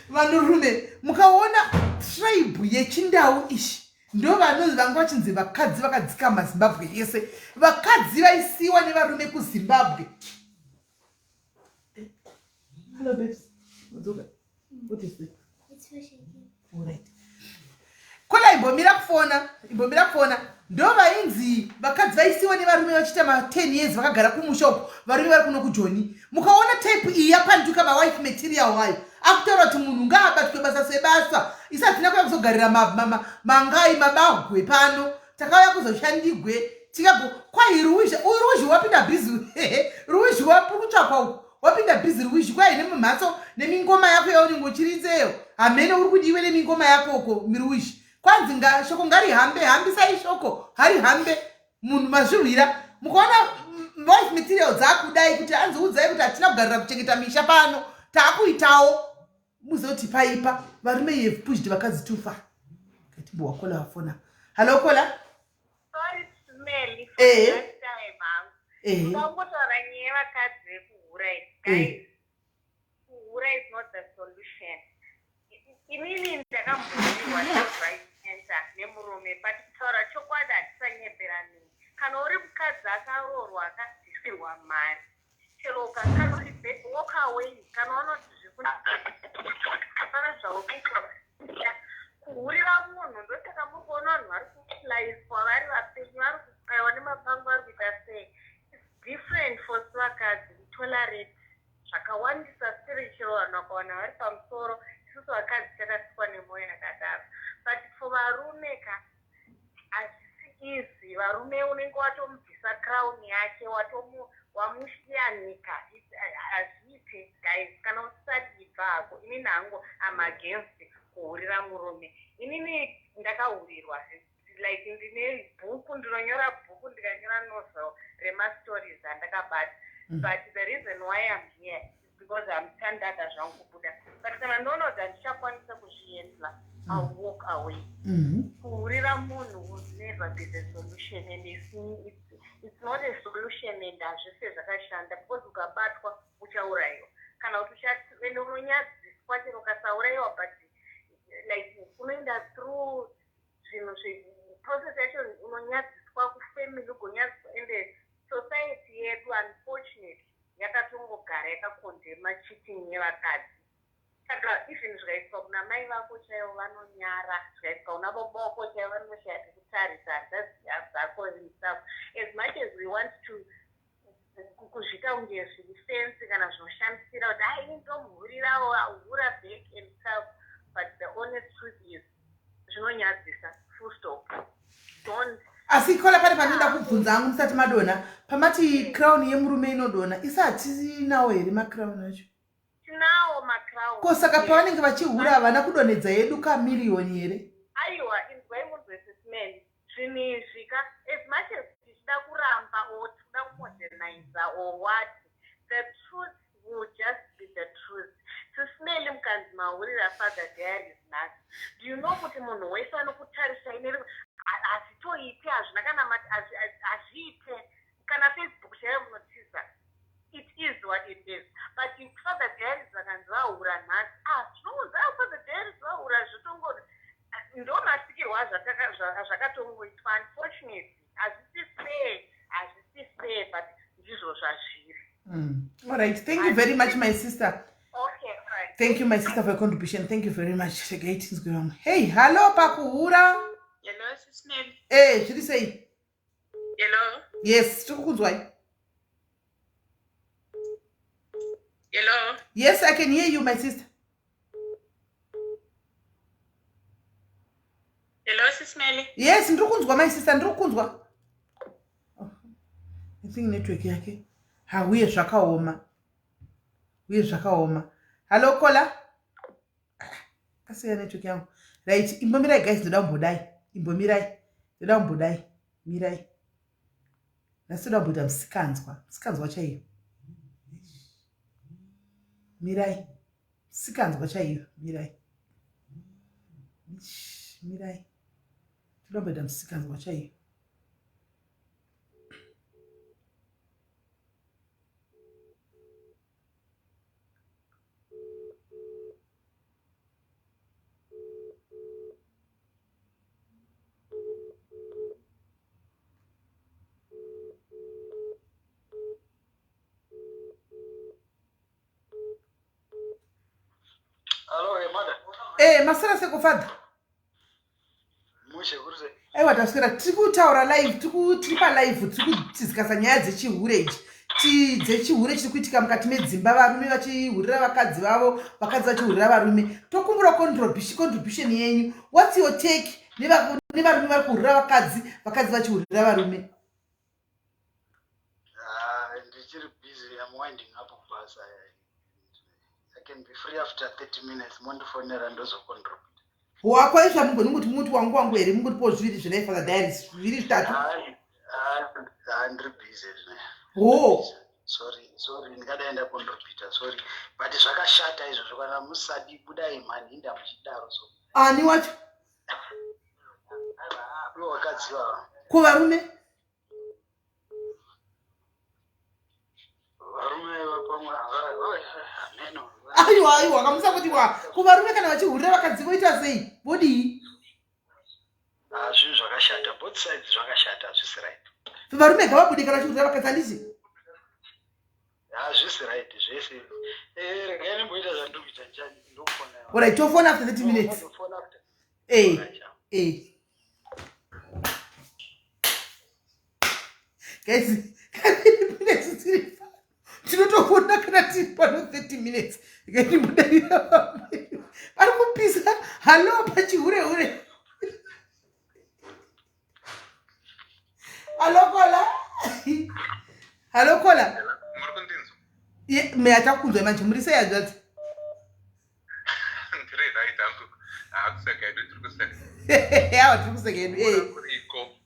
vanhurume mukaona tribe yechindau ishi ndo vanonzi vanga vachinzi vakadzi vakadzikama Zimbabwe yese, vakadzi vaisiwa nevarume kuZimbabwe. Hello babes. Wadzoka. What is it? It's for shaking. Alright. Kola imbomira kufona, imbomira kufona. Ndo vainzi vakadzi vaisiwa nevarume vachiita ma 10 years vakagara kumusha uko, varume vari kuno kuJoni. Mukaona type iyi yapanduka mawife material wayo. Akutaura kuti munhu ngaabatwe basa sebasa. Isu hatina kuya kuzogarira mangai mabagwe pano. Takauya kuzoshandigwe. Tikago kwai Ruwizhi, uyu Ruwizhi wapinda busy. Ruwizhi wapukutsvakwa uku. Wapinda busy Ruwizhi kwai nemumhatso nemingoma yako yaunenge uchiridzeyo. Hamene uri kudiwe nemingoma yako uko miRuwizhi. Kwanzi nga shoko ngarihambe, hambisai shoko, harihambe. Munhu mazvihwira. Mukaona wife material dzakudai kuti anzi udzai kuti hatina kugarira kuchengeta misha pano. Taakuitawo. Muzoti paipa varume you have pushed vakadzi too far. Katimbowa Kola wafona. Hello Kola. Sorry Smelly for that time hangu. Ungangotaura nyaya yevakadzi vekuhura iyi. Guys, kuhura is not the solution. Inini ndakambohurirwa left right center nemurume but kutaura chokwadi hatisanyemberani. Kana uri mukadzi akaroorwa akabvisirwa mari chero ukakanoti walk away kana waona kuti zviri hapana zvaukuita kuhurira munhu ndosaka muri kuona vanhu vari kuslicewa vari vapenyu vari kubayiwa nemapango vari kuita sei. It's different for vakadzi tolerate zvakawandisa siri chero vanhu vakawana vari pamusoro isusu vakadzi takasikwa nemwoyo yakadaro but for varume ka hazvisi easy varume unenge watomubvisa crown yake wamushiyanika hazviite guys kana usisati ibva hako inini hangu am against kuhurira murume inini ndakahurirwa like ndine bhuku ndinonyora bhuku ndikanyora novel remastories andakabata but the reason why I'm here is because I'm tandada zvangu kubuda but kana ndoona kuti handichakwanisa kuzviendla I'll walk away. Kuhurira munhu will never be the solution and it's not a solution and hazvise zvakashanda because ukabatwa uchaurayiwa kana kuti ende unonyadziswa chero ukasaurayiwa but like unoenda through zvinhu process yacho unonyadziswa kufamily ugonyadziswa ende society yedu unfortunately yakatongogara yakacondemna cheating yevakadzi saka even zvikaiswa kuna mai vako chaivo vanonyara zvikaiswa kuna baba vako chaivo vanoshaya pekutarisa dzako and stuff as much as we want to kuzviita kunge zviri fancy kana zvinoshamisira kuti ai ndomuhurirawo ahura back and stuff but the honest truth is zvinonyadzisa full stop don't. Asi Kola pane pandinoda kubvunza hangu musati madonha pamati crown yemurume inodonha isi hatinawo here macrown acho? Tinawo macrown. Ko saka pavanenge vachihura havana kudonhedza yedu kamiriyoni here? Aiwa inzwai munzwe sisman zvinhu izvi ka as much as tichida kuramba or tikuda kumoderniza or what the truth will just be the truth. Sis Melly mukanzi mahurira Father Diaries nhasi, do you know kuti munhu wese anokutarisai neri hazvitoite hazvina kana hazviite kana Facebook chaiyo munotiza. It is what it is. But if Father Diaries vakanzi vahura nhasi, ah zvinonzi ah Father Diaries vahura zvotongori ndo masikirwo azvakatongoitwa unfortunately hazvisi fair hazvisi fair but ndizvo zvazviri. All right, thank you very much my sister. Okay, all right. Thank you my sister for your contribution. Thank you very much. Regai tinzwe vamwe. Hey, hello pakuhura. Hello, Sis Melly. Eh, zviri sei? Hello. Yes, tiri kukunzwai. Hello. Yes, I can hear you my sister. Hello, Sis Melly. Yes, ndiri kunzwa my sister, ndiri kunzwa. Oh, I think network yake. Ha, uye zvakaoma. Uye zvakaoma. Hello Kola. Asiya network yangu. Right, imbomirai guys, ndoda kumbodai. Imbomirai. Ndoda kumbodai. Mirai. Nhasi ndoda kumboita musikanzwa. Musikanzwa chaiyo. Mirai. Musikanzwa chaiyo. Mirai. Mirai. Ndoda kumboita musikanzwa chaiyo. Hello, hey, mother. Eh, maswera seko father. Mushe kuri sei? Aiwa taswera tiri kutaura live, tiri pa live, tiri kutizikasa nyaya dzechihure ichi. Dzechihure chiri kuitika mukati medzimba, varume vachihurira vakadzi vavo, vakadzi vachihurira varume. Tokumbura contribution yenyu. What's your take nevarume vari kuhurira vakadzi, vakadzi vachihurira varume? Ndichiri busy, I'm winding up kubasa. I can be free after 30 minutes, mondifonera ndozocontribute. Wako izvo hamugoni kuti muti wangu wangu here, mungoripo zviviri zvenai Father Diaries, zviviri zvitatu. Ndiri busy zvine. Ho. Sorry, sorry, ndingadai ndacontributa, sorry. But zvakashata izvozvo, kana musadi budai mhanhinda muchidaro so. Ani wacho? Ivo vakadzi vava. Ko varume? Varume pamwe hameno. Aiwa, aiwa, kamusa kuti wa ko varume kana vachihurira vakadzi voita sei? Vodii? Zvinhu zvakashata, both sides zvakashata, hazvisi right. Varume ngavabude kana vachihurira vakadzi handiti? Hazvisi right zvese. Regai ndimboita zvandiri kuita, ndokufona. Alright, tofona after 30 minutes. Ndofona after. Eh. Guys, minutes tiri pano. Tinotofona kana tiri pano 30 minutes. Ngandimbodarira vamwe. Vari kupisa. Hello pachihure hure. Hello Kola. Hello Kola. Muri kundinzwa? Ye, me atakunzwa manje muri sei hanzvadzi? Ndiri right hangu. Hakuseka hedu, tiri kuseka. Awa tiri kuseka hedu. Kuriko.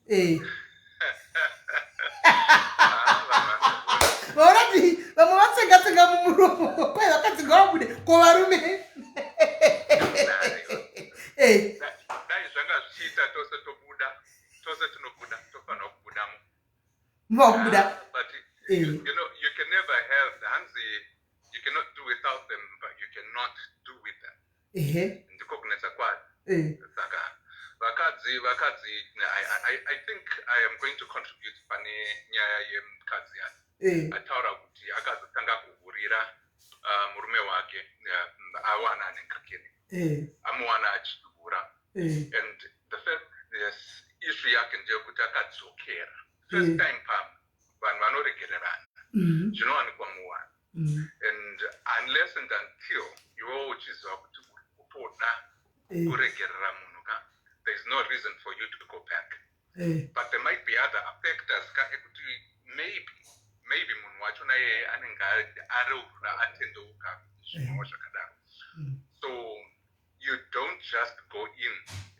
Vaona kuti vamwe vatsenga tsenga mumuromo kwai vakadzi ngavabude ko varume. Dai zvanga zvichiita tose tobuda, tose tinobuda, tofanira kubudamo. Muva kubuda. But you know, you can never have hanzi, you cannot do without them, but you cannot do with them. Ndiko kunetsa kwayo. Saka vakadzi, I think I am going to contribute pane nyaya yemukadzi yacho. Ataura kuti akazotanga kuhurira murume wake awana anenge amuwana achihura. And the first issue yake ndeyekuti akadzokera. First time pam vanhu vanoregererana. Zvinowanikwa muwanhu. And unless and until iwewe uchiziva kuti uri kutoda kuregerera munhu ka, there is no reason for you to go back. But there might be other factors ka ekuti maybe munhu wacho naye anenge areurura atendeuka zvimwewo zvakadaro. So you don't just go in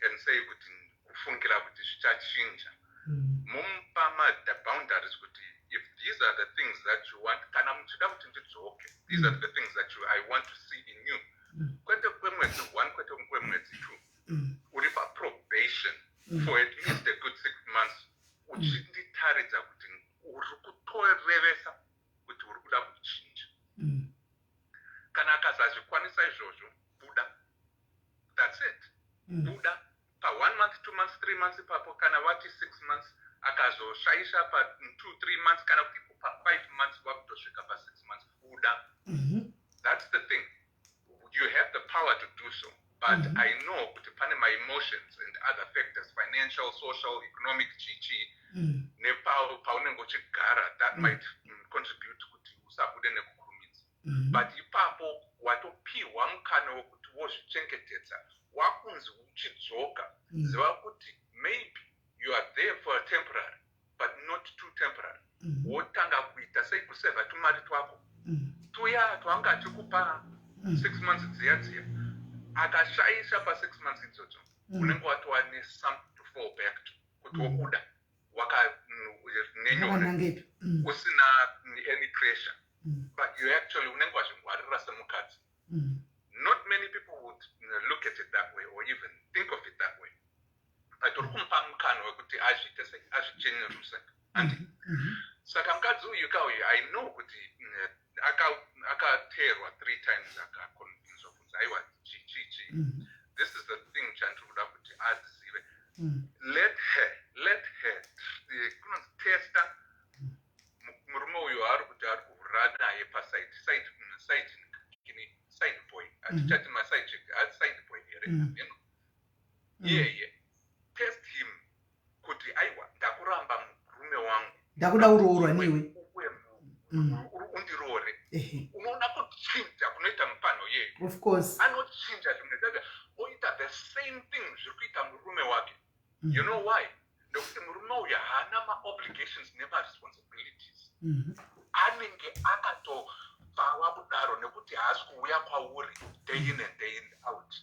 and say kuti kufungira kuti zvichachinja. Mumupa the boundaries kuti If these are the things that you want, kana muchida kuti ndidzoke, these are the things that I want to see in you. Kwete kwemwedzi 1, kwete kwemwedzi 2. Uri paprobation for at least a good 6 months, uchinditaridza kuti uri kutorevesa kuti uri kuda kuchinja. Kana akazazvikwanisa izvozvo, buda. That's it. Buda pa1 month, 2 months, 3 months ipapo. Kana vati 6 months, akazoshaisha pa2, 3 months, kana kuti pa5 months, wakutosvika pa6 months, buda. That's the thing. You have the power to do so, but I know kuti pane maemotions and other factors, financial, social, economic, chichi, nepaunenge uchigara, that might contribute kuti usabude nekukurumidza. But ipapo watopiwa mukana wekuti wozvichengetedza. Wakunzi uchidzoka, ziva kuti maybe you are there for a temporary, but not too temporary. Wotanga kuita sei? Kusevha tumari twako tuya twanga achikupa 6 months dziya dziya. Akashaisha pa6 months idzodzo, unenge watova nesomething to fall back to, kuti wobuda waka nenyore, Wakanangepi. Usina any pressure, but you actually unenge wazvingwarira semukadzi. Not many people would look at it that way or even think of it that way, but uri kumupa mukana wekuti azviite sei? Azvichenuruse, andi? Saka mukadzi uyu ka uyu, I know kuti akateerwa three times, akakonvinzwa kunzi aiwa, chi chi chi. This is the thing chandiri kuda kuti azive. Let her kunonzi testa murume uyu ari kuti ari kuhura naye paside side side kini side boy, hatichati maside chick, side boy here? Iyeye, test him kuti aiwa, ndakuramba murume wangu. Ndakuda kuroorwa newe. Uye undiroore. Unoona kuchinja kunoita mupano yeyo. Of course. Anochinja zvimwe zvacho, oita the same thing zviri kuita murume wake. You know why? Nekuti murume uyu haana maobligations nemaresponsibilities. Anenge akatopfawa kudaro nekuti haasi kuuya kwauri day in and day in out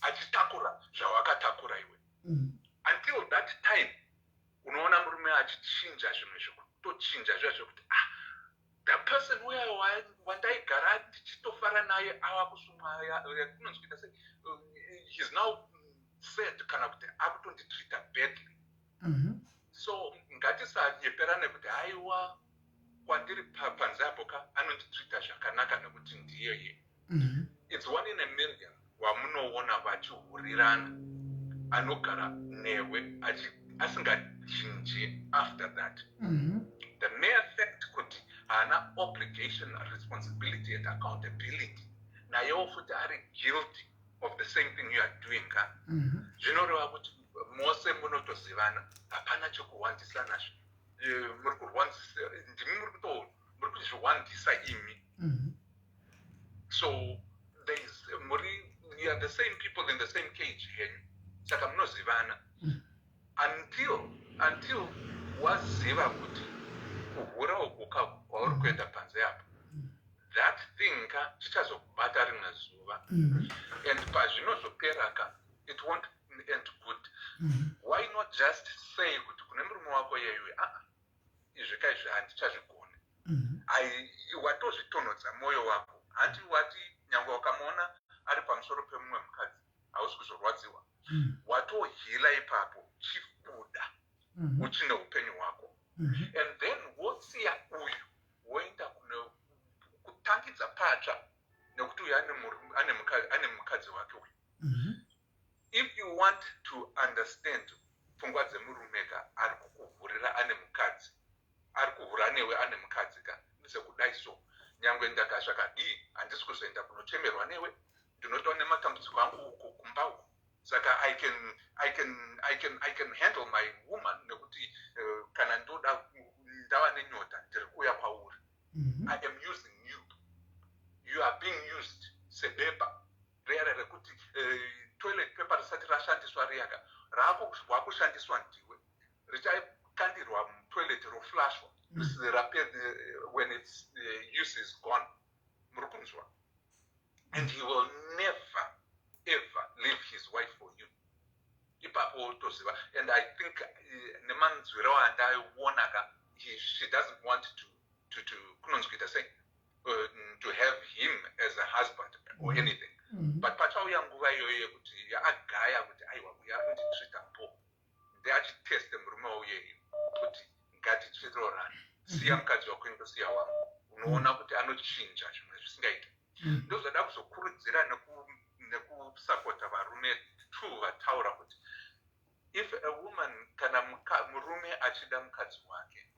achitakura zvawakatakura iwe. Until that time, unoona murume achichinja zvimwe, zvekutochinja zviya zvekuti, ah, the person uya wandaigara ndichitofara naye ava kusumwa, kunonzi kuita sei, he's now sad, kana kuti akutonditreata badly. So ngatisanyeperane kuti haiwa, kwandiri panze apo ka anonditreata zvakanaka nekuti ndiyeye. It's one in a million wamunoona vachihurirana anogara newe asingachinji after that. The mere fact kuti haana obligation, responsibility and accountability, nayewo futi ari guilty of the same thing you are doing ka, zvinoreva kuti mose munotozivana, hapana chekuhwandisana. Muri kurwandisa, ndimi muri kuzvihwandisa imi. So there is muri, you are the same people in the same cage henyu, saka munozivana. Until waziva kuti kuhura uku kwauri kuenda panze apo, that thing ka chichazokubata rimwe zuva. And pazvinozopera ka, it won't end good. Why not just say kuti kune murume wako yeyu, aa, izvi kaizvi handichazvigoni. Watozvitonhodza mwoyo wako. Handi wati nyange wakamuona ari pamusoro pemumwe mukadzi, hausi kuzorwadziwa? Watohila ipapo, chibuda uchine upenyu hwako. And then wosiya uyu, woenda kune kutangidza patsva, nekuti uyu ane mukadzi wake uyu. If you want to understand pfungwa dzemurume ka ari kukuhurira ane mukadzi, ari kuhura newe ane mukadzi ka, ndezekudai so: nyangwe ndakazvakadii, handisi kuzoenda kunochemerwa newe. Ndinotaura nematambudziko angu uku kumba uku, saka I can handle my woman, nekuti kana ndoda, ndava nenyota, ndiri kuuya kwauri. I am using you, you are being used sebepa riya rekuti toilet paper risati rashandiswa riyaka, raakushandiswa ndiwe, richakandirwa mutoilet, roflashwa when its use is gone. Muri kunzwa? And he will never ever leave his wife for you. Ipapo toziva. And I think nemanzwiro andaiona ka, he, she doesn't want to kunonzi kuita sei, to have him as a husband or anything. But pachauya nguva iyoyo yekuti agaya kuti aiwa, uyo akunditreata po, ndeachiteste murume wauyeyo kuti ngatichirorana, siya mukadzi wako, indosiya wangu. Unoona kuti anochinja zvimwe zvisingaiti. Ndozvada kuzokurudzira nekusapota varume two vataura kuti if a woman, kana murume achida mukadzi wake,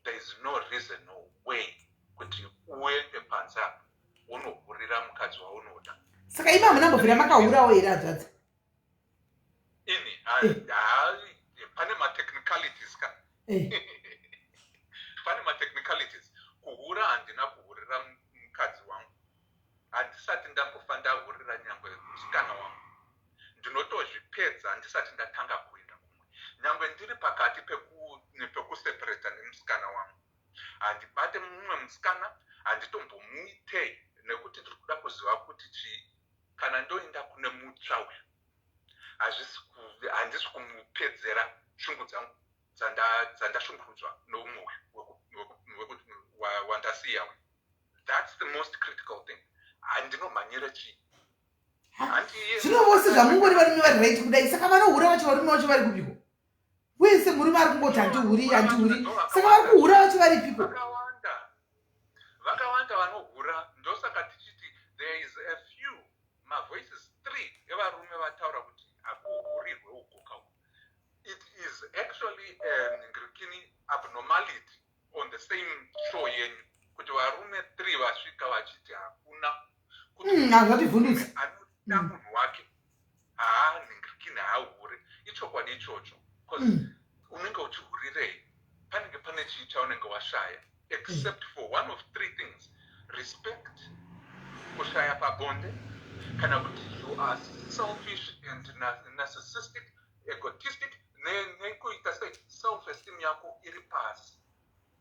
there is no reason, no way kuti uende panze apo unohurira mukadzi waunoda. Saka imi hamunambobvira makahurawo here, hanzvadzi? Ini pane matechnicalities ka. Pane matechnicalities. Kuhura, handina kuhurira mukadzi wangu. Handisati ndambofa ndahurira nyangwe musikana wangu. Ndinotozvipedza handisati ndatanga kuenda kumwe. Nyangwe ndiri pakati pekuseparata nemusikana wangu, handibate mumwe musikana, handitombomuitei, nekuti ndiri kuda kuziva kuti chii kana ndoenda kune mutsva uyu, handisi kumupedzera shungu dzangu dzandashungurudzwa neumwe uyu wandasiya uyu. That's the most critical thing. Handinomhanyira chii? Zvino vose zvamungori varume vari right kudai, saka vanohura vacho, varume vacho vari kupiko? Wese murume ari kungoti handihuri, handihuri, saka vari kuhura vacho varipiko? Vakawanda, vakawanda vanohura. Ndosaka tichiti there is a few mavoices three evarume vataura kuti hakuhurirwe uko kauko. It is actually ngirikini abnormality on the same show yenyu kuti varume three vasvika vachiti hakuna. Hazvativhundutsa. Anoda munhu wake, haanhingirikini, haahure. Ichokwadi ichocho, because unenge uchihurirei? Panenge pane chii chaunenge washaya, except for one of three things: respect, kushaya pabonde, kana kuti you are selfish and narcissistic, egotistic, nekuita sei, self esteem yako iri pasi.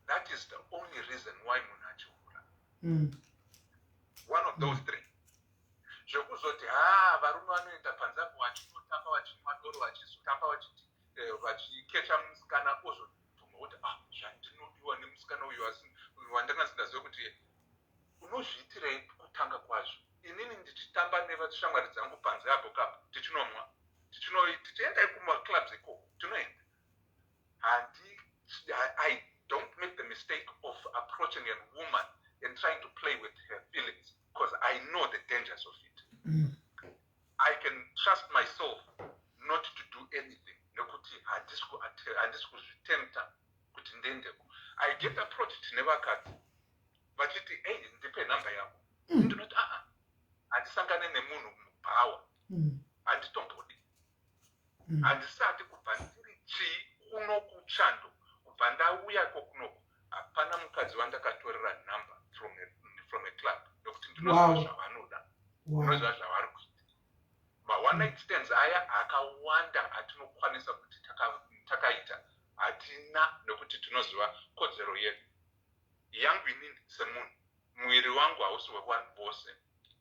That is the only reason why munhu achihura. One of those three. Zvekuzoti ha, varume vanoenda panze apo vachinotamba, vachinwa doro, vachizotamba, vachiti vachikecha musikana, ozobvuma kuti ah, zvandinodiwa nemusikana uyu, asi wandanga singazive kuti unozviitirei kutanga kwazvo. Inini ndichitamba nevashamwari dzangu panze apo kapo, tichinomwa, tichienda kumaclubs ikoko, tinoenda, handi I don't make the mistake of approaching a woman and trying to play with her feelings, because I know the dangers of it. I can trust myself not to do anything, nekuti handisi kuzvitempta kuti ndiendeko. I get approached nevakadzi vachiti, "Ei, ndipe nhamba yako." Ndinoti, "Aa, handisangane nemunhu mubhawa." Handitombodi. Handisati kubva ndiri chii kuno kuchando, kubva ndauyako kunoku, hapana mukadzi wandakatorera nhamba from a club, nekuti ndinoziva zvavanoda. Ndinoziva zvavari kuita. Ma-one night stands aya akawanda atinokwanisa kuti takaita, hatina, nekuti tinoziva kodzero yedu. Yangu inini semunhu, muviri wangu hausi wevanhu vose,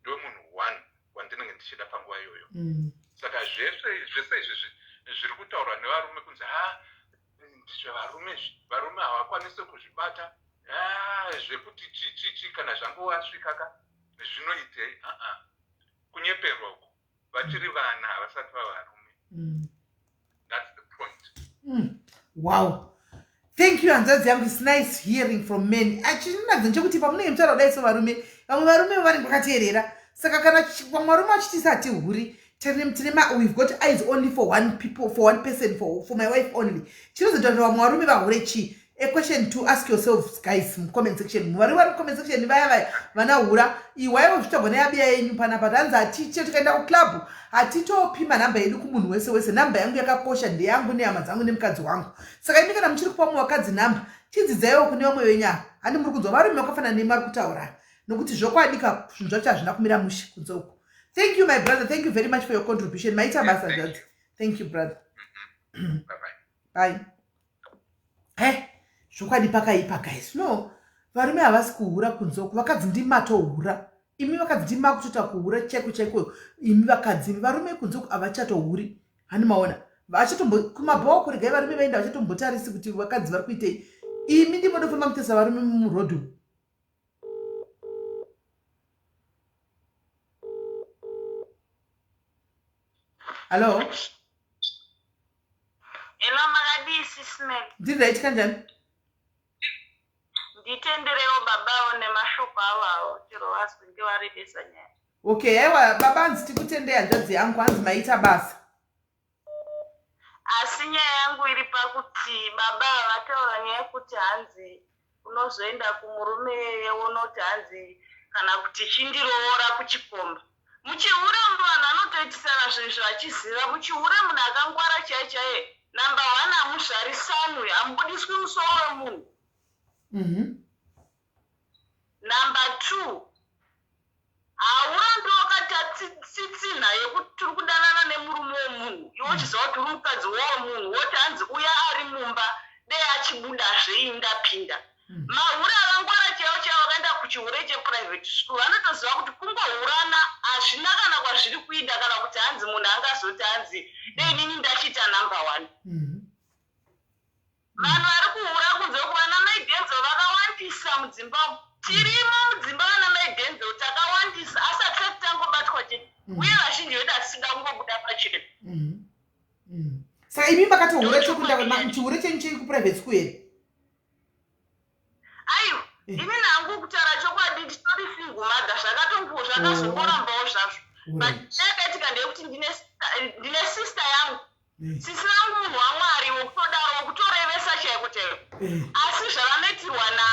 ndewemunhu one wandinenge ndichida panguva iyoyo. Saka zvese zvese izvi zviri kutaurwa nevarume kunzi ha, ndezvevarume izvi, varume havakwanisi kuzvibata, zvekuti chichichi kana zvangowasvika ka, zvinoitei? Aa, kunyeperwa uko. Vachiri vana, havasati vavarume. That's the point. Wow, thank you, hanzvadzi yangu. It's nice hearing from men. Achinakidza nchekuti pamunenge mutaura kudai so, varume, vamwe varume vanenge vakateerera. Saka kana vamwe varume vachiti hatihuri, tine we've got eyes only for one people, for one person, for my wife only, chinozoita kuti vamwe varume vahure chii? A question to ask yourselves, guys, mucomment section. Vari vari mucomment section, vaya vaya vanahura, iwaiwo zvitagwa neabiya yenyu panapa. Tanzi hatiche, tikaenda kuclub hatitopi manhamba edu kumunhu wese wese. Nhamba yangu yakakosha, ndeyangu nehama dzangu nemukadzi wangu. Saka imi kana muchiri kupa mumwe vakadzi nhamba, chidzidzaiwo kune vamwe venyu ava. Handi muri kunzwa varume vakafanana nemi vari kutaura? Nokuti zvokwadi ka, zvinhu zvacho hazvina kumira mushe kunze uku. Thank you, my brother. Thank you very much for your contribution. Maita basa, hanzvadzi. Thank you, brother. Bye. He, zvokwadi pakaipa, guys. No, varume havasi kuhura kunze uku. Vakadzi ndimatohura imi, vakadzi ndimakutoita kuhura chaiko chaiko imi vakadzi imi. Varume kunze uku havachatohuri. Hani maona vachatombo kumabhawa kuregai varume vaenda, vachatombotarisi kuti vakadzi vari kuitei. Imi ndimodofamba mutesa varume murodhu. Hallo? Hello, makadii sis Mel? Ndiri right kanjani? Nditenderewo babawo nemashoko avo awo chero vazwinge varebesa nyaya. Okay, aiwa baba hanzi tikutendei hanzvadzi yangu hanzi maita basa. Asi nyaya yangu iri pakuti baba vataura nyaya yekuti hanzi unozoenda kumurume iyeye wonoti hanzi kana kuti chindiroora kuchikomba. Muchihure umu vanhu vanotoitisana zvinhu zvachiziva. Muchihure munhu akangwara chaiye chaiye number one hamuzvarisanwi hamubudiswi musoro wemunhu. Number 2 haurambi wakatsitsinha yekuti uri kudanana nemurume wemunhu iwe uchiziva kuti uri mukadzi wemunhu woti hanzi uya ari mumba dei achibudazve ini ndapinda. Mahure akangwara chaiwo chaiwo vakaenda kuchihure cheprivate school vanotoziva kuti kungohurana hazvina kana kwazviri kuinda kana kuti hanzi munhu angazoti hanzi dei inini ndachiita number one. Vanhu vari kuhura kunze uku vana mai Denzel vakawandisa mudzimba umu. Tirimo mudzimba vana mai Denzel takawandisa asi hatisati tangobatwa chete. Uye vazhinji vedu hatisida kungobuda pachena. Saka imi makatohura chekunda chihure chenyu chei kuprivate school here? Aiwa, ini nangu kutaura chokwadi nditori single mother zvakatongo zvakazongorambawo zvazvo. But chakaitika ndeyekuti ndine ndine sister yangu Sisi vangu munhu waMwari wokutodaro wokutorevesa chaiko chaiko asi zvavanoitirwa na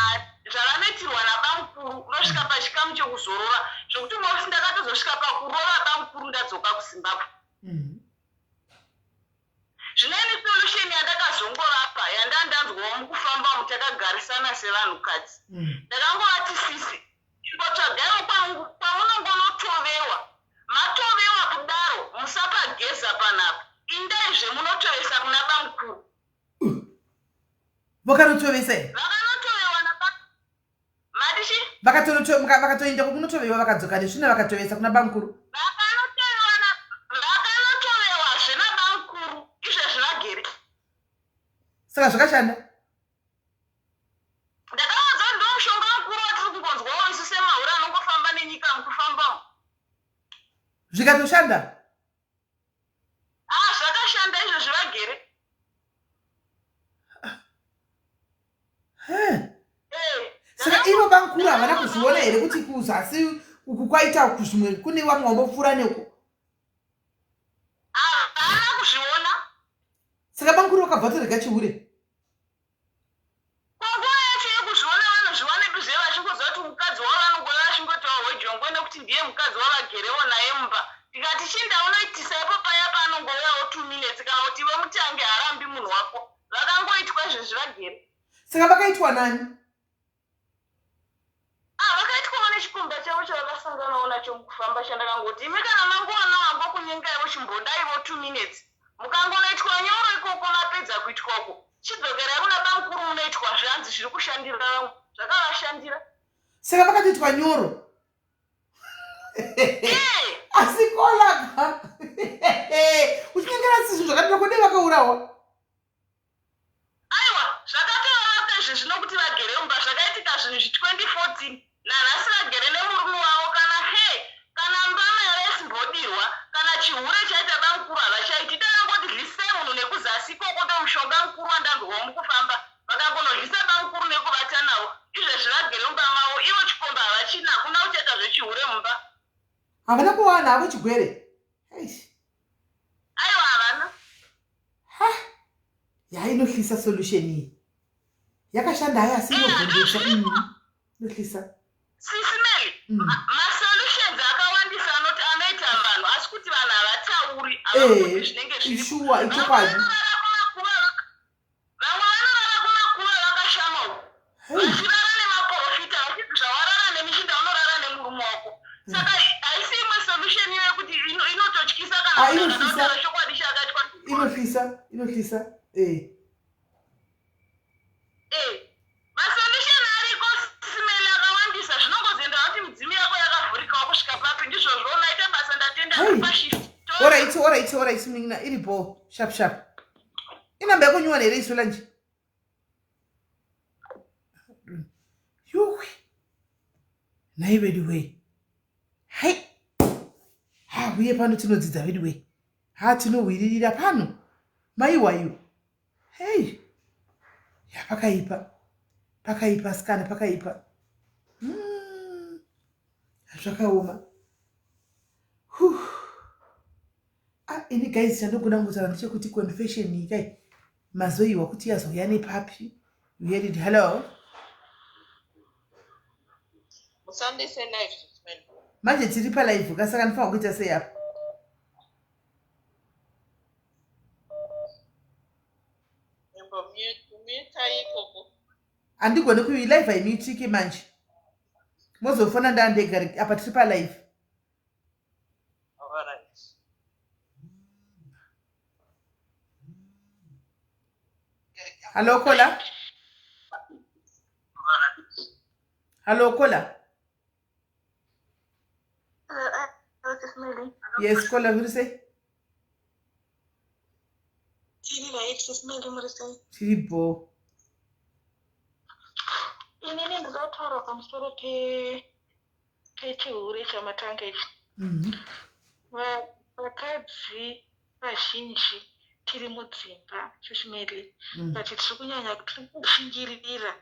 zvavanoitirwa nabamukuru unosvika pachikamu chekuzorora zvekuti umwe musi ndakatozosvika pakurova bamukuru ndadzoka kuZimbabwe. Zvino ini solution yandakazongovapa yandandanzwawo mukufamba umu takagarisana sevanhukadzi ndakangovati sisi Chimbotsvagaiwo kwamunongonotovewa. Matovewa kudaro musapageza panapa. Indaizve munotovesa kuna bamkuru. Vakanotovesa here? Vakanotovewa na mati chi? Vakatoenda kunotovewa vakadzoka nesvina vakatovesa kuna bamkuru. Vakanotovewa na vakanotovewazve nabamkuru izvezvi vagere. Saka zvakashanda? Ndakavaudza kuti ndomushonga mukuru watiri kungonzwawo isu semahure anongofamba nenyika mukufamba umu. Zvikatoshanda? Ah, zvakashanda izvozvi vagere. Eh, Saka ivo bamkuru havana kuzviona here kuti kuzasi uku kwaita zvimwe kune vamwe vambopfuura neko? Havana kuzviona. Saka bamkuru vakabva vatorega chihure? Ko nguva yacho yekuzviona vanozviwanepi zve vachingoziva kuti mukadzi wavo vanongouya vachingotiwo hwejongwe nekuti ndiye mukadzi wavagerewo naye mumba. Ndikati chinda unoitisa ipo paya paanongouyawo two minutes kana kuti iwe mutange haarambi munhu wako. Vakangoitwa izvezvi vagere. Saka vakaitwa nani? Ah, vakaitwawo nechikomba chavo chavakasanganawo nacho mukufamba chandakangoti imi kana mangowana wangokunyengaiwo chimbodaiwo two minutes mukangonoitwa nyoro ikoko mapedza kuitwa uko chidzokerai kuna bamukuru munoitwa zvanzi zviri kushandira vamwe zvakavashandira. Saka vakatoitwa nyoro? Asi kolaka uchinyengera zvinhu zvakadaro kudei vakaurawa? Aiwa zvakatovarapa izvi zvino kuti vagere mumba zvakaitika zvinhu izvi 2014 nanhasi vagere nemurume wavo kana hee kana mbama yavaisimbodirwa kana chihure chaita bamukuru havachaiti takangoti dlisai munhu nekuzasi ikoko ndomushonga mukuru wandanzwawo mukufamba vakangonodlisa bamukuru nekuvata navo izvezvi vagere mumba mavo ivo chikomba havachina hakuna uchaita zvechihure mumba. Havana kuwana havo chigwere. Eish. Aiwa havana. Ha. Ya inohlisa solution iyi. Yakashanda hayo asi inovhundutsa. Inohlisa. Sisi Melly, ma solutions akawandisa anoti anoita vanhu asi kuti vanhu havatauri havakoti zvinenge zviri. Ishuwa ichokwadi. Vamwe vanorara kumakuva vakashama uku vachirara nemaporofita vachiti zvawarara nemuchinda unorara nemurume wako saka haisi imwe solution iyo yekuti inototyisa kana ah, munhu chokwadi chakaitwa inotyisa inotyisa eh eh masolution ariko simeli akawandisa zvinongozoenda kuti midzimu yako yakavhurikawo kusvika papi ndizvozvo unaita basa ndatenda pashift orit orit orit munin'ina iripo sharp sharp inamba yako nyuwana here isu lanje? Yuhwi. Nhai vedu wee. Hai. Ha uye pano tinodzidza vedu wee. Ha tinohwiririra pano. Maiwayo. Hey. Ya pakaipa. Pakaipa asikana pakaipa. Zvakaoma. Huh. Ah, ini guys chandogona kungotaura ndechekuti confession iyi kai mazoiwa kuti yazouya nepapi. You heard it. Hello. Musandise live. Manje tiri pa live ka saka ndifanira kuita sei apa? Handigoni kui live haimutiki manje. Mozofona ndandega apa tiri pa live. Hello Kola. Hello Kola. Yes Kola muri sei? Tiri right Sis Melly muri sei? Tiri bho. Inini ndinotaura pamusoro pe pechihure chamatanga ichi. Vakadzi vazhinji tiri mudzimba Sis Melly but tiri kunyanya tiri kushingirira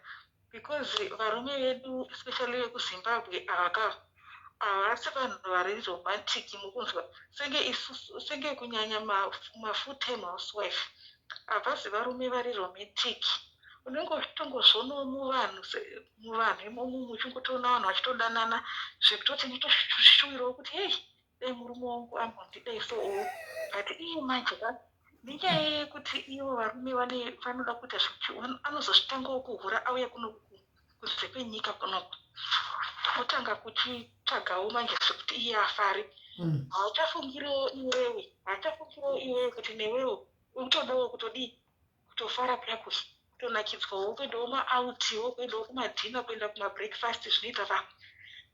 because varume vedu especially vekuZimbabwe ava ka havasi vanhu vari romantic mukunzwa senge isusu senge kunyanya mafull time housewife havasi varume vari romantic unenge uchitongozvionawo muvanhu muvanhu imomo muchingotoona vanhu vachitodanana zvekutoti nditoshuwirawo kuti hei dai murume wangu ambondidai so but iye manje ka nenyaya yekuti ivo varume vane vanoda kuita anozozvitangawo kuhura auya kuno kunze kwenyika kunoku otanga kuchitsvagawo manje zvekuti iye afare. Haachafungirewo iwewe haachafungirewo iwewe kuti newewo utodawo kutodii kutofara kuya kuya kutonakidzwawo kuendawo maoutiwo kuendawo kumadhina kuenda kumabreakfast zvinoita vamwe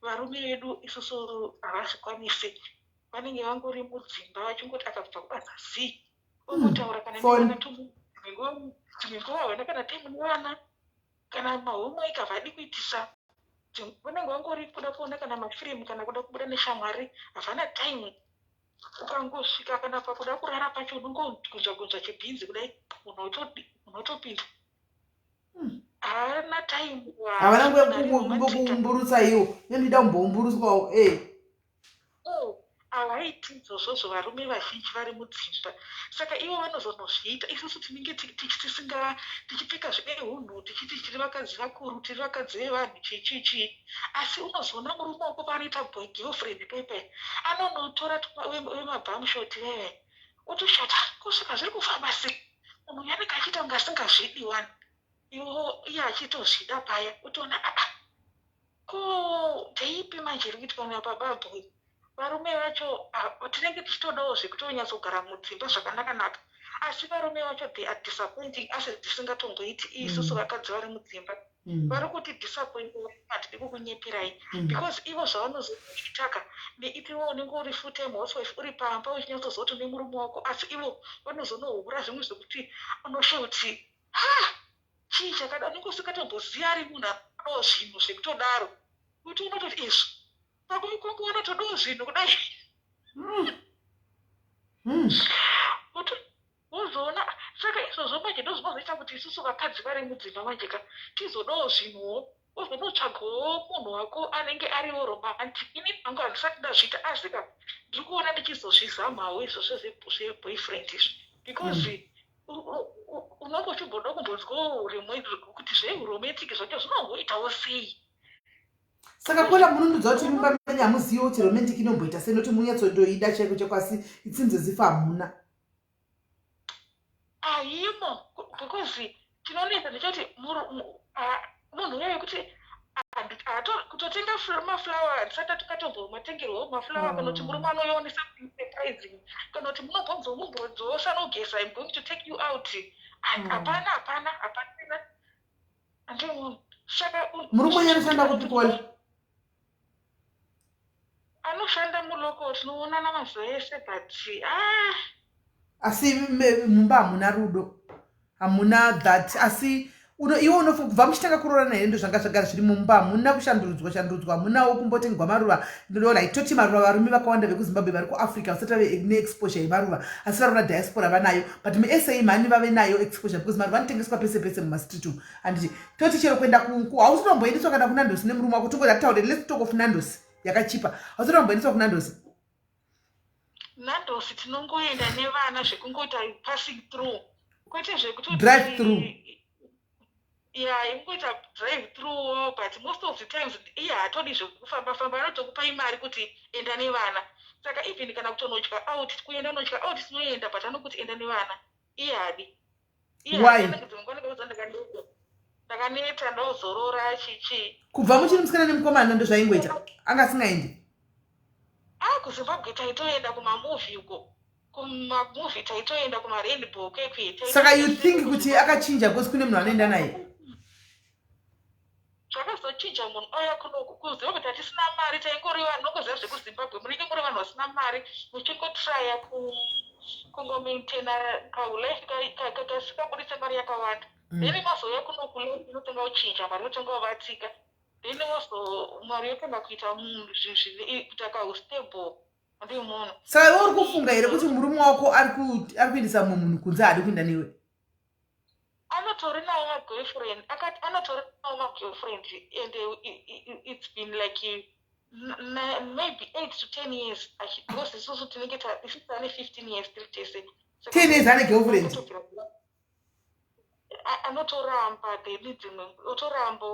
varume vedu isusu havazvikwanisi vanenge vangori mudzimba vachingoti akabva kubasa zii ongotaura kana nevana dzimwe nguva havana kana time nevana kana mahomework havadi kuitisa vanenge vangori kuda kuona kana mafirimu kana kuda kubuda neshamwari havana time ukangosvika kana pakuda kurara pacho unongogunzva gunzva chibhinzi kudai munhu otopinda haana time havana nguva yekumbokuumburutsa iwo nendida kumboumburutswawo e havaiti izvozvozvo varume vazhinji vari mudzimba saka ivo vanozonozviita isusu tinenge tisinga tichipfeka zvine hunhu tichiti tiri vakadzi vakuru tiri vakadzi vevanhu chii chii chii asi unozoona murume wako paanoita girlfriend pepe anonotora vemabhamshoti veve otoshata kusvika zviri kufamba sei munhu uyu anenge achiita kunge asingazvidi wani iwo iye achitozvida paya otoona aa ko ndeipi manje iri kuitwa napababwe varume vacho tinenge tichitodawo zvekutonyatsogara mudzimba zvakanaka-naka asi varume vacho they are disappointing asi dzisingatomboiti isusu vakadzi vari mudzimba vari kuti disappoint handidi kukunyeperai because ivo zvavanozoitaka neipiwo unenge uri full time housewife uri pamba uchinyatsoziva kuti une murume wako asi ivo vanozonohura zvimwe zvekuti unoshe kuti ha chii chakada unenge usikatomboziva ari munhu anodawo zvinhu zvekutodaro kuti unototi izvi pakumukoko vanotodawo zvinhu kudai wozoona saka izvozvo manje ndozvinozoita kuti isusu vakadzi vari mudzimba manje ka tizodawo zvinhuwo wozonotsvagawo munhu wako anenge ariwo romantic ini hangu handisati ndazviita asi ka ndiri kuona ndichizozvizamawo izvozvo zveboyfriend izvi because unonge uchimboda kumbonzwawo kuti zveromantic zvacho zvinomboitawo sei saka kola munondudza kuti mumba menyu hamuziviwo kuti romantic inomboita sei nokuti munyatsondoida chaiko chaiko asi it seems as if hamuna haimo because chinonetsa ndechoti munhu uya wekuti kutotenga maflower handisati atikatombomwatengerwawo maflower kana kuti murume anoionesa surprising kana kuti munobvonzo mumbodzosa nogeza im going to take you out hapana hapana hapana handimuoni saka murume uyu anoshanda kupi kola anoshanda muloko tinoonana mazuva ese but ah asi mumba hamuna rudo hamuna that asi Uno iwe unofunga kubva muchitanga kuroorana here ndozvanga zvagara zviri mumba hamuna kushandurudzwa shandurudzwa hamunawo kumbotengwa maruva like toti maruva varume vakawanda vekuzimbabwe vari kuafrica vasati vave neexposure yemaruva asi vari kuna diaspora vanayo but musa mhani vave nayo exposure because maruva anotengeswa pese pese mumastreet umu handiti toti chero kuenda hausi tomboendeswa kana kunandosi nemurume wako tongoti ataure let's talk of nandosi yakachipa hausi tomboendeswa kunandosi Nandosi tinongoenda nevana zvekungoita passing through kwete zvekutoti drive through ya ingoita drive through but most of the times iye haatodi zvekufamba famba anotokupai mari kuti enda nevana saka even kana kutonodya out kuenda unodya out tinoenda but anokuti enda nevana iye haadi Why? Ndakaneta ndozorora chichi. Kubva muchiri musikana nemukomana ndozvaingoita. Anga asingaendi. Ah kuZimbabwe taitoenda kumamovie uko. Kumamovie taitoenda kumarainbow kwekwe. Saka you think kuti akachinja because kune munhu anoenda naye? Zvakazochinja munhu auya kunoku kuziva kuti hatisina mari taingori vanhu nongoziva zvekuzimbabwe munenge muri vanhu vasina mari muchingotraya kungomaintaina kaulife kasikabudise mari yakawanda mm. then mazouya kunoku life inotanga kuchinja mari yotanga kubatika then wozo mari yotanga kuita kuita kaustable ndimunhu saka iwe uri kufunga here kuti murume wako ari kuendesa mumwe munhu kunze haadi kuenda newe Anotori nawo magirlfriend akati anotori nawo magirlfriend and it's been like maybe 8 to 10 years because isusu tinenge isusu tane 15 years tiri tese 10 years ane girlfriend anotoramba then dzimwe otoramba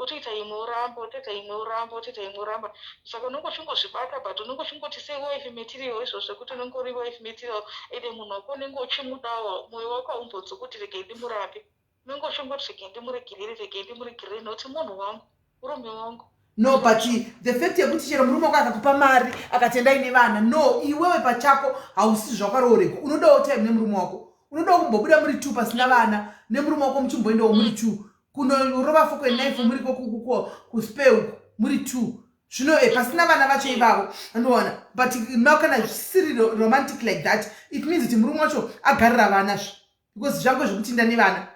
otoita imwe oramba otoita imwe oramba otoita imwe oramba saka unenge uchingozvibata but unenge uchingoti sei wife material izvozvo zvekuti unenge uri wife material ende munhu wako unenge uchimudawo mwoyo wako haumbonzwi kuti regei ndimurambe unenge uchingoti regei ndimuregerere regei ndimuregerere nokuti munhu wangu murume wangu no but the fact yekuti chero murume wako akakupa mari akati endai nevana no iwewe pachako hausi zvakarooreka unodawo time nemurume wako unodawo kumbobuda muri two pasina vana nemurume wako muchimboendawo muri two kunorova foko knife muriko kuspe uko muri two zvino eh, pasina vana vacho ivavo anoona but now kana zvisiri romantic like that it means kuti murume wacho agarira vana zve because zvango zvekutinda nevana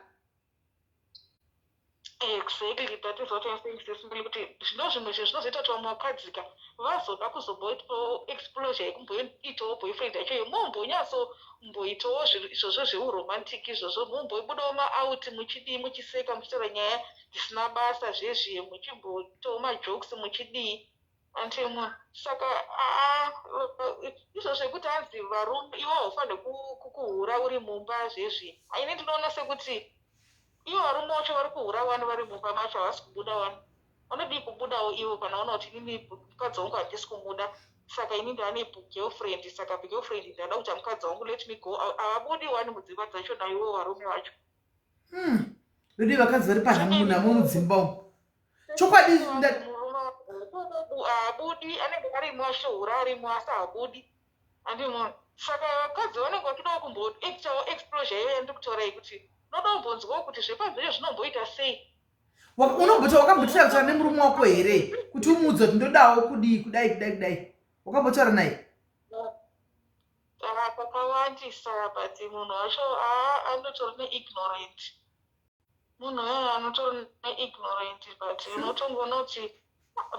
Exactly, that is what I'm saying sis Meli kuti zvino zvimwe zvinhu zvinozoita kuti vamwe vakadzika vazoda kuzomboitawo exposure yekumboitawo boyfriend yacho iyo mombonyatsomboitawo izvozvo zveuromantic izvozvo mombobudawo maout muchidii muchiseka muchitaura nyaya dzisina basa zvezviye muchimboitawo majokes muchidii antemwa saka aa izvo zvekuti hanzi varume iwe haufanire kuhura uri mumba zvezvi ini ndinoona sekuti Ivo varume vacho vari kuhura wani vari mumba macho havasi kubuda wani. Vanodii kubudawo ivo kana vaona kuti inini mukadzi wangu handisi kumuda saka ini ndane girlfriend saka girlfriend ndada kuita mukadzi wangu let me go. Havabudi wani mudzimba dzacho naivo varume vacho. Hmm. Vedu vakadzi vari panhamo mudzimba umu. Chokwadi haabudi anenge arimo achitohura arimo asi haabudi. Andimona. Saka vakadzi vanenge vachidawo kumboactawo exposure iyoyo yandiri kutaura iyi kuti unoda kumbonzwawo kuti zvepanze zvinomboita sei. Unomboti wakambotaura kutaura nemurume wako here kuti umuudze kuti ndodawo kudii kudai kudai kudai wakambotaura naye? Ah, kakawandisa but munhu wacho ah, anotori neignorant. Munhu uyoyo anotori neignorant but unotongoona kuti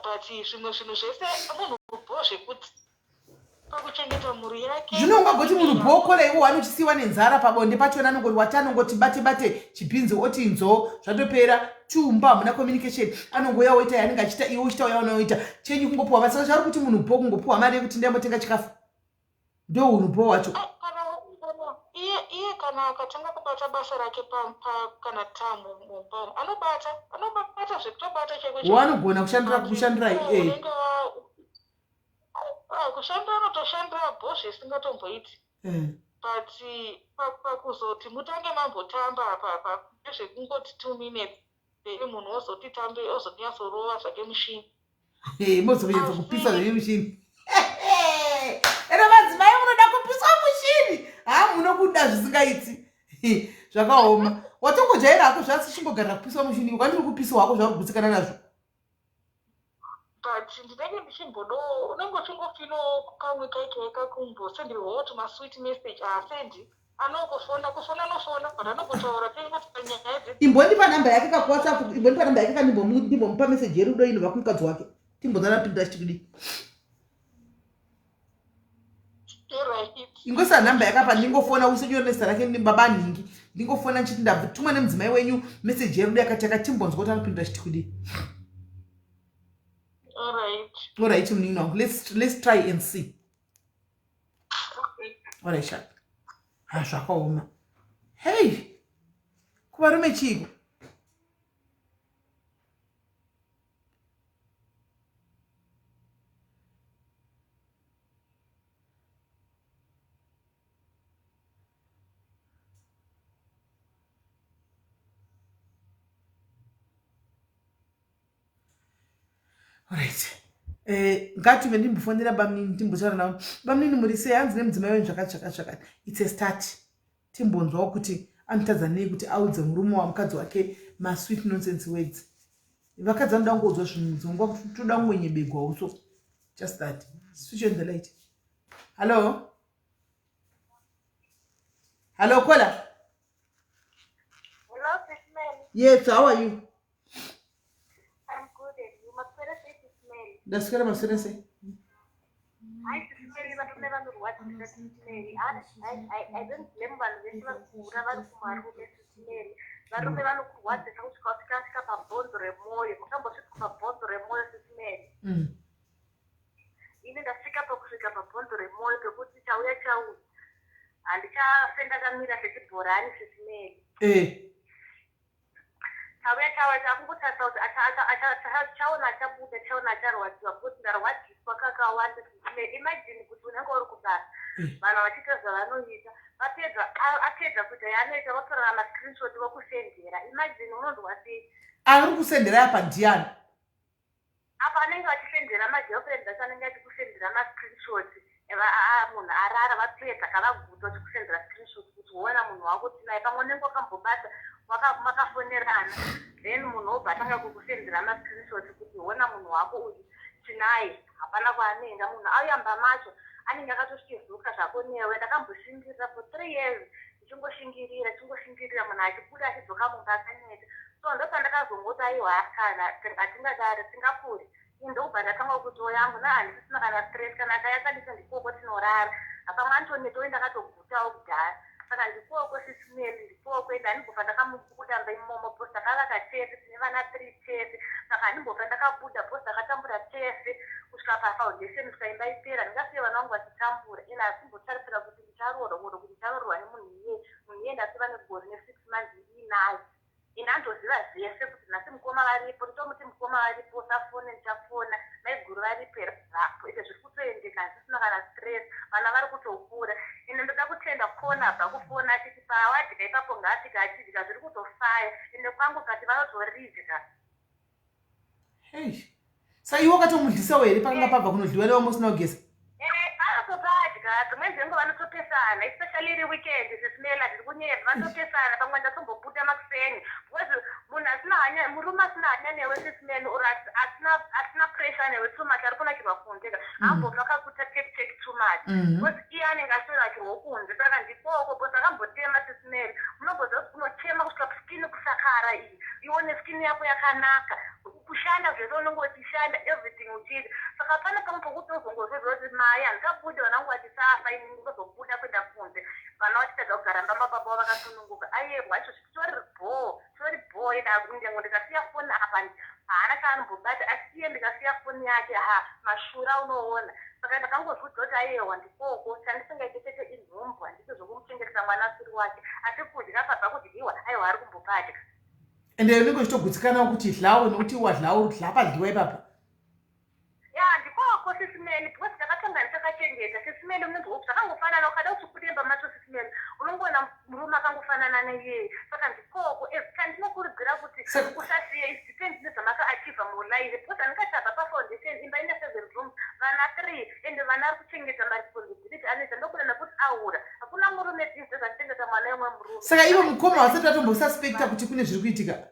but zvimwe zvinhu zvese munhu bho zvekuti pakuchengeta mhuri yake zvino ungagoti munhu bho kola iwo wani uchisiiwa nenzara pabonde pachona anongoti wati anongoti bate bate chibhinzi oti nzoo zvatopera tumba hamuna communication anongouya oita yaanenge achiita iwe uchiita uya unoita chenyu kungopiwa mari saka zvaari kuti munhu bho kungopiwa mari yekuti ndambotenga chikafu ndo hunhu bho wacho iye iye kana akatanga kubata basa rake pa, pa kana tamu mumba anobata anobata zvekutobata chaiko wanogona kushandira kushandira eh. Ah, kushandira anotoshandira bho zvisingatomboiti eh. but pakuzoti mutange mambotamba apa apa ndezvekungoti two minutes then munhu ozoti tambe ozonyatsorova zvake mushini mozonyatsa kupisa zvenyu mushini ene madzimai munoda kupiswa mushini ha munokuda zvisingaiti zvakaoma watongojaira hako zvasi chingogarira kupiswa mushini kwandiri kupiswa hako zvakugutsikana nazvo but ndinenge ndichimbodawo unenge uchingofino kamwe kaikai kakumbosendirwawo tumasweet message haasendi. Anongofona kufona anofona but anongotaura panyaya dze Imbondipa namba yake ka kuWhatsApp, imbondipa namba yake ka ndimbomupa message yerudo inobva kumukadzi wake. Timbonzana pinda achiti kudii. Alright. Ingoisa namba yake apa ndingofona usenyore nezita rake ndi baba nhingi. Ndingofona nchiti ndatumwa nemudzimai wenyu message yerudo yakati yakati timbonzwa kuti anopindura achiti kudii. Alright. Alright munin'ina wangu. Let's try and see. Alright sharp. Ha zvakaoma. Hey! Kuvarume chiiko? Alright. Eh, ngative ndimbofonera bamnini ndimbotaura navo. Bamnini muri sei? Hanzi nemudzimai wenyu zvakati zvakati zvakati. It's a start. Timbonzwawo kuti anotadza nei kuti audze murume wamukadzi wake ma sweet nonsense words. Vakadzi vanoda kungoudzwa zvinhu dzimwe nguva kuti toda kungonyebegwawo so. Just that. Switch on the light. Hello? Hello, caller. Hello, Sis Mel. Yes, how are you? I'm good and you. Maswera sei Sis Mel? Ndaswera maswera sei? Hi Sis Mel, varume vanorwadzisa Sis Mel. I don't blame vanhu vese vari kuhura vari kumarume Sis Mel. Varume vanokurwadzisa kusvika wasvika svika pabhonzo remwoyo. Makambosvika pabhonzo remwoyo Sis Mel? Ini ndasvika pakusvika pabhonzo remwoyo pekuti chauya chauya. Handichafe ndakamira sechibhorani Sis Mel. Chauya chauya chakungotarisa kuti achaona achabuda achaona acharwadziwa because ndarwadziswa kakawanda. Imagine kuti unenge uri kubasa vanhu vachiita zvavanoita vapedza apedza kuita yaanoita votorana mascreenshot vokusendera. Imagine unonzwa sei? Ari kusendera apa ndiani? Apa vanenge vachisendera magirlfriend acho anenge achikusendera mascreenshot munhu arara vapedza kavaguta vachikusendera screenshot kuti woona munhu wako tinaye. Pamwe unenge wakambobata makafonerana then munhu wobva atanga kukusendera mascreenshot kuti wona munhu wako uyu tinaye hapana kwaanoenda. Munhu auya mumba macho anenge akatosvizuka zvako newe. Ndakamboshingirira for 3 years ndichingoshingirira ndichingoshingirira munhu achibuda achidzoka mumba akaneta. So ndopandakazongoti aiwa kana hatingadaro tingapfuuri. Ini ndokubva ndatanga kuti yangu na handisisina kana stress kana akauya akanditi ndikoko tinorara. Pamwe antoneta uye ndakatogutawo kudhara. Saka ndikoko Sis Melly ndikoko ende handimbofa ndakamubuda mumba imomo because takavaka tese tine vana 3 tese. Saka handimbofa ndakabuda because takatambura tese kusvika pafoundation kusvika imba ipera. Handingasiye vana vangu vachitambura ende hasimbotarisira kuti ndicharoorwa or kuti ndicharoorwa nemunhu iyeye. Munhu iyeye ndatova negore ne6 months ndiinaye. Ini andoziva zvese kuti nhasi mukoma varipo, ndotomuti mukoma varipo usafone ndichafona, maiguru varipo here vapo. Ende zviri kutoendeka handisisina kana stress, vana vari kutokura. Ende ndoda kutenda Khona abva kufona achiti paawadya ipapo ngaasvike achidya zviri kutofaya. Ende kwangu kati vanotoridya. Hey. Sa iwe wakatomudyisawo here pakanga pabva kunodyiwa nevamwe usina kugeza? Vanotopadya dzimweni dzenguva vanotopesana especially iri weekend Sis Mela ndiri kunyeba vanotopesana pamwe ndatombobuda makuseni because munhu asina hanya murume asina hanya newe Sis Mela or asina asina pressure newe too much ari kunakirwa kunze ka haambofi akakuta take take too much because iye anenge achitonakirwawo kunze saka ndikoko because akambotema Sis Mela unomboziva kuti unochema kusvika skin kusakara iyi ione skin yako yakanaka kushanda zvese unenge uchishanda everything uchiita saka pane pamwe pokuti unozongozviziva kuti mai handichabudi vana vangu vachisafa ini ndinozobuda kuenda kunze vana vachitadza kugara mumba mababa vavo vakasununguka ayehwa izvo zvitori bhoo zvitori bhoo ende nyange ndikasiya foni apa haana chaanombobata asi iye ndikasiya foni yake ha mashura unoona saka ndakangozviudza kuti ayehwa ndikoko chandisingaite chete inhumbu handisi zvokumuchengetesa mwana asiri wake asi kudya pabva kudyiwa aiwa ari kumbopadya. Ende unenge uchitogutsikanawo kuti dlawo nekuti wadlawo dla padliwa ipapa. Ya ndikoko Sis Melly because takatanga takachengeta Sis Melly unonzwa zvakangofanana ukada kuti ubude mumba macho Sis Melly unongoona murume akangofanana neiyeye saka ndikoko as chandinokurudzira kuti usasiye it depends nezvamaka achieva mulife because andingatabva pafoundation imba ine 7 rooms vana 3 ende vana ari kuchengeta maresponsibility anoita ndokuda nekuti aura hakuna murume these days achichengeta mwana yemwe murume. Saka ivo mukoma vasati vatombosasuspecta kuti kune zviri kuitika?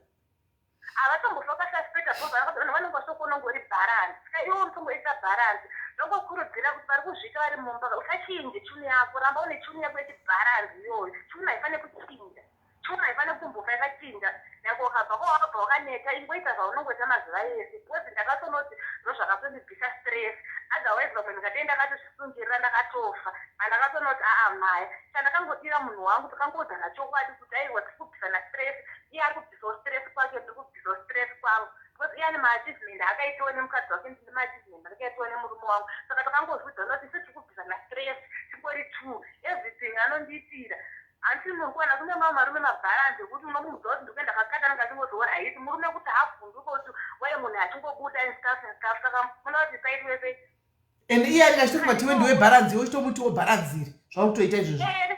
Havatombofa vakasuspecta because vanhu vanenge vasokuona unongori bharanzi. Saka iwe unotongoisa bharanzi. Ndongokurudzira kuti vari kuzviita vari mumba usachinje chuni yako, ramba une chuni yako yechibharanzi iyoyo. Chuni haifanire kuchinja. Chuni haifanire kumbofa yakachinja. Nyangwe ukabva kwawakabva wakaneta ingoita zvaunongoita mazuva ese because ndakatonoti ndozvakatondibvisa stress. Otherwise pamwe ndingadei ndakatozvisungirira ndakatofa. But ndakatonoti aa maya chandakangodira munhu wangu takangoudzana chokwadi kuti aiwa tiri kubvisana stress iye ari kubvisawo stress kwake ndiri kubvisawo stress kwangu because iye ane maachievement aakaitiwa nemukadzi wake ndine maachievement andakaitiwa nemurume wangu saka takangozviudzana kuti isu tiri kubvisana stress tingori two everything anondiitira hanti muri kuwana kune mamwe marume mabharanzi ekuti unomuudza kuti ndikuenda kakati anenge achingoti right murume kuti haabvunduke kuti waye munhu achingobuda and stuff and stuff saka munoda kuti paitwe sei and iye anenge achitofunga kuti iwe ndiwe bharanzi iwe uchitomutiwo bharanzi iri zvakutoita izvozvo eh,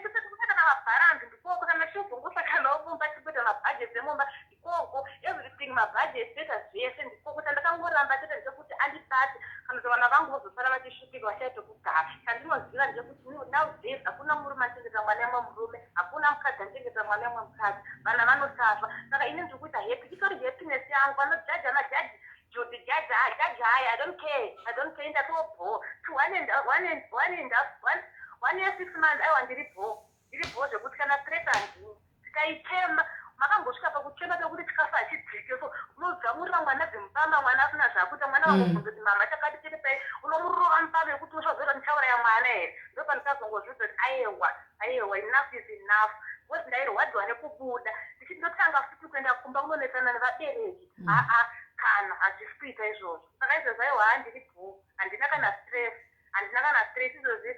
mabharanzi ndikoko kana tichizongosakanawo mumba tichikuita mabhajeti emumba ndikoko everything mabhajeti toita zvese ndikoko chandakangoramba chete ndechekuti andibate kana kuti vana vangu vozosara vachishupika vashaya pekugara chandinoziva ndechekuti nowadays hakuna murume anochengeta mwana yamwe murume hakuna mukadzi anochengeta mwana yamwe mukadzi vana vanosafa saka ini ndiri kuita happy itori happiness yangu vanojaja majaji Judy judge ah judge hayi I don't care I don't care ndatoo bho to one and one and one and half one one year six months aiwa ndiri bho ndiri bho zvekuti kana stress handina tikaichema makambosvika pakuchema pekuti chikafu hachidzike so unodzamurira mwana dzemupama mwana asina zvakuita mwana wangobvunza kuti mama chakati chiri pai unomurova mupama yekuti uchazoita ndichauraya mwana here ndopandikazongozviudza kuti ayewa ayewa enough is enough because ndairwadziwa nekubuda ndichiti ndotanga futi kuenda kumba kunonetsana nevabereki mm. aa kana hazvisi kuita izvozvo saka izvozvo aiwa handiri bhoo handina kana stress handina kana stress izvozvi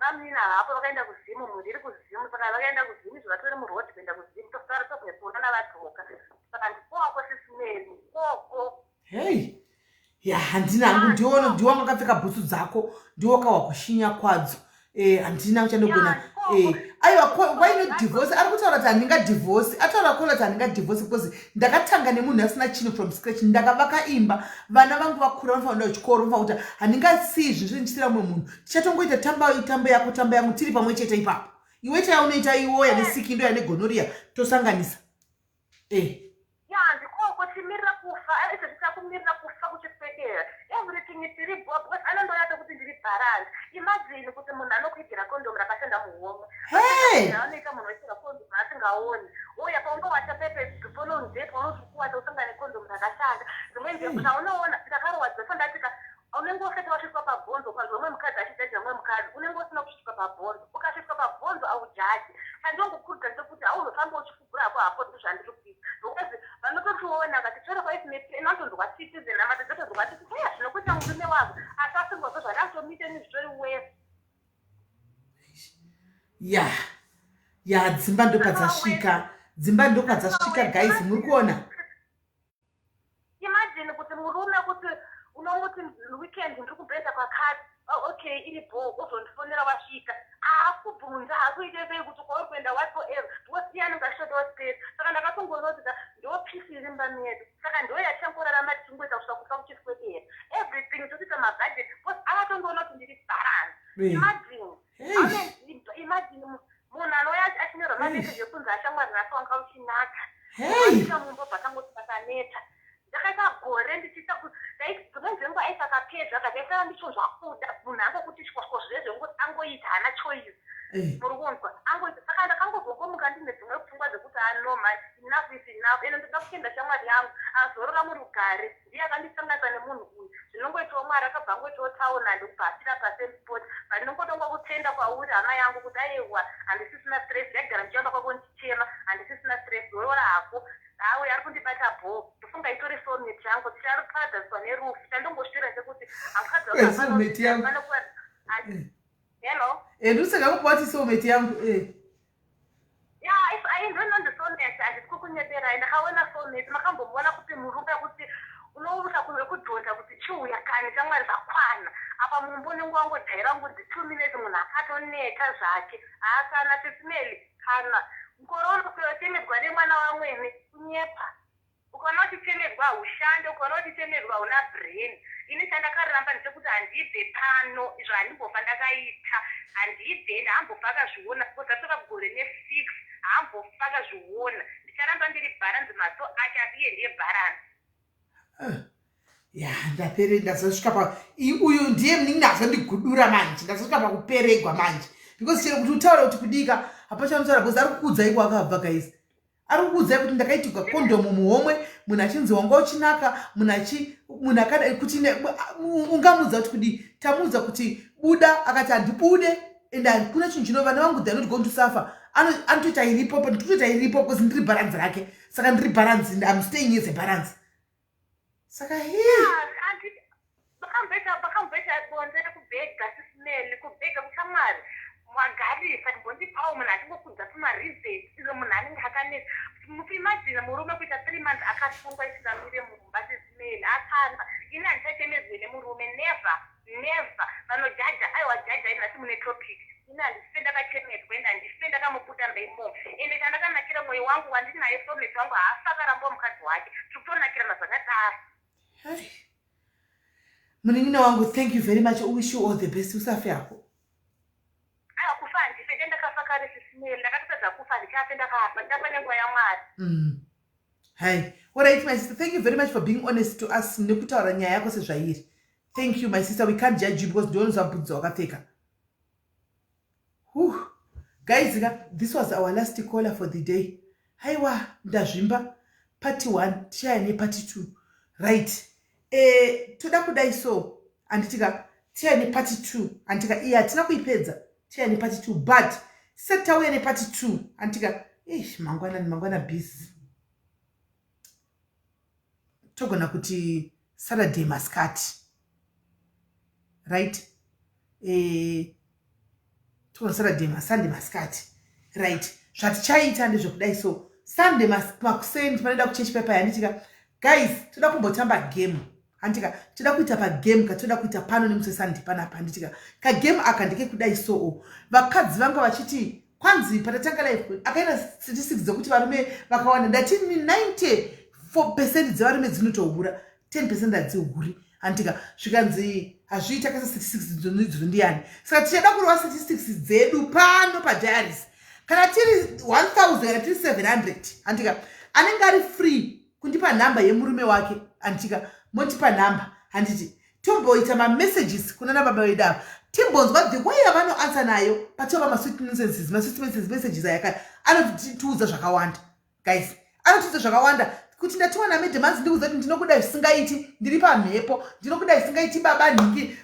bamnini havapo vakaenda kuzimu mhuri iri kuzimu saka vakaenda kuzimu izvo vatori muroad kuenda kuzimu tosara tobvekuonana vadzoka saka ndikoko sisimeri ndikoko hei ya handina hangu ndiwo ndiwo wanga wakapfeka bhutsu dzako ndiwo wakawa kushinya kwadzo eh, handina kuchandogona eh, aiwa why not divorce ari kutaura kuti handingadivhorse ataura kola kuti handingadivhorse because ndakatanga nemunhu asina chinhu from scratch ndakavaka imba vana vangu vakura vanofanira kuenda kuchikoro vanofanira kuti handingasii zvinhu zvese ndichisira mumwe munhu tichatongoita tamba tambo yako tamba yangu tiri pamwe chete ipapo iwe chaunoita iwoya nesikindo yane gonoria tosanganisa eh. Ya ndikoko timirira kufa izvezvi takumirira kufa kuchiswedera everything tiri bho because anondoona sekuti ndiri bharanzi imagine kuti munhu anokuigira condom rakashanda muhomwe hey! anoita munhu oigira condom asingaoni uya paundowacha pepe the following day paunoti kuwacha usangane condom rakashanda dzimweni hey. zvaunoona ndakarwadziwa so ndatika unenge usati wasvitswa pabhonzo ukanzwa umwe mukadzi achijaja umwe mukadzi unenge usina kusvitswa pabhonzo ukasvitswa pabhonzo aujaji chandinongokurudzira ndechekuti hauzofamba uchifugura hako hapo ndozvandiri kuita because vanototiona vakati chero kwaisinotonzwa tsitsi dzenhama dzotonzwa tsitsi kuya zvinokuita murume wako asi asingazvo zvadakutomuita nezvitori wese ya ya dzimba ndopadzasvika dzimba ndopadzasvika guys muri kuona Imagine kuti murume kuti unomuti weekend ndiri kubhedha kwakati oh, okay iri bho ozondifonera wasvika haakubvunza hakuite sei kuti kwauri kuenda whatsoever because iye anenge achitodawo space saka ndakatongoona kuti ndo peace iri mumba medu saka ndo yatichangorarama tichingoita kusvika kufa kuchiswedera everything totoita mabudget because akatongoona kuti ndiri balance imagine imagine munhu anouya achinyorwa mameseji ekunzi ashamwari nhasi wanga uchinaka Hey! mumbo bvatangoti pakaneta ndakaita gore ndichiita dzimweni dzenguva aiti akapedza but aisava ndichonzwa kuda munhu angokuti chikosiko zvezve ngoti angoita haana choice eh. muri kunzwa angoita saka ndakangozongomuka ndine dzimwe pfungwa dzekuti ano ah, man enough is enough ende ndoda kutenda shamwari yangu azorora murugare ndiye akandisanganisa nemunhu uyu zvinongoitawo mwari akabva angoitawo taona ndikubva asira pasame spot but ndinongodonga kutenda kwauri hama yangu kuti aiwa handisisina stress ndaigara ndichiamba kwako ndichichema handisisina stress zorora hako hawe ari kundibata bho ndofunga itori soulmate yangu tichaparadzaswa nerufu chandongosvira ndechekuti hamukadzi soulmate yangu hello eh ndosaka kupa soulmate yangu eh ya if i ndinonzi soulmate handisi kukunyeberai ndakaona soulmate makambomuona kuti murume kuti unorusa kudhonza kuti chiuya kani chamwari zvakwana apa mumbo unenge wangojaira ngunzi two minutes munhu akatoneta zvake haakana sisimeli kana mukore unokuyochemedzwa nemwana wamwene kunyepa Ukaona uchichemedzwa haushande, ukaona uchichemedzwa hauna brain. Ini chandakaramba ndechekuti handibve pano, izvo handimbofa ndakaita. Handibve ende haambofa akazviona because atova gore nesix haambofa akazviona. Ndicharamba ndiri bharanzi maso ake asi iye ndiye bharanzi. Ah, Ya, ndapere ndazosvika pa uyu ndiye munin'ina azondigudura manje. Ndazosvika pakuperegwa manje because chero kuti utaure kuti kudika hapachanotaura because ari kukuudzai kwaakabva guys. Ari kukuudzai kuti ndakaitirwa kondomu muhomwe, munhu achinzi wanga uchinaka, munhu achi munhu akada kuti ungamuudza kuti kudii? Tamuudza kuti buda, akati handibude and hakuna chinhu chino vana vangu, they are not going to suffer. Anotoita iripo, nditoita iripo because ndiri bharanzi rake, saka ndiri bharanzi, I'm staying as a bharanzi, saka he Vakamboita bonde rekubhega, sisimeli kubhega kushamwari magarisa timbondipawo munhu achingokudza tumareasons izvo munhu anenge akanetsa. Mukuimagine murume kuita 3 months akasungwa isingamire mumba, sisimeli akana. Ini handichachemedzwe nemurume, never, never. Vanojaja, aiwa, jaja nhasi mune topic. Ini handife ndakachemedzwa ende handife ndakamubuda mbeimomo. Ende chandakanakira mwoyo wangu wandinaye, soulmate wangu, haafa akaramba mukadzi wake. Tiri kutonakirana zvakadaro. Hai. Munin'ina wangu, thank you very much, wish you all the best, usafe hako. Aiwa, kufa handife, dai ndakafa kare, sisimeli. Ndakatotadza kufa, handichafe ndakafa, ndichafa nenguva yaMwari. Hai, alright my sister, thank you very much for being honest to us nekutaura nyaya yako sezvairi. Thank you my sister, we can't judge you because ndionozwa bvudzi wakapfeka. Whew. Guys ka, this was our last caller for the day. Haiwa, ndazvimba. Part 1 tichaya nepart 2, right? Toda kudai so, handiti ka? Tichaya nepart 2, handiti ka? Iye hatina kuipedza, tichaya nepart 2, but tisati tauya nepart 2, handiti ka? Ish, mangwana ni mangwana busy, togona kuti Saturday masikati, right? Togona Saturday, maSunday masikati, right? Zvatichaita ndezvekudai so, Sunday makuseni panoenda kuchechi pepa, handitika guys? Toda kumbotamba game, handitika? Toda kuita pagame katoda kuita pano nemusi weSunday panapa, handitika? Kagame aka ndekekudai soo, vakadzi vanga vachiti kwanzi patatanga live akaita statistics dzekuti varume vakawanda, ndati 94% dzevarume dzinotohura, 10% hadzihuri, handitika? Zvikanzi hazviita kaisa statistics idzodzo ndiani? Saka tichada kurova statistics dzedu pano padiaries. Kana tiri 1000, kana tiri 700, handitika, anenge ari free kundipa nhamba yemurume wake, handitika? Mondipa nhamba, handiti? Tomboita mamessages kuna nababa vedu ava, timbonzwa the way yavanoansa nayo patova masweet nonsenses, masweet messages aya anotiudza zvakawanda guys, anotiudza zvakawanda kuti ndatiwa namadam, hanzi ndikuudza kuti ndinokuda zvisingaiti, ndiri pamhepo, ndinokuda zvisingaiti baba nhingi.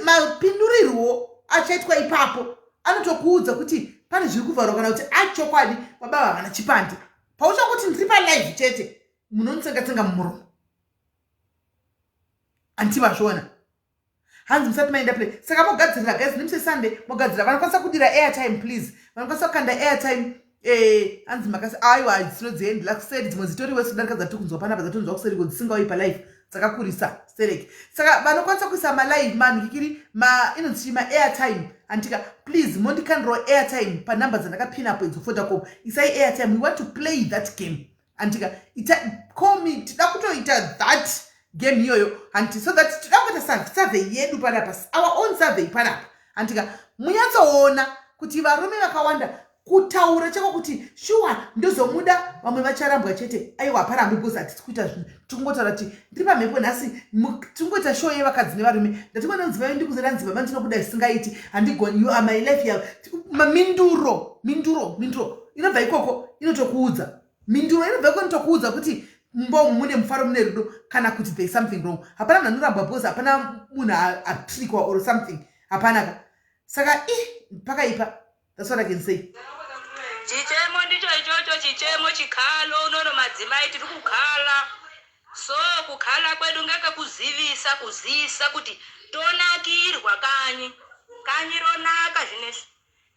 Mapindurirwo achaitwa ipapo anotokuudza kuti pane zviri kuvharwa kana kuti achokwadi baba havana chipande. Pauchakuti ndiri palive chete, munonitsenga-tsenga mumuromo, handiti vazviona? Hanzi musati maenda play, saka mogadzirira guys, nemusi Sunday mogadzira. Vanokwanisa kudira airtime, please, vanokwanisa kukanda airtime. Hanzi makasi, aiwa, dzinodziendela kuseri, dzimwe dzitori wese kudarika dzatiri kunzwa panapa, dzatinzwa kuseri dzisingaui palive, dzakakurisa stereki. Saka vanokwanisa kuisa malive manhikiri ma inonzi ma-airtime, handitika? Please mondikandirawo airtime panhamba dzandakapinapo idzo, Vodacom, isai airtime. We want to play that game, handitika? Ita call me, tida kutoita that game iyoyo, handiti? So that tida kuita survey yedu panapa, our own survey panapa, handitika? Munyatsoona kuti varume vakawanda kutaura chako kuti shuwa ndozomuda, vamwe vacharambwa chete. Aiwa, haparambi because hatisi kuita zvinhu, tikungotaura kuti ndiri pamhepo nhasi, tikungoita show yevakadzi nevarume. Ndatimwana mudzimai, ndikuzera nzi baba ndinokuda zvisingaiti, handigoni, you are my life ya minduro, minduro, minduro inobva ikoko inotokuudza, minduro inobva ikoko inotokuudza kuti mumba umu mune mufaro, mune rudo, kana kuti there is something wrong. Hapana munhu anorambwa because hapana munhu atrikwa or something, hapana ka. Saka i pakaipa, that's what I can say. Chichemo ndicho ichocho, chichemo chikhalo unono madzimai tiri kukhala. So kukhala kwedu ngekekuzivisa, kuzisa kuti tonakirwa kanyi, kanyi ronaka zvinezvi.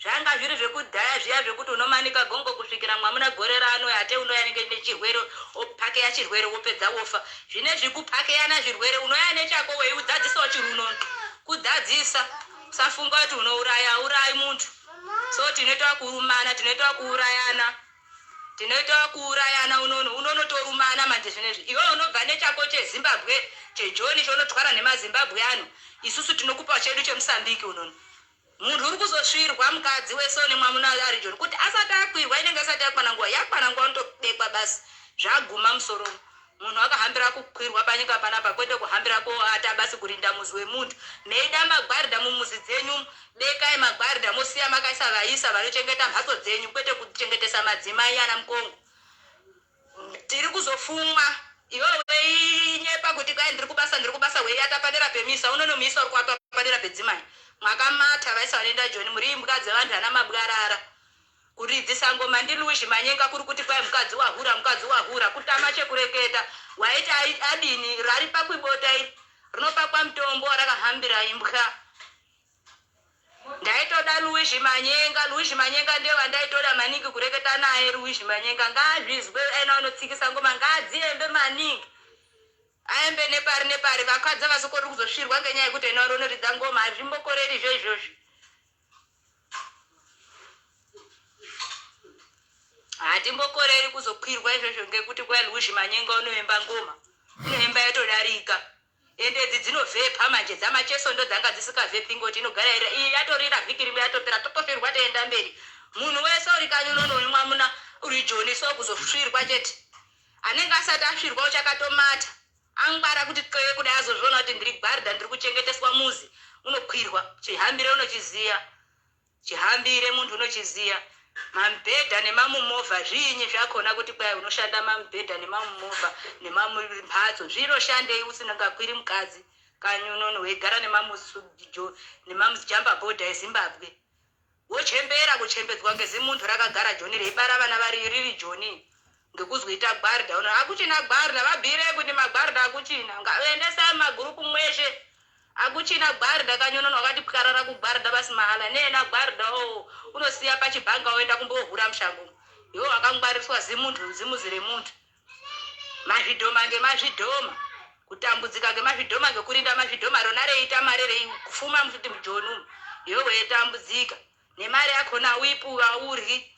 Zvanga zviri zvekudhaya zviya zvekuti unomanika gongo kusvikira mwamuna gore rano ate unoya nechirwere, opakeya chirwere, wopedza wofa. Zvinezvi kupakeyana zvirwere, unoya nechako weiudzadzisa chirunono kudzadzisa. Usafunga kuti unouraya, urayi muntu. So tinoita kurumana, tinoita kuurayana, tinoita kuurayana unono, unonotorumana manje zvinezvi. Iwe unobva nechako cheZimbabwe, chejoni, chaunotwara nemaZimbabwe ano, isusu tinokupa chedu cheMusambiki unono. Munhu uri kuzosvirwa mukadzi wese une mwamuna ari joni, kuti asati akwirwa inenge asati yakwana nguva, yakwana nguva unotobekwa basi, zvaguma musoro. Munhu akahambira kukwirwa panyika panapa kwete kuhambira koata basi kurinda muzi wemuntu. Meida magwarda mumuzi dzenyu bekai magwarda mosiya makaisa vaisa vanochengeta mhatso dzenyu kwete kuchengetesa madzimai ana mukongo. Tiri kuzofumwa iwe weinyepa kuti kwai ndiri kubasa ndiri kubasa weiata padera pemisa unonomisa uri kuata padera pedzimai. Mwakamata vaisa vanoenda Joni muri imbwa dzevanhu ana mabwarara. Kuridzisa ngoma ndi Luizhi Manyenga kuri kuti kwai mukadzi wahura mukadzi wahura kutama chekureketa waiti adini raripakwi bota iri rinopakwa mutombo warakahambira imbwa ndaitoda Luizhi Manyenga Luizhi Manyenga ndiye wandaitoda maningi kureketa naye Luizhi Manyenga ngaazvizwe aina unotsikisa ngoma ngaadziembe maningi aembe nepari nepari vakadzi avasokoreri kuzosvirwa ngenyaya yekuti ena unoridza ngoma hazvimbokoreri zvo izvozvi hatimbokoreri kuzokwirwa izvozvo ngekuti kwai luzhi manyenga unoemba ngoma unoemba yotodarika ende idzi dzinovhepha manje dzamacheso ndo dzanga dzisikavhephi ngoti inogara iri iyi yatorira vhiki rimwe yatopera totosvirwa toenda mberi munhu wese uri kanyi unono uyu mwamuna uri joni so kuzosvirwa chete anenge asati asvirwa uchakatomata Angwara kuti qee kudai azozviona kuti ndiri gwarda ndiri kuchengeteswa muzi unokwirwa chihambire unochiziya chihambire muntu unochiziya mamubhedha nemamumovha zviinyi zvakona kuti kwai unoshanda mamubhedha nemamumovha nemamumhatso zvinoshandei usingakwiri mukadzi kanyi unono weigara nemamujamba bhodha ezimbabwe Wochembera kuchembedzwa ngezimuntu rakagara joni reibara vana vari riri joni ngekuzwiita gwarda uno akuchina gwarda vabhiirei kuti magwarda akuchina ngaendesai magurupu mweshe akuchina gwarda kanyonono wakati pwarara kugwarda basi mahala neena gwarda o unosiya pachibhanga woenda kumbohura mushango iwe wakangwariswa zimuntu zimuzi remuntu Mazvidhoma ngemazvidhoma kutambudzika ngemazvidhoma ngekurinda mazvidhoma rona reiita mare reifuma muchiti mujoni umu iwe weitambudzika nemari yakona auipuwa auryi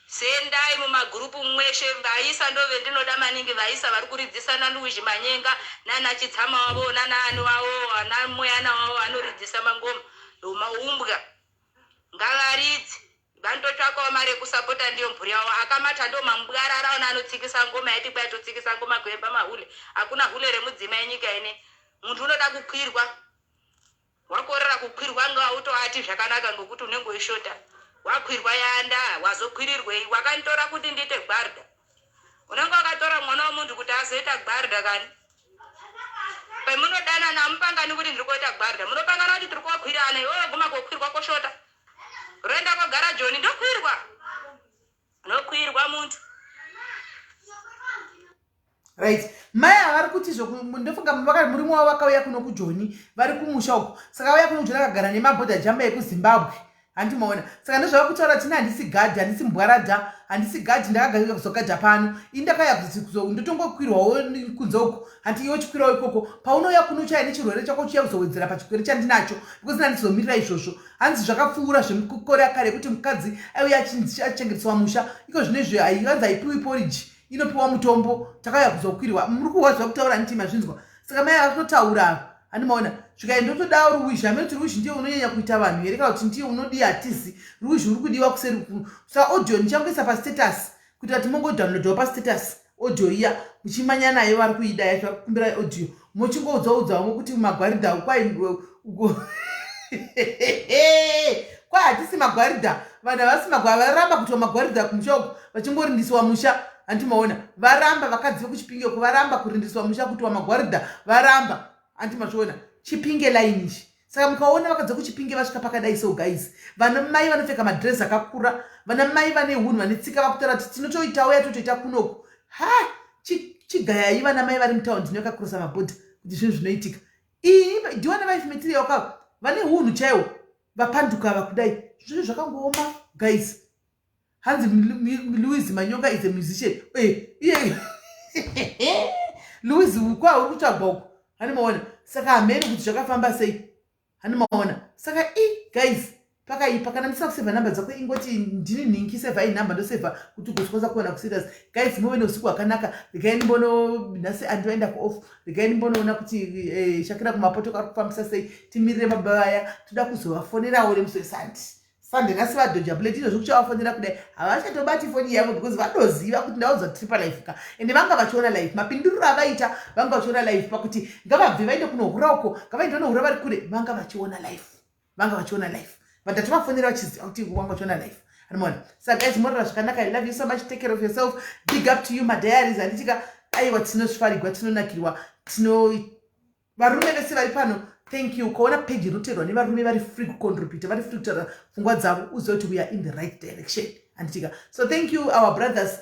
sendai mumagurupu mweshe vaisa ndovendinoda maningi vaisa vari kuridzisa naluigi manyenga nana chitsama wavo nana ani wavo ana moyana wavo anoridzisa mangoma maumbwa ngavaridze Vanototsvakawo mari yekusapota ndiyo mhuri yavo akamata ndo mambwarara ona anotsikisa ngoma yati kwai totsikisa ngoma kuemba mahule hakuna hule remudzimai nyika ine muntu unoda kukwirwa wakorera kukwirwa ngautoati zvakanaka ngokuti unenge weishota wakwirwa yanda wazokwirirwei wakanditora kuti ndiite gwarda unenge wakatora mwana wemuntu kuti azoita gwarda kani pemunodanana amupangani kuti ndiri kuita gwarda munopangana kuti tiri kokwirana iwewe guma kokwirwa koshota Roenda kogara Joni ndokwirwa. Ndokwirwa muntu. Right. Mai ava vari kuti zvo ndofunga murume wavo vakauya kuno kuJoni vari kumusha uko. Saka vauya kuno kuJoni akagara nemabhodha jamba ekuZimbabwe. Hanti maona. Saka ndozvava kutaura tina handisi gadhi, handisi mbwarada, handisi gadhi ndakagara kuzogadha pano. Ini ndakauya kuzo ndotongokwirwawo kunze uko. Hanti iwe uchikwirawo ikoko. Paunouya kuno uchauya nechirwere chako uchiuya kuzowedzera pachirwere chandinacho. Because ini handizomirira izvozvo. Hanzi zvakapfuura zvemukore akare ekuti mukadzi aiuya achichengeteswa musha iko zvino izvi hanzi haipiwi porridge inopiwa mutombo takauya kuzokwirwa muri kuhwa zvakutaura handiti mazvinzwa saka mai akutotaura ava handi maona zvikai ndotodawo ruwizhi hameno kuti ruwizhi ndiye unonyanya kuita vanhu here kana kuti ndiye unodiya hatizi ruwizhi uri kudiwa kuseri saka audio ndichangoisa pastatus kuitira kuti mongodownloadawo pastatus audio iya muchimanya nayo vari kuida yacho vari kukumbira audio mochingoudzaudza vamwe kuti magwaridha kwai uko kwai hatisi magwaridha vanhu havasi magwa varamba kuitwa magwaridha kumusha uku vachingorindisiwa musha hanti maona varamba vakadzi vekuchipinge uku varamba kurindiswa musha kuitwa magwaridha varamba hanti mazviona chipinge line ichi saka mukaona vakadzi vekuchipinge vasvika pakadai so guys vana mai vanopfeka madress akakura vana mai vane hunhu vane tsika vakutaura kuti tinotoitawo yatotoita kunoku ha chigayai vana mai vari mutaundi nevakakurosa mabhodha kuti zvinhu zvinoitika iyi diwana life material ka vane hunhu chaiwo vapanduka ava kudai zvinhu zvakangooma guys hanzi louis manyoka is a musician eh, iye louis kwa uri kutsvagwa uko hani maona saka hameno kuti zvakafamba sei hani maona saka i guys pakaipa kana ndisina kusevha number dzako ingoti ndini nhingi sevha inumber ndosevha kuti ugozvikwanisa kuwana kuserious guys muve neusiku hwakanaka regai ndimbono nhasi andivaenda kuoff regai ndimbonoona kuti eh, shakira kumapoto kari kufambisa sei timirire baba vaya toda kuzovafonerawo nemusi wesandi. Sunday nhasi vadhoja plate izvozvi kuchavafonera kudai havachatobati foni yavo because vanoziva kuti ndaudzwa tiri palife ka, ende vanga vachiona life mapinduriro avaita. Vanga vachiona life pakuti ngavabve vaende kunohura uko, ngavaende vanohura vari kure. Vanga vachiona life, vanga vachiona life, but tatovafonera vachiziva kuti vanga vachiona life. Anomaona. Saka guys, morara zvakanaka. I love you so much. Take care of yourself. Big up to you, madiaries, handitika? Aiwa, tinozvifarigwa, tinonakirwa, tino varume vese vari pano, thank you. Ukaona peji rinoteerwa nevarume vari free kucontributa, vari free kutaura pfungwa dzavo, uzive kuti we are in the right direction, handitika? So thank you, our brothers.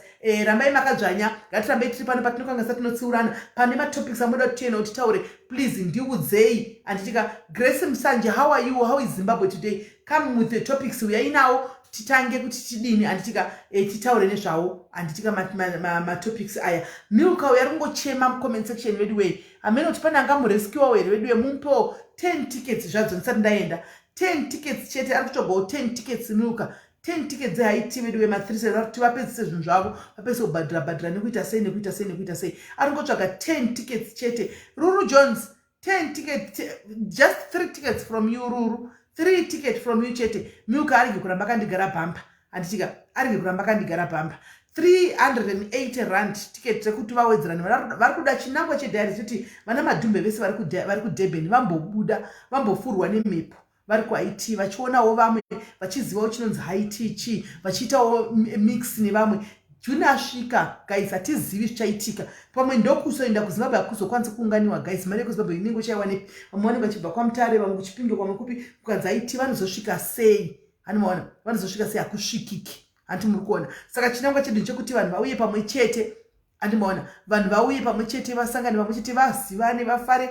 Rambai makadzvanya. Ngatirambei tiri pano patinokangasa, tinotsiurana. Pane matopics amunoda kuti tiende kuti taure, please ndiudzei, handitika? Grace Musanje, how are you? How is Zimbabwe today? Come with the topics, uyai nawo titange kuti tidini, handitika? Titaure nezvawo, handitika? Matopics ma, ma aya, Milka uyo ari kungochema mucomment section vedu wei, hamene kuti pane angamurescuwawo here vedu. Mumupewo 10 tickets zvadzo ndisati ndaenda, 10 tickets chete. Ari kutsvagawo 10 tickets Milka, 10 tickets dzehaiti vedu wema3 kuti vapedzise zvinhu zvavo, vapedzise kubhadhira bhadhira nekuita sei, nekuita sei, nekuita sei. Ari kungotsvaga 10 tickets chete. Ruru Jones, 10 ticket, just 3 tickets from you, Ruru, 3 ticket from you chete. Milka arege kuramba akandigara bhamba, handitika? Arege kuramba akandigara bhamba. R380 ticket rekuti vawedzerane. Vari kuda chinangwa chediary chekuti vana madhumbe vese vari kuDurban vambobuda, vambofurwa nemhepo vari kuIT, vachionawo vamwe, vachizivawo chinonzi hit chii, vachiitawo mix nevamwe. June asvika, guys, hatizivi zvichaitika. Pamwe ndokusoenda kuZimbabwe hakuzokwanisi kuunganiwa, guys. Mari yekuZimbabwe inenge uchaiwanepi? Vamwe vanenge vachibva kwaMutare, vamwe kuChipinge, kwamwe kupi. Kukanzi IT, vanozosvika sei? Hanimaona, vanozosvika sei? Hakusvikiki, hanti muri kuona? Saka chinangwa chedu ndechekuti vanhu vauye pamwe chete, andimaona? Vanhu vauye pamwe chete, vasangane pamwe chete, vazivane, vafare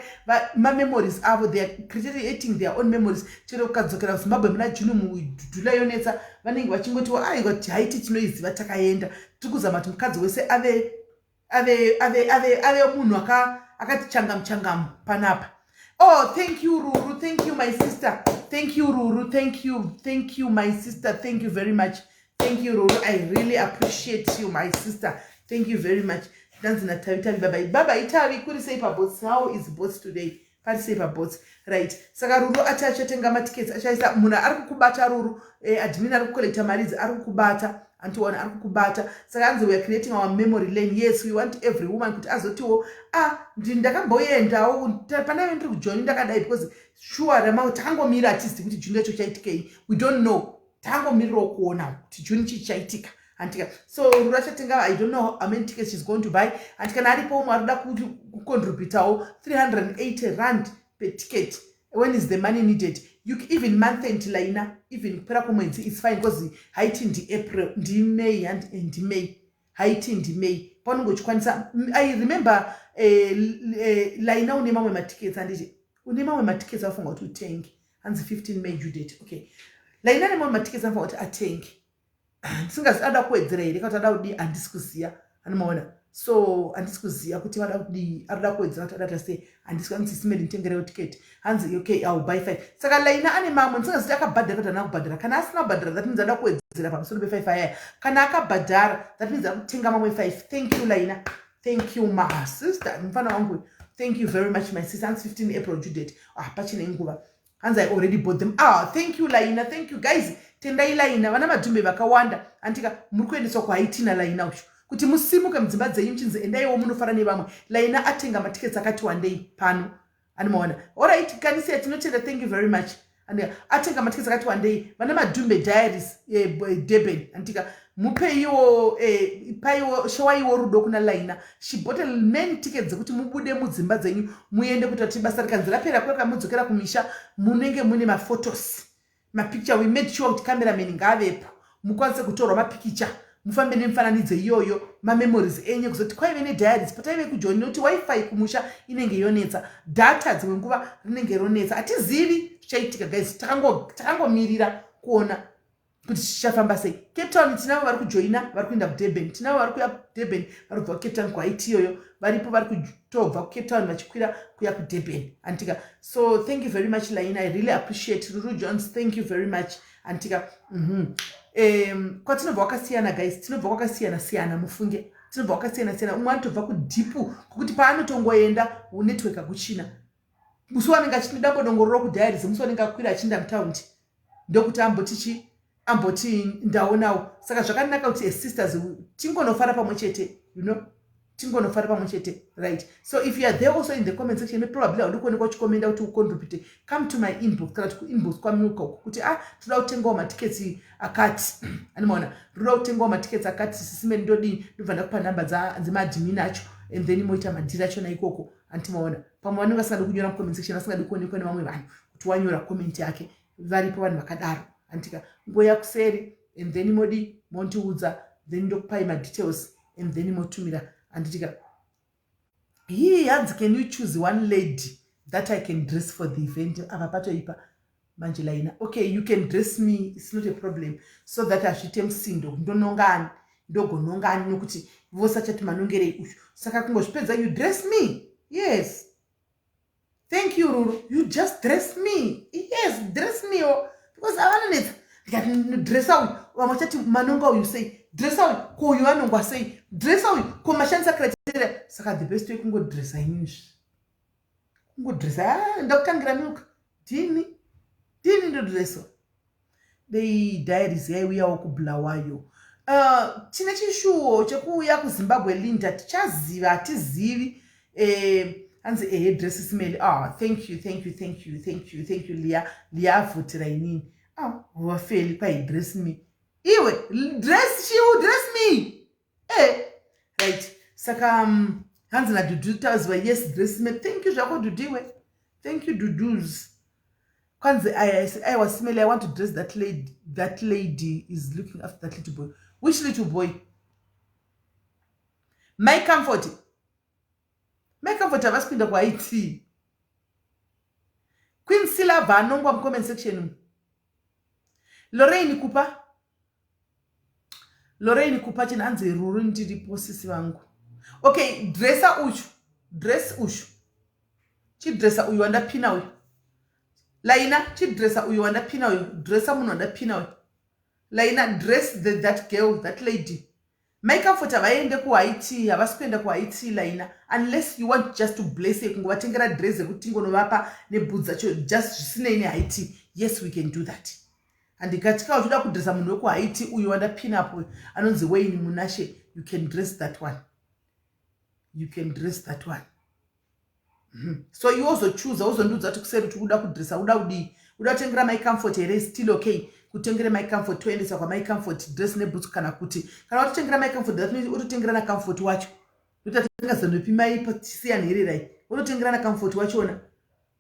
mamemories avo. They are creating their own memories. Chero kukadzokera kuZimbabwe muna June, muJuly yonetsa, vanenge vachingotiwo, aiwa, haiti tinoiziva, takaenda. Tiri kuzama kuti mukadzi wese ave munhu akati changamu changamu panapa. Oh, thank you, Ruru. Thank you, my sister. Thank you, Ruru. Thank you, thank you, my sister. Thank you very much. Thank you, Ruru. I really appreciate you, my sister. Thank you very much. Ndanzi naTavi, Tavi, baba baba itavi kuri sei pabots? How is bots today? Pari sei pabots? Right, saka Ruru ati achatenga matickets, achaisa. Munhu ari kukubata, Ruru, admin ari kucollecta mari idzi, ari kukubata, antiona ari kukubata. Saka anzi we are creating our memory lane. Yes, we want every woman kuti azotiwo, ah, ndakamboendawo panaive ndiri kuJoni ndakadai, because sure rama takangomira, hatizivi kuti June yacho chaitikei. We don't know, tangomirirawo kuona kuti June chii chaitika, hantika? So Ruru achatenga, I don't know how many tickets she's going to buy, hanti? Kana aripo umwe arikuda kucontributawo R380 per ticket, when is the money needed? You even month end laina, even kupera kwomwedzi, it's fine, because haiti ndiApril, ndiMay, ndiMay, haiti ndiMay paunenge uchikwanisa. I remember, Laina, une mamwe matickets, handiti? Une mamwe matickets afunga kuti utenge. Hanzi 15 May due date. Okay, Laina nemamwe matickets afunga kuti atenge. Ndisingazi ada kuwedzera here kana kuti ada kudii, handisi kuziva, anomaona? So handisi kuziva kuti vada kudii, arikuda kuwedzera kuti adata sei, handisi. Hanzi simedi nditengerewo ticket. Hanzi okay, I will buy five. Saka Laina ane mamwe, ndisingazi kuti akabhadhara kuti haana kubhadhara. Kana asina kubhadhara, that means ada kuwedzera pamusoro pe5 ayaya. Kana akabhadhara, that means ari kutenga mamwe five. Thank you, Laina. Thank you, my sister. Mufana wangu, thank you very much, my sister. Hanzi 15 April due date. Ah, pachine nguva. Hanzi I already bought them. Ah, thank you, Laina. Thank you, guys. Tendai Laina. Vana madhumbe vakawanda, antika? Muri kuendeswa kuhaiti naLaina ucho kuti musimuke mudzimba dzenyu, muchinzi endaiwo munofara nevamwe. Laina atenga matickets akati wandei pano, animaona? Alright, kanisa yatinotenda, thank you very much. Atenga matickets akati wandei. Vana Madhumbe Diaries, Durban, antika? Mupeiwo, paiwo, showaiwo rudo kuna Laina. She bought many tickets dzekuti mubude mudzimba dzenyu muende, kuita kuti basa rikanzi rapera kweka mudzokera kumisha, munenge mune maphotos, mapicture. We made sure kuti cameraman ngaavepo, mukwanise kutorwa mapikicha, mufambe nemifananidzo iyoyo, mamemories enyu kuzoti kwaive nediaries pataive kuJoni, nekuti WiFi kumusha inenge yonetsa, data dzimwe nguva rinenge ronetsa. Hatizivi zvichaitika, guys. Takangomirira kuona kuti zvichafamba sei. Cape Town tinavo vari kujoina, vari kuenda kuDurban. Tinavo vari kuya kuDurban, vari kubva kuCape Town kuhaiti iyoyo. Varipo vari kutobva kuCape Town vachikwira kuya kuDurban, antika? So thank you very much, Laina. I really appreciate. Ruru Jones, thank you very much, antika? Kwatinobva kwakasiyana, guys. Tinobva kwakasiyana siyana, mufunge. Tinobva kwakasiyana siyana. Umwe anotobva kudeep kwokuti paanotongoenda network hakuchina. Musi wanenge achidambodongorora kudiaries, musi wanenge akwira achiinda mutaundi, ndokuti ambotichi. Amboti ndaonawo. Saka zvakanaka kuti as sisters tingonofara pamwe chete, you know, tingonofara pamwe chete, right? So if you are there also in the comment section, probably haudi kuonekwa uchikomenda kuti ucontribute, come to my inbox kana kuti kuinbox kwaMilka uko kuti ah, toda kutengawo matickets akati, animaona, ndoda kutengawo matickets akati, sisimeni ndodini? Ndobva ndakupa nhamba dzemaadmin acho and then moita madhiri achona ikoko, antimaona. Pamwe vanenge vasingadi kunyora mucomment section, vasingadi kuonekwa nevamwe vanhu kuti wanyora comment yake. Varipo vanhu vakadaro, antika. Ngoya kuseri and then modi mondiudza, then ndokupai madetails and then motumira, anditika. Hii, hanzi, "Can you choose one lady that I can dress for the event?" Apa patoipa manje, Laina. Okay, you can dress me, it's not a problem, so that hazviite musindo, ndonongani, ndogonongani, nokuti vose achati manongerei uyu. Saka kungozvipedza, you dress me. Yes, thank you, Ruru. You just dress me. Yes, dress me o, because avanonetsa. Ndikati dressa uyu, vamwe vachati manonga uyu sei, dressa uyu, ko uyu anongwa sei, dressa uyu, ko mashandisa criteria. Saka the best way kungodressa inizvi, kungodressa. Ah, ndakutangira Milka, ndini ndini ndodresswa. Dei Diaries yaiuyawo kuBulawayo. Tine chishuwo chekuuya kuZimbabwe, Linda. Tichaziva, hatizivi. Hanzi ehe, dress smell. Ah, thank you, thank you, thank you, thank you, thank you, Lia. Lia avhotera inini. Ah, wafeli kwai dress me. Iwe dress, she will dress me. Eh, right. Saka hanzi naDudu taziva, yes, dress me. Thank you zvako, Dudu iwe. Thank you, Dudus. Kwanzi aiwa, Simeli, I want to dress that lady. That lady is looking after that little boy. Which little boy? My Comfort, My Comfort havasi kuenda kuIT. Queen Silava anongwa mucomment section. Lorraine kupa, Lorraine kupa chena. Hanzi Ruru, ndiripo sisi vangu. Okay, dressa uchu, dress uchu, chidressa uyu wandapina uyu. Laina, chidressa uyu wandapina uyu. Dressa munhu wandapina uyu. Laina, dress that girl, that lady. My Comfort havaende kuHaiti, havasi kuenda kuHaiti, Laina, unless you want just to bless, kungovatengera dress yekuti tingonovapa nebhutsu dzacho, just zvisinei neHaiti. Yes, we can do that. Handikatika uchida kudressa munhu wekuHaiti, uyu wandapinapo anonzi Wayne Munashe, you can dress that one, you can dress that one. So iwe uzochuza, uzondiudza kuti kuseri kuti uda kudressa, uda kudii, uda kutengera My Comfort here? Still okay kutengere My Comfort, toendesa kwaMy Comfort dress nebhutsu, kana kuti kana watotengera My Comfort, that means utotengera naComfort wacho, utatenga mai siya nhererai, utotengera naComfort wachona,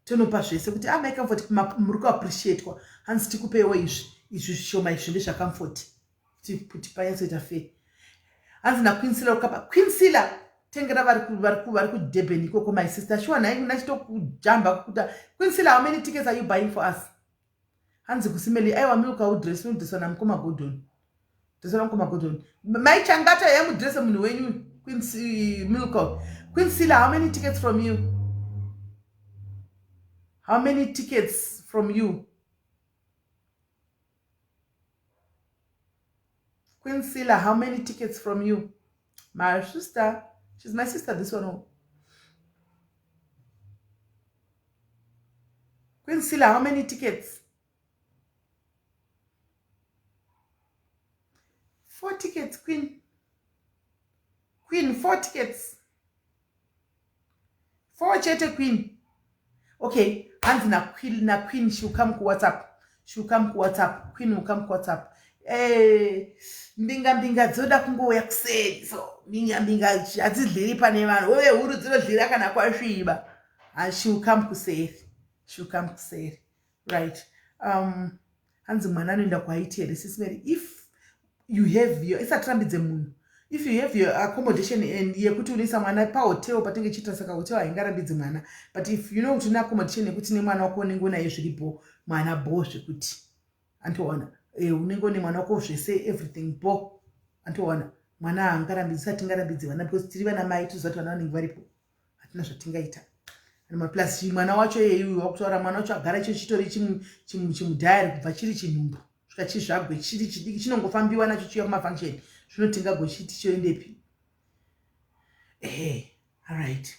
tonopa zvese kuti ah, My Comfort, muri kuappreciatwa, hanzi tikupewo izvi, izvi zvishoma izvi ndezvaComfort, kuti panyatsoita fair. Hanzi naQuinsila ukapa, Quinsila, tengera vari kuDurban ikoko, my sister. Sure, nhai, nachitokujamba kukuta. Quinsila, how many tickets are you buying for us? Hanzi kusimeli, aiwa, Milka udress, unodresswa namukoma Gordon, dresswa namukoma Gordon. Maichangata yamudresse munhu wenyu Milka. Quinsila, how many tickets from you? How many tickets from you, Queen Sila? How many tickets from you? My sister, she's my sister, this one. Oh. Queen Sila, how many tickets? Four tickets, Queen. Queen, four tickets. Four chete, Queen. Okay, hanzi na Queen, na Queen, she will come ku WhatsApp. She will come ku WhatsApp. Queen will come ku WhatsApp. Eh, mbinga mbinga dzoda kungouya kuseri, so mbinga mbinga hadzidliri pane vanhu ove huru, dzinodlira kana kwasviba. She will come kuseri, she will come kuseri, right? Hanzi mwana anoenda kuHaiti here, Sis Mary? If you have your, isatirambidze munhu, if you have your accommodation and yekuti unoisa mwana pahotel patinge chiita, saka hotel haingarambidzi mwana. But if you know kuti une accommodation yekuti nemwana wako unenge unaye zviripo, mwana bo zvekuti antoona, unenge une mwana wako zvese, everything bo, antoona, mwana haangarambidzi. Satingarambidzi vana because tiri vana mai, toziva kuti vana vanenge varipo, hatina zvatingaita. Plus mwana wacho iyeyu wakutaura, mwana wacho agara icho chitori chimudhayari kubva chiri chinhumbu svika chizvagwe, chiri chidiki, chinongofambiwa nacho chiuya kumafunction. Zvino tingagochiti choendepi? Ehe, alright.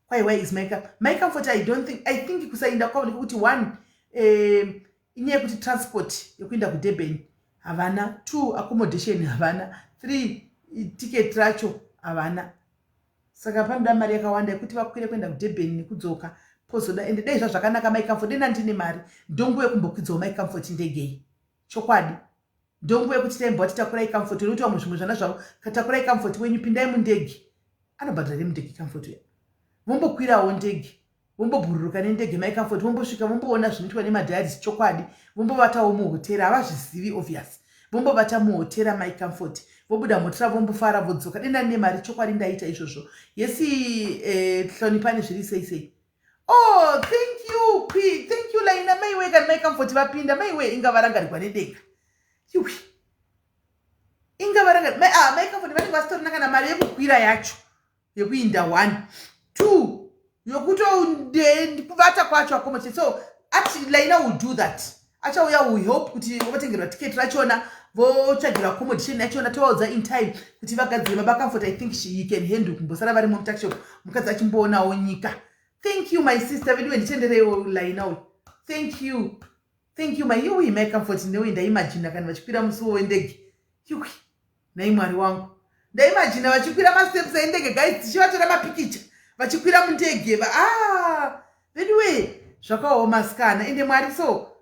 Kwai, why is my Comfort? I don't think, I think kusainda kwavo ndekuti one, Inyaya yekuti transport yekuenda kuDurban havana, two, accommodation havana, three, ticket racho havana. Saka panoda mari yakawanda yekuti vakwire kuenda kuDurban nekudzoka pozoda. Ende dai zvazvakanaka, Mai Comfort, dai ndine mari, ndonguva yekumbokwidzwawo Mai Comfort ndegei. Chokwadi, ndonguva yekuti taimbova titakurai Comfort, nekuti vamwe zvimwe zvana zvavo, takurai Comfort wenyu, pindai mundege. Anobhadhara here mundege Comfort uya? Vombokwirawo ndege, vombobhururuka nendege Mai Comfort, vombosvika, vomboona zvinoitwa nemadiaries. Chokwadi, vombovatawo muhotera. Havazvizivi, obvious. Vombovata muhotera Mai Comfort, vobuda muhotera, vombofara, vodzoka. Denda nemari, chokwadi ndaita izvozvo. Yesi, hlonipani, zviri sei sei? Oh, thank you, thank you, Laina. Maiwe, kana Mai Comfort vapinda, maiwe, inga varangarigwa nedenga. Iwi, inga varanga, ah, Mai Comfort vanenge vasitorina kana mari yekukwira yacho yekuinda, one, two, yokutokuvata kwacho, accommodation. So ati Laina will do that. Achauya, will help kuti votengerwa ticket rachona, votsvagirwa accommodation yachona. Tovaudza in time kuti vagadzire. Baba Comfort, I think he can handle kumbosara varimo mutuckshop, mukadzi achimboonawo nyika. Thank you, my sister. Veduwe, nditendereiwo Laina uyu. Thank you, thank you, my. Yuwi, Mai Comfort newe, ndaimagina kana vachikwira musuwo wendege. Yuwi, nai Mwari wangu, ndaimagina vachikwira masteps endege. Guys, tichivatora mapikicha vachikwira mundege. Ah, veduwe, zvakaoma sikana. Ende Mwari so,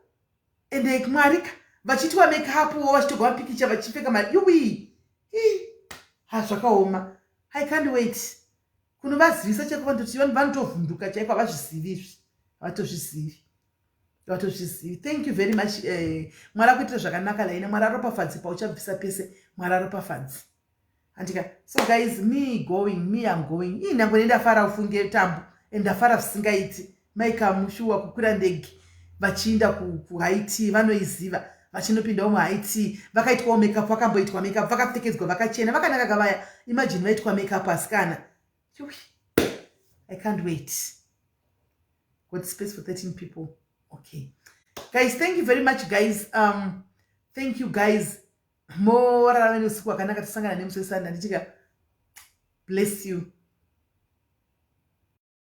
ende Mwari ka, vachiitwa makeup, vachitorwa mapikicha vachipfeka ma, yuwi, ha, zvakaoma. I can't wait kunovazivisa chaiko. Vanototi vanotovhunduka chaiko, havazvizivi izvi, havatozvizivi, vatozvizivi. Thank you very much. Mwari akuitira zvakanaka, Laina. Mwari aropafadzi pauchabvisa pese. Mwari aropafadzi, andika. So guys, me going, me am going. Ii, nyange nendafara, ufunge tambo, and ndafara zvisingaiti. Maikamushuwa kukwira ndege vachiinda kuHaiti, vanoiziva, vachinopindawo muHaiti, vakaitwawo makeup, vakamboitwa makeup, vakapfekedzwa, vakachena, vakanaka kavaya. Imagine vaitwa makeup, asikana. I can't wait. Got space for 13 people. Okay guys, thank you very much, guys. Thank you, guys. Morarame neusiku hwakanaka. Tisangana nemusi weSunday, ndichika. Bless you.